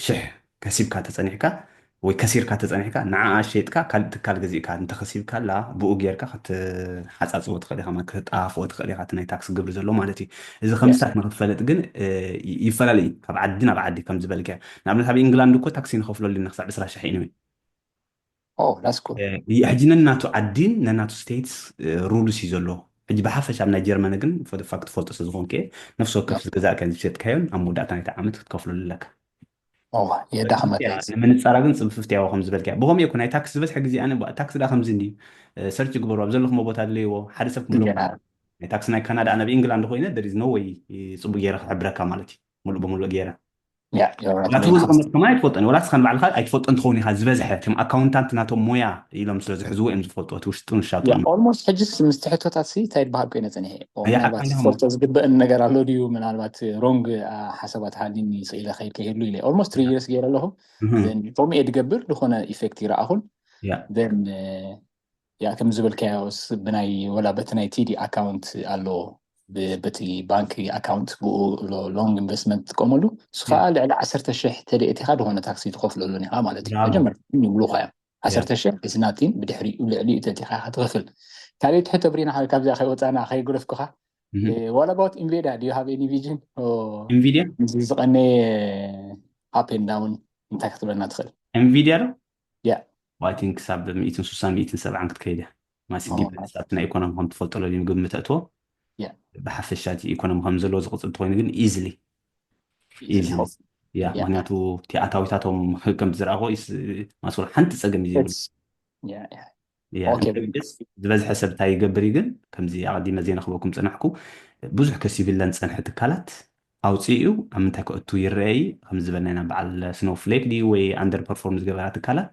ሽሕ ከሲብካ ተፀኒሕካ ወይ ከሲርካ ተፀኒሕካ ንዓኣ ሸይጥካ ካልእ ትካል ገዚእካ እንተኸሲብካላ ብኡ ጌርካ ክትሓፃፅቦ ትኽእል ኢኻ ማለት ክተጠፋፍኦ ትኽእል ኢኻ እቲ ናይ ታክስ ግብሪ ዘሎ ማለት እዩ እዚ ከምስታት ንክትፈልጥ ግን እ፣ ይ- ይፈላለ እዩ ካብ ዓዲ ናብ ዓዲ ከም ዝበልክያ ንኣብነት ኣብ ኢንግላንድ እኮ ታክሲ ንኸፍለሉ ኢና ክሳብ ዕስራ ሽሕ ኢና Oh, that's cool. ሕጂ ነናቱ ዓዲን ነናቱ ስቴትስ ሩልስ እዩ ዘሎ ሕጂ ብሓፈሻ ኣብ ናይ ጀርመን ግን ፈደፋ ክትፈልጦ ስለ ዝኾንክ እየ ነፍሲ ወከፍ ዝገዛእካን ዝሸጥካዮን ኣብ መወዳእታ ናይቲ ዓመት ክትከፍለሉ ኣለካ Oh, የዳኽመካ እዩ። ንምንፃራ ግን ፅብፍቲ ያዋ ከም ዝበልካ ብኸምኡ እኮ ናይ ታክስ ዝበዝሐ ግዜ ኣነ ባ- ታክስ ዳ ከምዚ እንዲ ሰርች ግበሩ ኣብ ዘለኹሞ ቦታ ድለይዎ ሓደ ሰብ ክምልኩም Yeah. ናይ ታክስ ናይ ካናዳ ኣነ ኣብ ኢንግላንድ ኮይነ there is no way ፅቡቅ ገይረ ክሕብረካ ማለት እዩ ሙሉእ ብሙሉእ ገይረ Yeah, you're right. ናቱ ዝቕመጥ ከማ ኣይትፈልጦን ወላ ስኻን ባዕልካ ኣይትፈልጦ እንትኸውን ኢኻ ዝበዝሐ እቶም ኣካውንታንት ናቶም ሞያ ኢሎም ስለ ዝሕዝዎ እዮም ዝፈልጡ እቲ ውሽጡ ንሻጡ Yeah, almost ሕጅስ ምስ ትሕቶታት ሲ እንታይ ይበሃል ኮይነ ፀኒሐ እየ። ኦ፣ ኣያ፣ ምናልባት ሓቅና ዝፈልጦ ዝግበእን ነገር ኣሎ ድዩ ምናልባት ሮንግ ሓሳባት ሃሊኒ ስኢለ ከይድ ከይህሉ ኢለ almost three years ገይረ ኣለኹ እህ፣ then ከምኡ እየ ድገብር ዝኾነ ኢፌክት ይረኣኹን ያ then ያ ከም ዝበልካዮ ስ- ብናይ ወላ በቲ ናይ ቲዲ ኣካውንት ኣሎ ብ- በቲ ባንክ ኣካውንት ብኡ ሎ- ሎንግ ኢንቨስትመንት ትጥቀመሉ እሱ ከዓ ልዕሊ ዓሰርተ ሽሕ ተደእቲኻ ዝኾነ ታክሲ ትኸፍለሉን ኢኻ ማለት እዩ ብራቮ መጀመርታ ይብሉኻ እዮም ያ ዓሰርተ ሽሕ is nothing ብድሕሪኡ ልዕሊኡ ተቲኻ ኢኻ ትኸፍል ካልእ ትሕቶ ብሪና ሓ- ካብዚኣ ከይወፃና ከይጉረፍኩኻ እህ። what about ኢንቬዳ do you have any vision ኢንቪዲያ ዝቐነየ up and down እንታይ ክትብለና ትኽእል ኢንቪዲያ ዶ Yeah. I think ክሳብ ሚእትን ስሳን ሚእትን ሰብዓን ክትከይድ እያ ማሲ Oh, ዲፕ ሳት ናይ ኢኮኖሚ ከም ትፈልጦ ለሊ ምግቢ ምተእትዎ Yeah. ብሓፈሻ እቲ ኢኮኖሚ ከም ዘለዎ ዝቕፅል እንተኮይኑ ግን ኢዝሊ Easily. ያ Yeah. ምክንያቱ እቲ ኣታዊታቶም ከም ዝረኣኹ ማስወር ሓንቲ ፀገም እዩ ዘይብሉ It's- yeah, yeah. ያ Okay. እንተ ደስ ዝበዝሐ ሰብ እንታይ ይገብር እዩ ግን ከምዚ ኣቐዲመ ዜና ክበኩም ፀናሕኩ ብዙሕ ከሲብለን ፀንሐ ትካላት ኣውፅኡ ኣብ ምንታይ ከእቱ ይረኣይ ከም ዝበልናይና በዓል ስኖፍሌክ ድዩ ወይ ኣንደር ፐርፎርም ዝገበራ ትካላት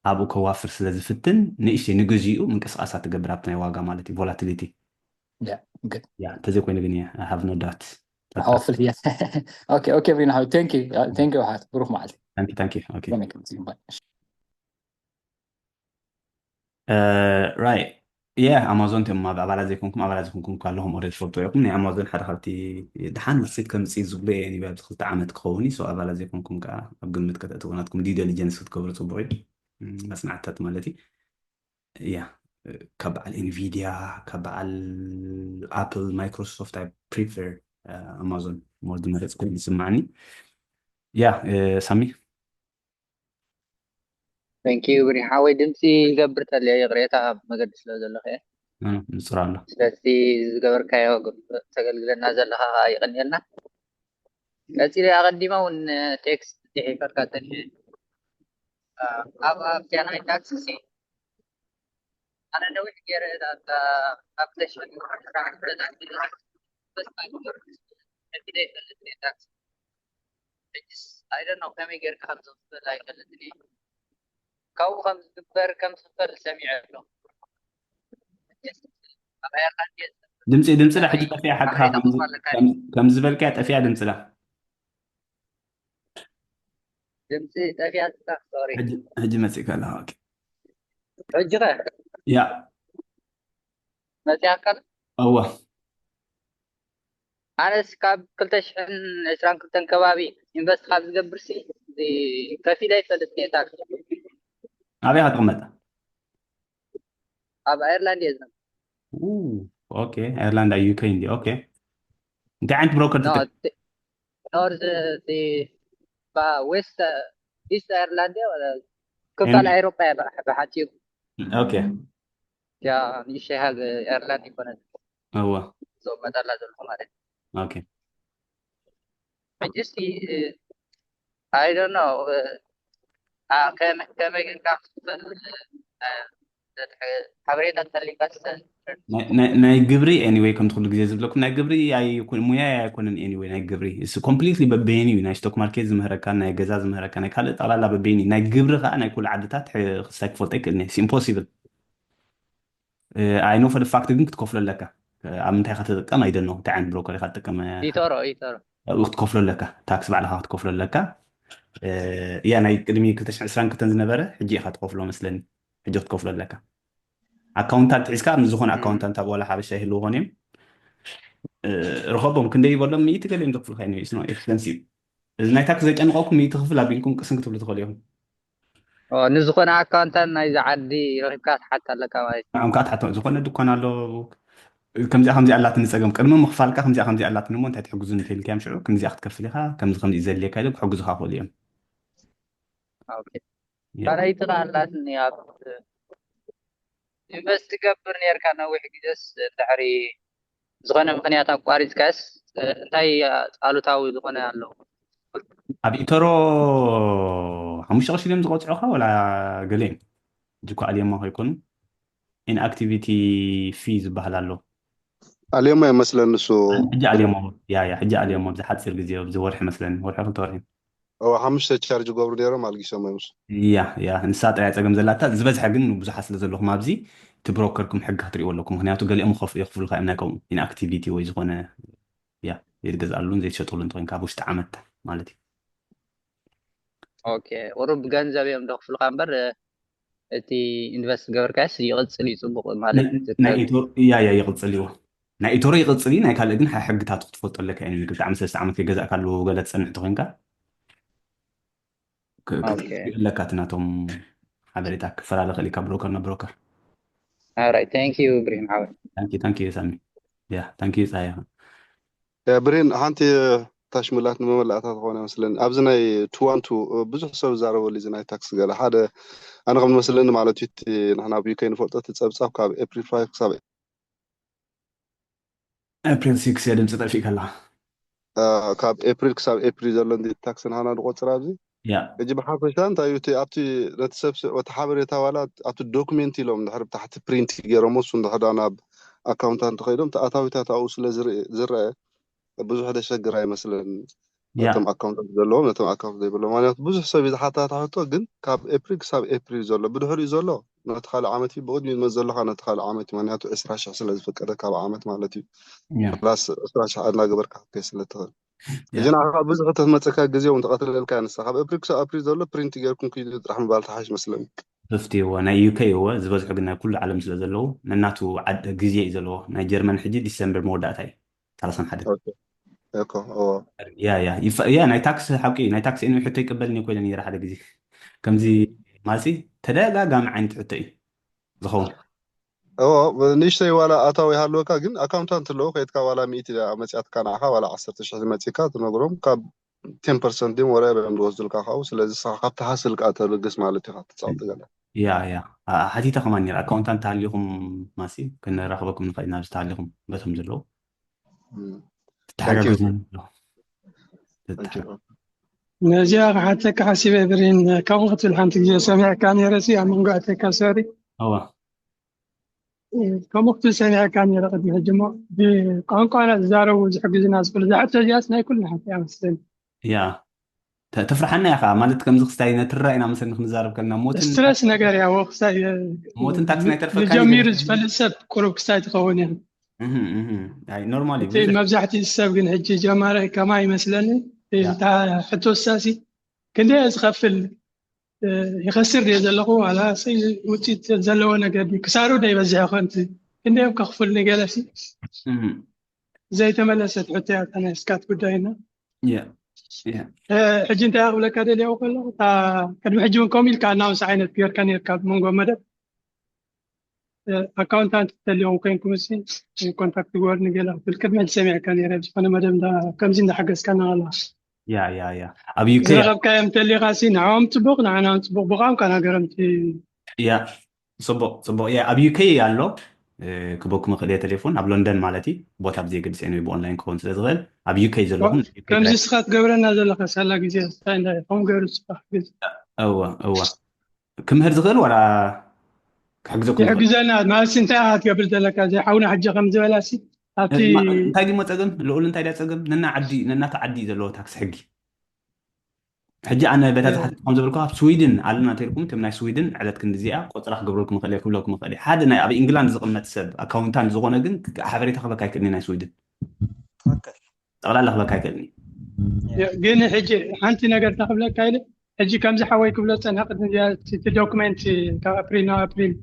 ኣብኡ ከዋፍር ስለ ዝፍትን ንእሽተይ ንግዚኡ ምንቅስቃሳት ትገብር ኣብቲ ናይ ዋጋ ማለት እዩ ቮላቲሊቲ Yeah, good. Yeah, ተዘይኮይኑ ግን እየ have no doubt. Hopefully, yeah. Okay, okay, ብሪን ሓወይ፣ thank you. Uh, thank you፣ ሓወይ። ብሩኽ መዓልቲ። Thank you, thank you. Okay. ከመይ ከምጽእ ይባል። Uh, right. Yeah, ኣማዞን እቶም ኣብ ኣባላት ዘይኮንኩም፣ ኣባላት ዘይኮንኩም ከለኹም already ትፈልጡ ኢኹም። ናይ ኣማዞን ሓደ ካብቲ ደሓን ውፅኢት ከምፅእ ዝብሎ እየ፣ ኒብ ኣብዚ ክልተ ዓመት ክኸውን እዩ። So ኣባላት ዘይኮንኩም ከዓ ኣብ ግምት ከተእትዎ፣ ናትኩም due diligence ክትገብሩ ፅቡቅ እዩ። ም፣ መፅናዕትታት ማለት እዩ። Yeah፣ ካብ በዓል ኤንቪድያ፣ ካብ በዓል ኣፕል፣ ማይክሮሶፍት፣ I prefer ኣማዞን more ዝመረፅኩ ይስማዓኒ። Yeah፣ ሳሚ። Thank you ብሪን ሓወይ። ድምፂ ይገብር ተልየ፣ ይቕሬታ፣ ኣብ መገዲ ስለ ዘለኹ እየ። እ፣ ንፁር ኣሎ። ስለዚ ዝገበርካዮ ግብ-፣ ተገልግለና ዘለኻ የቐንየልና። ቀፂለ ኣቐዲመ እውን ቴክስት ፅሒፈልካ ፀኒሐ። አ፣ ኣብ ኣብዚኣ ናይ ታክሲ ሲ ኣነ ነዊሕ ገይረ እታ፣ እታ ኣብ ተሽመን ሕጂ ዘይፈልጥ እየ ታክሲ። ሕጂስ I don't know ከመይ ጌርካ ከም ዝኽፈል ኣይፈልጥን እየ። ካብኡ ከም ዝግበር ከም ዝኽፈል ሰሚዐ ኣለኹ። ሕጂስ ኣብ ኣየርላንድ እየ ዝነብር። ድምፂ ድምፂ ዳ ሕጂ እንታይ ጠፊኣ ሓቅኻ ሓበሬታ ከምዚ- ክህልወካ ኣለካ? ከም- ከምዚ በልካያ ጠፊኣ ድምፂ ዳ። ድምፂ ጠፊኣ ትታ፣ ሶሪ። ሕጂ ሕጂ መፂእካ ኣለኻ። ኦኬ። ሕጂ ኸ ያ መፂኣካ? እወ። ኣነስ ካብ ክልተ ሽሕን ዕስራን ክልተን ከባቢ ኢንቨስት ካብ ዝገብር ሲ ከፊለ ይፈልጥ እየ ታክሲ። ኣበይ ኢኻ ትቕመጥ? ኣብ ኣየርላንድ እየ ዝነብር። ኡ፣ ኦኬ። ኣየርላንድ፣ ዩኬ እንዲ። ኦኬ። እንታይ ዓይነት ብሮከር ኖ፣ ትጥቀም? እቲ ኖርዝ፣ እቲ ባ-፣ ዌስት፣ ኢስት ኣየርላንድ እየ፣ ወላ ክፋል ኤን- ኣውሮጳ እየ ብሓ-፣ ብሓጺሩ። ኦኬ። ያ ንእሽተይ ሃገር ኣየርላንድ ይኮነት። እወ። ዝቕመጠላ ዘለኹ ማለት እዩ። ኦኬ። ሕጂ እስቲ፣ I don't know፣ አ፣ ከመ-፣ ከመይ ጌርካ ክትፈልጥ፣ አ፣ ዘትሐ-፣ ሓበሬታ እንተሊካ ዝሰ-፣ ናይ- ናይ- ናይ ግብሪ anyway፣ ከምቲ ኩሉ ግዜ ዝብለኩም፣ ናይ ግብሪ ኣይኮን-፣ ሙያይ ኣይኮነን። Anyway፣ ናይ ግብሪ እሱ ኮምፕሊትሊ በበይኑ እዩ። ናይ ስቶክ ማርኬት ዝምህረካ፣ ናይ ገዛ ዝምህረካ፣ ናይ ካልእ ጠቕላላ በበይኑ እዩ። ናይ ግብሪ ከዓ ናይ ኩሉ ዓድታት ሕ-፣ ክሳይ ክፈልጦ ይክእል እየ። ኢምፖሲብል። I know for the fact ግን ክትከፍሎ ኣለካ። ኣብ ምንታይ ኢኻ ትጥቀም ኣይደኖ፣ እንታይ ዓይነት ብሮከር ኢኻ ትጥቀም፣ ኢቶሮ፣ ኢቶሮ። ኣብኡ ክትከፍሎ ኣለካ። ታክስ ባዕልኻ ክትከፍሎ ኣለካ። እ፣ ያ ናይ ቅድሚ ክልተ ሽሕን ዕስራን ክልተን ዝነበረ ሕጂ ኢኻ ትከፍሎ መስለኒ። ሕጂ ክትከፍሎ ኣለካ። ኣካውንታንት ሒዝካ፣ ምስ ዝኾነ እም። ኣካውንታንት ኣብ ዋላ ሓበሻ ይህልዎ ኾን እዮም። እ፣ ርኸቦም ክንደይ ይበሎም፣ ሚእቲ ገለ እዮም ዘኽፍሉካ። Anyway፣ it's not expensive። እዚ ናይ ታክስ ዘጨንቐኩም፣ ሚእቲ ክፍል ኣቢልኩም ቅስን ክትብሉ ትኽእሉ ኢኹም። ኦ፣ ንዝኾነ ኣካውንታንት ናይዚ ዓዲ ረኺብካ ትሓት ኣለካ ማለት እዩ። ንዖም ከዓ ትሓቶ፣ ዝኾነ ድኳን ኣሎ፣ ከምዚኣ ከምዚኣ ኣላትኒ ጸገም፣ ቅድሚ ምኽፋልካ ከምዚኣ ከምዚኣ ኣላትኒ እሞ እንታይ ትሕግዙ እንተኢልካዮም፣ ሽዑ ከምዚኣ ክትከፍል ኢኻ፣ ከምዚ ከምዚ እዩ ዘድልየካ ኢሎም ክሕግዙኻ ይኽእሉ እዮም። ኦኬ። ያ። ካልኣይቲ ኸኣ ኣላትኒ፣ ኣብ ኢንቨስት ትገብር ኔርካ ነዊሕ ግዜስ፣ እንድሕሪ ዝኾነ ምኽንያት ኣቋሪጽካስ እንታይ ኣሉታዊ ዝኾነ ኣለዎ? ኣብ ኢተሮ ሓሙሽተ ቅርሺ ድዮም ዝቐጽዑኻ ወላ ገለ እዮም? ሕጂ እኮ ኣልዮማ ከይኮኑ ኢንኣክቲቪቲ ፊ ዝበሃል ኣሎ። ኣልዮማ ይመስለኒ እሱ። ሕጂ ኣልዮማ፣ ያ፣ ያ፣ ሕጂ ኣልዮማ ኣብዚ ሓጺር ግዜ፣ ኣብዚ ወርሒ መስለኒ፣ ወርሒ ክልተ ወርሒ። እዎ፣ ሓሙሽተ ቻርጅ ገብሩ ነይሮም፣ ኣልጊሶም እዮም እሱ። ያ፣ ያ፣ ንሳ ጥራይ ጸገም ዘላታ፣ ዝበዝሐ ግን ብዙሓት ስለ ዘለኹም ኣብዚ፣ እቲ ብሮከርኩም ሕጊ ክትርእይዎ ኣለኩም። ምኽንያቱ ገሊኦም ይኸፍ-፣ የኽፍሉካ እዮም ናይ ከምኡ ኢንኣክቲቪቲ ወይ ዝኾነ፣ ያ፣ ዘይትገዝኣሉን ዘይትሸጠሉን እንተኾይንካ ኣብ ውሽጢ ዓመት ማለት እዩ። ኦኬ፣ ቁሩብ ገንዘብ እዮም ደኽፍሉካ እምበር፣ እቲ ኢንቨስት ገበርካስ ይቕጽል እዩ ጽቡቕ ማለት ናይ፣ ናይ ኢትዮ-፣ ያ፣ ያ፣ ይቕጽል እዩ። ናይ ኢቶሮ ይቕጽል እዩ፣ ናይ ካልእ ግን ሓ-፣ ሕግታቱ ክትፈልጦ ኣለካ እዩ። ክልተ ዓመት፣ ሰለስተ ዓመት ከይገዛእካሉ ገለ ትጸንሕ ተኾይንካ፣ ክ-፣ ኦኬ። ክትፈልጦ ኣለካ እቲ ናቶም ሓበሬታ ክፈላለ ይኽእል እዩ ካብ ብሮከር ናብ ብሮከር። Alright, thank you ብሪም ሓወይ። ታንኪ፣ ታንኪ ሳሚ። ያ፣ ታንኪ ጸሃየ። ያ፣ ብሪን፣ ሓንቲ ታሽሙላት ንመመላእታ ትኾነ መስለኒ። ኣብዚ ናይ ቱ ዋን ቱ ብዙሕ ሰብ ዝዛረበሉ እዚ ናይ ታክስ ገለ ሓደ ኣነ ከም መስለኒ ማለት እዩ፣ እቲ ንሕና ኣብ ዩ ኬ ንፈልጦ እቲ ጸብጻብ ካብ ኤፕሪል ፋይቭ ክሳብ ኤፕሪል ሲክስ እያ ድምፂ ጠፊእካ ኣለኻ። አ፣ ካብ ኤፕሪል ክሳብ ኤፕሪል ዘሎ እንዲ ታክስ ንሓና ንቆፅር ኣብዚ። ያ። ሕጂ ብሓፈሻ እንታይ እዩ እቲ ኣብቲ ነቲ ሰብ ስ-፣ እቲ ሓበሬታ ዋላ ኣብቲ ዶክሜንት ኢሎም እንድሕር ብታሕቲ ፕሪንት ገይሮሞ እሱ እንድሕር ናብ ኣካውንታንት ከይዶም እቲ ኣታዊታት ኣብኡ ስለ ዝርእ-፣ ዝረአ ብዙሕ ደሸግር ኣይመስለኒ። ያ። ነቶም ኣካውንታት ዘለዎም ነቶም ኣካውንት ዘይብሎም። ምክንያቱ ብዙሕ ሰብ እዩ ዝሓታታ ሕቶ፣ ግን ካብ ኤፕሪል ክሳብ ኤፕሪል ዘሎ ብድሕሪኡ ዘሎ ነቲ ካልእ ዓመት እዩ ብቕድሚኡ መዘለኻ ነቲ ካልእ ዓመት እዩ። ምክንያቱ ዕስራ ሽሕ ስለ ዝፍቀደካ ብዓመት ማለት እዩ። ፕላስ ዕስራ ሽሕ እናገበርካ ክትከይ ስለ ትኽእል። ሕጂ ንዓኻ ብዙሕ ተመፀካ ግዜ እውን ተቐትለልካ ንሳ ካብ ኣፕሪል ክሳብ ኣፕሪል ዘሎ ፕሪንት ጌርኩም ክይዱ ጥራሕ ምባል ተሓሽ መስለኒ። ፍፍቲ እዎ ናይ ዩኬ እዎ ዝበዝሑ ግን ናይ ኩሉ ዓለም ስለ ዘለዉ ነናቱ ዓድ ግዜ እዩ ዘለዎ። ናይ ጀርመን ሕጂ ዲሰምበር መወዳእታ እዩ። ሰላሳን ሓደ ኦኬ እኮ እዎ ያ ያ ይፈ- ያ ናይ ታክስ ሓቂ ናይ ታክስ ኤንዊ ሕቶ ይቀበልኒ ኮይነ ነይረ ሓደ ግዜ ከምዚ ማሲ ተደጋጋሚ ዓይነት ሕቶ እዩ ዝኸውን። እዎ ንእሽተይ ዋላ ኣታዊ ይሃልወካ ግን ኣካውንታንት ኣለዉ ከይድካ ዋላ ሚእቲ መፅያትካ ንዓኻ ዋላ ዓሰርተ ሽሕ ዝመፅካ ትነግሮም ካብ ቴን ፐርሰንት ድም ወረ እዮም ዝወስዱልካ ካብኡ ስለዚ ንስኻ ካብቲ ሃስል ከዓ ተብግስ ማለት ኢኻ ትፃወት ገለ ያ ያ ኣ- ሓቲተ ከማን ነይረ ኣካውንታንት ተሃሊኹም ማሲ ክንራኽበኩም ንኽእል ኢና ዝተሃሊኹም በቶም ዘለዉ እም። ትተሓጋገዙ Thank you. ኣሎ። Thank you. ነዚኣ ክሓተካ ሓሲበ ብሪን ከምኡ ክትብል ሓንቲ ግዜ ሰሚዕካ ነይረ ሲ ኣብ መንጎ ኣተካ ሶሪ እዋ ከምኡ ክትብል ሰሚዕካ ነይረ ቅድሚ ሕጂ እሞ ብቋንቋና ዝዛረቡ ዝሕግዝና ዝኽእሉ እዛ ሕቶ እዚኣስ ናይ ኩልና ሓቂ እያ መስለኒ ያ ተ- ተፍርሓና ኢኻ ማለት ከምዚ ክስታይ ነትራ ኢና መሰኒ ክንዛረብ ከለና ሞትን ስትረስ ነገር እያ ወ ክሳይ ሞትን ታክስ ናይ ተርፈካ ንጀሚሩ ዝፈልጥ ሰብ ቁሩብ ክሳይ ትኸውን እያ እህ፣ እህ። ኣይ ኖርማል እዩ እቲ መብዛሕትኡ ሰብ ግን ሕጂ ጀማራይ ከማ ይመስለኒ ያ። እታ ሕቶ ሳሲ ክንደይ ዝኸፍል እ፣ ይኸስር ድየ ዘለኹ ዋላ ሰይ ውፅኢት ዘለዎ ነገር ድዩ ክሳሩ ዶ ይበዝሕ ይኾን እቲ ክንደዮም ከኽፍልኒ ገለሲ እህ፣ ዘይተመለሰት ሕቶ እያ እታ ናይ ስካት ጉዳይና ያ፣ ያ። እ፣ ሕጂ እንታይ ክብለካ ደልያው ከለኹ እታ ቅድሚ ሕጂ እውን ከምኡ ኢልካ ኣናውንስ ዓይነት ጌርካ ነርካ ኣብ መንጎ መደብ ኣካውንታንት ተልዮም ኮይንኩም ሲ ኮንታክት ግበርኒ ገለ ክብል ቅድሚ ሕጂ ሰሚዕካ ነረ ዝኾነ መደብ እንዳ- ከምዚ እንዳሓገዝካና ኣላ ያ ያ ያ ኣብ ዩኬ ዝረኸብካዮም ተሊኻ ሲ ንዓኦም ፅቡቅ ንዓና እውን ፅቡቅ ብቋንቋ ናገሮም እቲ ያ ጽቡቅ ጽቡቅ ያ ኣብ ዩኬ ኣሎ እ፣ ክበኩም እኽእል እየ ቴሌፎን ኣብ ሎንደን ማለት እዩ ቦታ ብዘይ ግድስ ወይ ብኦንላይን ክኸውን ስለ ዝኽእል ኣብ ዩኬ ዘለኹም ከምዚ ስኻ ትገብረና ዘለኻ ሳላ ግዜ እንታይ እንታይ ከምኡ ገይሩ ስኻ ግዜ እወ እወ ክምህር ዝኽእል ዋላ ክሕግዘኩም ዝኽእል? ይሕግዘና ማለት እንታይ ኢኻ ትገብር ዘለካ እዚ ሓውና ሕጂ ከም ዝበላ ሲ ኣብቲ ማ- እንታይ ድሞ ጸገም ልኡል እንታይ ድያ ጸገም ነና ዓዲ ነናተ ዓዲ እዩ ዘለዎ ታክስ ሕጊ ሕጂ ኣነ በታ ዝሓት ከም ዘበልኩ ካብ ስዊድን ኣለና ተልኩም እቶም ናይ ስዊድን ዕለት ክንዲ እዚኣ ቆፅራ ክገብረልኩም ይኽእል እየ ክብለኩም ይኽእል እየ ሓደ ናይ ኣብ ኢንግላንድ ዝቕመጥ ሰብ ኣካውንታንት ዝኾነ ግን ሓበሬታ ክበካ ኣይክእልኒ ናይ ስዊድን ትኽክል ጠቕላላ ክበካ ኣይክእልኒ ግን ሕጂ ሓንቲ ነገር ተክብለካ ኢለ ሕጂ ከምዚ ሓወይ ክብሎ ፀና ቅድሚ እዚኣ እቲ ዶክመንት ካብ ኣፕሪል ናብ ኣፕሪል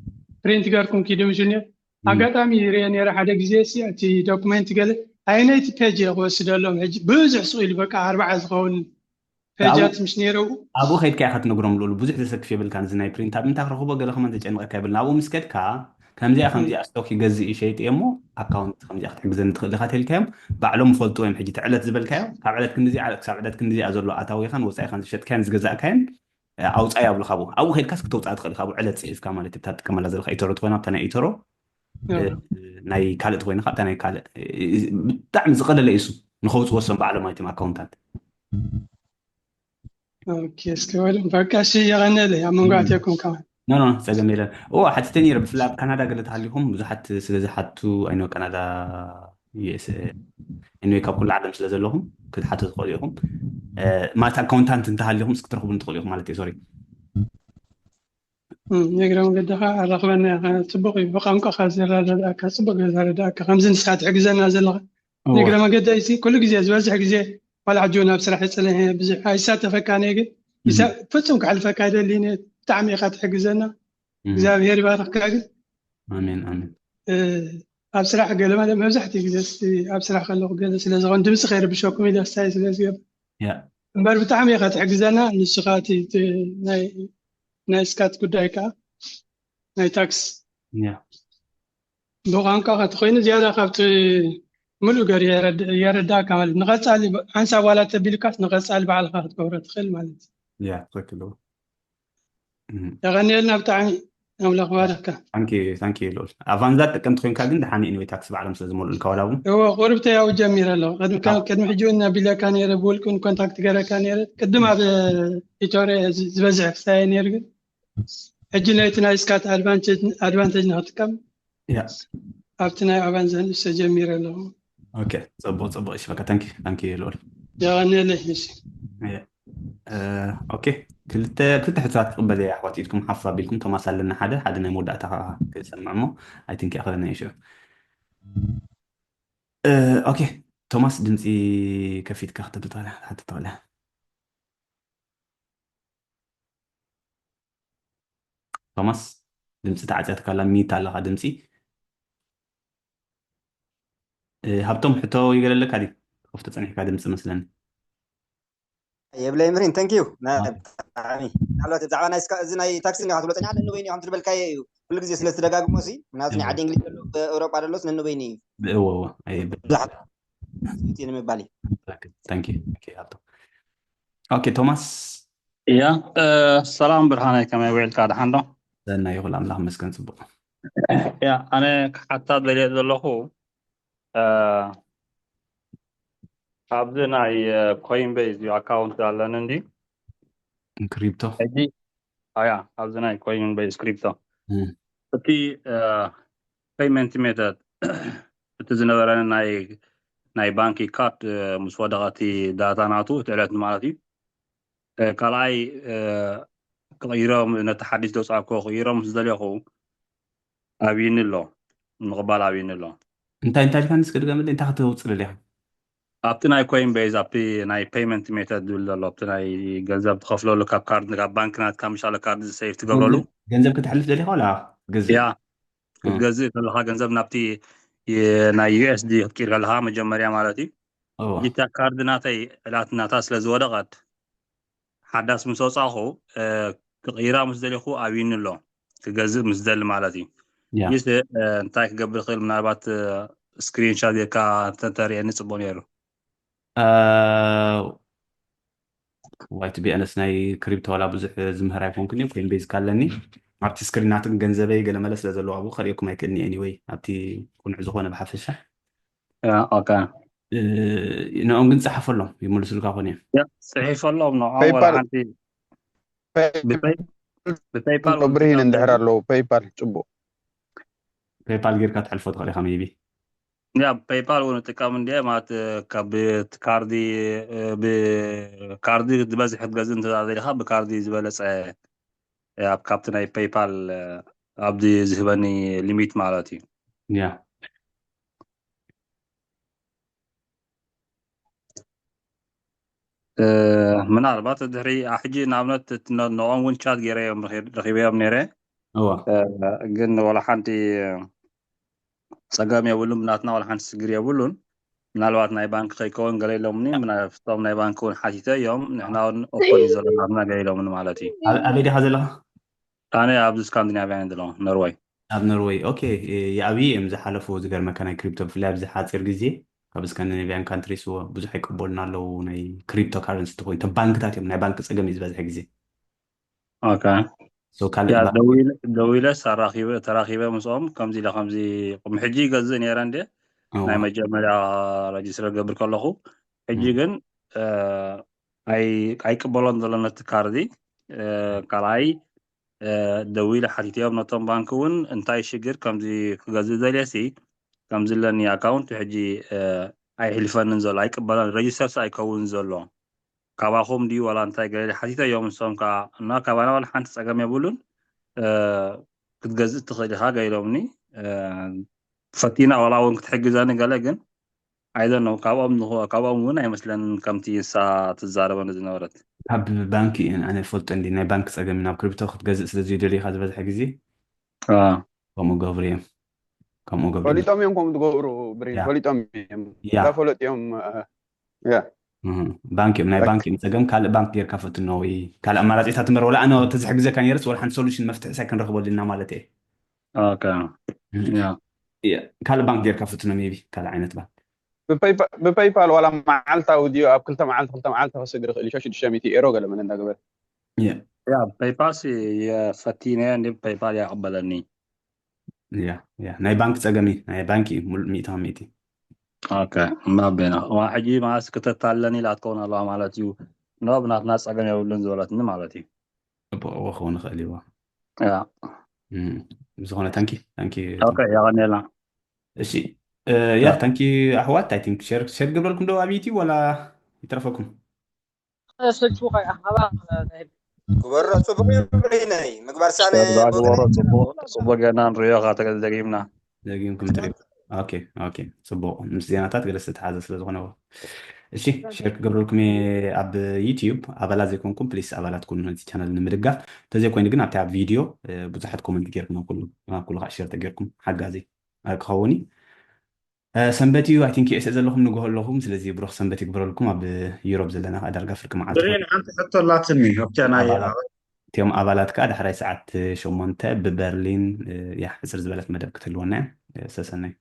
ፕሪንት ገርኩም ኪዱ ምስ ኒር ኣጋጣሚ ይርአ ነረ ሓደ ግዜ ሲ እቲ ዶክመንት ገለ ኣይነይቲ ፔጅ እየ ክወስደሎም ሕጂ ብዙሕ ስቕ ኢሉ በቃ ኣርባዓ ዝኸውን ፔጃት ምስ ነይረው ኣብኡ ከይድካ ኢኻ ትነግሮም ልኡሉ ብዙሕ ዘሰክፍ የብልካን እዚ ናይ ፕሪንት ኣብ ምንታይ ክረኽቦ ገለ ከመን ዘጨንቐካ የብልን ኣብኡ ምስ ከድካ ከምዚኣ ከምዚኣ ስቶክ ይገዝእ ይሸይጥ እየ እሞ ኣካውንት ከምዚኣ ክትሕግዘኒ ትኽእል ኢኻ ተልካዮም ባዕሎም ይፈልጡ እዮም ሕጂ ተዕለት ዝበልካዮ ካብ ዕለት ክንዲዚኣ ክሳብ ዕለት ክንዲዚኣ ዘሎ ኣታዊኻን ወፃኢኻን ዝሸጥካዮን ዝገዛእካዮን ኣውፃኢ ኣብሉ ካብኡ ኣብኡ ከድካስ ክተውፃእ ትኽእል ኢኻ ኣብኡ ዕለት ፅሒፍካ ማለት እዩ ብታ ትጥቀመላ ዘለካ ኢተሮ ትኾይና ብታ ናይ ኢተሮ ናይ ካልእ ትኾይና ካብታ ናይ ካልእ ብጣዕሚ ዝቐለለ እዩ እሱ ንኸውፅዎ እሶም ባዕሎም ኣይትም ኣካውንታት እስኪ ወደ በቃ እሺ የቐነለ ኣብ መንጎ ኣትየኩም ከማን ኖ ኖ ፀገም የለን ኦ ሓቲተ ነይረ ብፍላይ ኣብ ካናዳ ገለ ተሃሊኹም ብዙሓት ስለ ዝሓቱ ኣይኖ ካናዳ ዩኤስ ኤንወይ ካብ ኩሉ ዓለም ስለ ዘለኹም ክትሓቱ ትኽእሉ ኢኹም ማለት ኣካውንታንት እንተሃሊኹም እስኪ ትረኽቡ ትኽእሉ ኢኹም ማለት እዩ ሶሪ ነግረ መገድኻ ኣራኽበና ኢኻ ፅቡቅ እዩ ብቋንቋኻ ዘረዳእካ ፅቡቅ ዘረዳእካ ከምዚ ንስኻ ትሕግዘና ዘለኻ ነግረ መገዲ ኣይሲ ኩሉ ግዜ ዝበዝሕ ግዜ ዋላ ሕጂ ናብ ስራሕ ይፅንሕ ብዙሕ ኣይሳተፈካን እየ ግን ፍፁም ክሕልፈካ ኣይደልን ብጣዕሚ ኢኻ ትሕግዘና እግዚኣብሔር ይባርኽካ ግን ኣሜን ኣሜን ኣብ ስራሕ ገለ ማለት መብዛሕትኡ ግዜ ኣብ ስራሕ ከለኩ ገለ ስለ ዝኸውን ድምፂ ከይርብሸኩም ኢለ ስታይ ስለ ዝገብር እምበር ብጣዕሚ ኢኻ ትሕግዘና ንስኻ ናይ ስካት ጉዳይ ከዓ ናይ ታክስ ብቋንቋ ከተኮይኑ ዝያዳ ካብቲ ሙሉእ ገር የረዳእካ ማለት ንቀፃሊ ሓንሳብ ዋላ ተቢልካስ ንቀፃሊ ባዕልካ ክትገብሮ ትኽእል ማለት ያ ትኽክል የቐንየልና ብጣዕሚ ኣምላኽ ባረካ ታንኪ ልኡል ኣቫንዛ ትጥቀም ትኮንካ ግን ድሓኒ ኢንወይ ታክስ ባዕሎም ስለ ዝመልኡልካ ዋላ እውን እዎ ቁርብተ ያው ጀሚረ ኣለኹ ቅድሚ ሕጂ እውን ኣቢለካ ነረ ብውልቂ እውን ኮንታክት ገረካ ነረ ቅድም ኣብ ኢቶርያ ዝበዝሕ ክሳየ ነሩ ግን ሕጂ ናይቲ ናይ ስካት ኣድቫንቴጅ ንክጥቀም ኣብቲ ናይ ኣባን ዘንእሰ ጀሚረ ኣለኹ ኦኬ ፅቡቅ ፅቡቅ ይሽፈካ ታንኪ ታንኪ ልኡል የቐንየለይ ኦኬ ክልተ ክልተ ሕቶታት ክቕበል እየ ኣሕዋት፣ ኢድኩም ሓፍ ኣቢልኩም። ቶማስ ኣለና ሓደ ሓደ ናይ መወዳእታ ከዓ ክሰምዕ እሞ፣ I think ይኣኽለና እዩ ሽዑ። እ፣ ኦኬ፣ ቶማስ ድምፂ ከፊትካ ክተብል ትኽእል ኢኻ፣ ክትሓትት ትኽእል ኢኻ። ቶማስ ድምፂ ተዓፅያትካ ኣላ፣ ሚት ኣለኻ ድምፂ። እ፣ ሃብቶም ሕቶ ይገለለካ ድዩ? ክኸፍቶ ፀኒሕካ ድምፂ መስለኒ። የብለይ ምሪን፣ thank you። ና- ብጣዕሚ ምናልባት ብዛዕባ ናይ ስካ- እዚ ናይ ታክሲ እንዲኻ ትብሎ ጸኒሓ፣ ነንበይኑ እዩ ከምቲ ዝበልካዮ እዩ። ኩሉ ግዜ ስለ ዝተደጋግሞ ሲ ምናልባት ናይ ዓዲ እንግሊዝ ዘሎ፣ ብኤውሮጳ ዘሎስ ነንበይኑ እዩ። ብ- እወ፣ እወ፣ ኣይ፣ ብ- ብዙሓት ስዩት እዩ ንምባል እዩ። Thank you, thank you, ሃብቶም። ኦኬ፣ ቶማስ። ያ እ፣ ሰላም ብርሃናይ፣ ከመይ ውዒልካ? ደሓን ዶ? ሰናይ ይኹን፣ ኣምላኽ ይመስገን፣ ጽቡቕ። ያ ኣነ ክሓታ ደልየ ዘለኹ እ፣ ኣብዚ ናይ ኮይንቤዝ እዩ ኣካውንት ኣለኒ እንዲ ክሪፕቶ። ሕጂ ኣያ ኣብዚ ናይ ኮይንቤዝ ክሪፕቶ እም። እቲ ፔይመንት ሜተድ እቲ ዝነበረኒ ናይ ናይ ባንኪ ካርድ እ፣ ምስ ወደቐ እቲ ዳታ ናቱ እቲ ዕለት ማለት እዩ እ፣ ካልኣይ እ፣ ክቕይሮም ነቲ ሓዲሽ ዘውፃእኮ ክቕይሮም ምስ ደልየኹ ኣብይኒ ኣሎ ምቕባል ኣብይኒ ኣሎ እንታይ እንታይ ኢልካ ንስኪ ድገምለይ፣ እንታይ ከተውፅእ ደሊኻ? ኣብቲ ናይ ኮይን ቤዝ ኣብቲ ናይ ፔይመንት ሜተድ ዝብል ዘሎ ኣብቲ ናይ ገንዘብ ትኸፍለሉ ካብ ካርድ ካብ ባንክ ናትካ ምሻለ ካርድ ዝሰይፍ ትገብረሉ ገንዘብ- ገንዘብ ከተሕልፍ ደሊኻ ወላ ግዚ? ያ ክትገዝእ ከለካ ገንዘብ ናብቲ የ- ናይ ዩ ኤስ ዲ ክትቂር ከለካ መጀመርያ ማለት እዩ እወ። እታ ካርድ ናተይ ዕላት ናታ ስለ ዝወደቐት ሓዳስ ምስ ወፃኹ እ፣ ክቕይራ ምስ ደሊኹ ኣብይኒ ኣሎ ክገዝእ ምስ ደሊ ማለት እዩ ያ። ይስ እ፣ እንታይ ክገብር ይኽእል ምናልባት ስክሪንሻት ጌርካ ተተሪአኒ ፅቡቅ ነይሩ እ፣ ዋይ ቱ ቢ ኤን ኤስ ናይ ክሪፕቶ ዋላ ብዙሕ ዝምህር ኣይኮንኩን እዩ። ኮይን ቤዝ ካለኒ ኣብቲ ስክሪን ናትን ገንዘበይ ገለመለ ስለ ዘለዎ ኣብኡ ከርእየኩም ኣይክእልኒ። ኤኒወይ ኣብቲ ቁኑዕ ዝኾነ ብሓፈሻ ያ፣ ኦኬ እ፣ ንኦም ግን ጸሓፈሎም ይመልሱልካ ኮን እዮም። ያ፣ ፅሒፈሎም ንዖም ፔይፓል- ወላ ሓንቲ ፔይ- ብፔይ- ብፔይፓል እውን ብርሂን ዝከፍል እንድሕር እዩ። ኣለዉ ፔይፓል ጽቡቅ። ፔይፓል ጌርካ ትሕልፎ ትኽእል ኢኻ ሜቢ። ያ ፔይፓል እውን እጥቀም እንዲ ማለት ካብ ካርዲ እ፣ ብካርዲ ዝበዝሕ ክትገዝእ እንተ ደሊኻ ብካርዲ ዝበለፀ ያ፣ ካብቲ ናይ ፔይፓል እ፣ ኣብዚ ዝህበኒ ሊሚት ማለት እዩ ያ እ፣ ምናልባት ድሕሪ ኣ፣ ሕጂ ንኣብነት እቲ ነ- ንኦም እውን ቻት ገይረ እዮም ረኺ- ረኺበዮም ነይረ እዋ እ፣ ግን ወላ ሓንቲ ጸገም የብሉን ብናትና ወላ ሓንቲ ስግር የብሉን ምናልባት ናይ ባንክ ከይከውን ገለ ኢሎምኒ ምና- ፍቶም ናይ ባንክ እውን ሓቲተ እዮም ንሕና እውን ኦፖን እዩ ዘሎ ናትና ገለ ኢሎምኒ ማለት እዩ ኣብ- ኣበይ ዲኻ ዘለኻ? ኣነ ኣብዚ ስካንዲናቪያን ዘለኹ ኖርወይ ኣብ ኖርወይ። ኦኬ፣ ይኣብዩ እዮም ዝሓለፉ። ዝገርመካ ናይ ክሪፕቶ ብፍላይ ኣብዚ ሓፂር ግዜ ካብ ስካንዲናቪያን ካንትሪስ ብዙሕ ኣይቀበሉን ኣለዉ። ናይ ክሪፕቶ ካረንሲ ትኮይኑ ቶም ባንክታት እዮም፣ ናይ ባንክ ፀገም እዩ ዝበዝሐ ግዜ። ኦኬ So ካልእ ያ ባንክ ደዊለ- ደዊለስ ኣራኺበ ተራኺበ ምስኦም ከምዚ ኢለ ከምዚ ቅድሚ ሕጂ ይገዝእ ነይረ እንደ እዋ፣ ናይ መጀመርያ ረጅስትር ገብር ከለኹ ሕጂ እም፣ ግን እ፣ ኣይ- ኣይቅበሎን ዘሎ ነቲ ካርዲ እ፣ ካልኣይ እ፣ ደዊለ ሓቲትዮም ነቶም ባንክ እውን እንታይ ሽግር ከምዚ ክገዝእ ደልየሲ ከምዚ ኣለኒ ኣካውንት ሕጂ እ፣ ኣይሕልፈንን ዘሎ ኣይቅበሎን ረጅስተርስ ኣይከውን ዘሎ ካባኹም ድዩ ዋላ እንታይ ገለ ሓቲተዮም ንሶም ከዓ እና ካባና ዋላ ሓንቲ ፀገም የብሉን እ፣ ክትገዝእ ትኽእል ኢኻ ገይሎምኒ እ፣ ፈቲና ዋላ እውን ክትሕግዘኒ ገለ ግን ኣይደን ነው ካብኦም ንኹ- ካብኦም እውን ኣይመስለንን ከምቲ ንሳ ትዛረበ ዝነበረት ካብ ባንኪ እየን ኣነ ፈልጦ እንዲ ናይ ባንክ ፀገም ናብ ክሪፕቶ ክትገዝእ ስለ ዝደልዩ ኢኻ ዝበዝሐ ግዜ አ፣ ከምኡ ገብሩ እዮም። ከምኡ ገብሩ እዮም። ፈሊጦም እዮም ከምኡ ዝገብሩ ብሪን ያ ፈሊጦም እዮም ያ እንዳፈለጡ እዮም እ፣ ያ እህ፣ ባንክ እዮም ናይ በቃ ባንክ እዮም ፀገም። ካልእ ባንክ ጌርካ ፈትኖ ወይ ካልእ ኣማራፂታት እምበር ወላ ኣነ ተዝሕግዘካ ነይርስ ወላ ሓንቲ ሶሉሽን መፍትሒ ሳይ ክንረኽበሉ ኢና ማለት እየ። ኦኬ እህ፣ ያ ያ፣ ካልእ ባንክ ጌርካ ፈትኖ ሜቢ ካልእ ዓይነት ባንክ ብፔይፓ- ብፔይፓል ዋላ መዓልታዊ ድዩ ኣብ ክልተ መዓልቲ ክልተ መዓልቲ ክስግር ይኽእል እዩ ሽዱሽተ ሚእቲ ኤሮ ገለ መለ እንዳገበረ ያ ያ ፔይፓል ሲ የፈቲነ እንዲ ፔይፓል ያቅበለኒ ያ ያ ናይ ባንክ ፀገም እዩ። ናይ ባንክ እዩ ሙሉእ ሚእቲ ካብ ሚእቲ። ኦኬ እማ ቤና ዋ ሕጂ ማስ ክተታለኒ ላትከውን ኣለዋ ማለት እዩ ኖ ብናትና ፀገም የብሉን ዝበለትኒ ማለት እዩ ጽቡቕ እዎ ክኸውን ይኽእል እዩ። ያ እም፣ ብዝኾነ ታንኪ ታንኪ ኦኬ የቐኔልና እሺ እ፣ ያ ታንኪ ኣሕዋት። I think ሼር ሼር ግብረልኩም ዶ ኣብ ዩቲዩብ ወላ ይተረፈኩም? ሰልችውካ እዩ ኣህባ ግበሮ። ጽቡቅ እዩ በይነይ ምግባር ሳለ ሸር ዳግበሮ በይነይ ጽቡቅ ጽቡቅ ገና ንሪኦ ካተገል ደጊምና ደጊምኩም ትሪኦ። ኦኬ ኦኬ፣ ጽቡቅ። ምስ ዜናታት ገለ ዝተተሓዘ ስለ ዝኾነ። እሺ፣ ሸር ክገብረልኩም እየ ኣብ ዩቲዩብ። ኣባላት ዘይኮንኩም ፕሊስ ኣባላት ኩኑ ነዚ ቻነል ንምድጋፍ። እንተዘይኮይኑ ግን ኣብቲ ኣብ ቪድዮ ብዙሓት ኮመንት ጌርኩም ኩሉ ኩሉ ከዓ ሸር ተጌርኩም ሓጋዚ ክኸውን እዩ። ሰንበት እዩ። ኣይ ቲንክ ዩኤስኤ ዘለኹም ንግሆ ኣለኹም። ስለዚ ብሩኽ ሰንበት ይግበረልኩም። ኣብ ዩሮብ ዘለና ከዓ ዳርጋ ፍርቂ መዓልቲ ብሬን ሓንቲ ሕቶ ኣላትኒ ኣብቲ ናይ ኣባላት እቲኦም ኣባላት ከዓ ዳሕራይ ሰዓት ሸሞንተ ብበርሊን ያ ሕፅር ዝበለት መደብ ክትህልወና እያ። ሰሰናይ።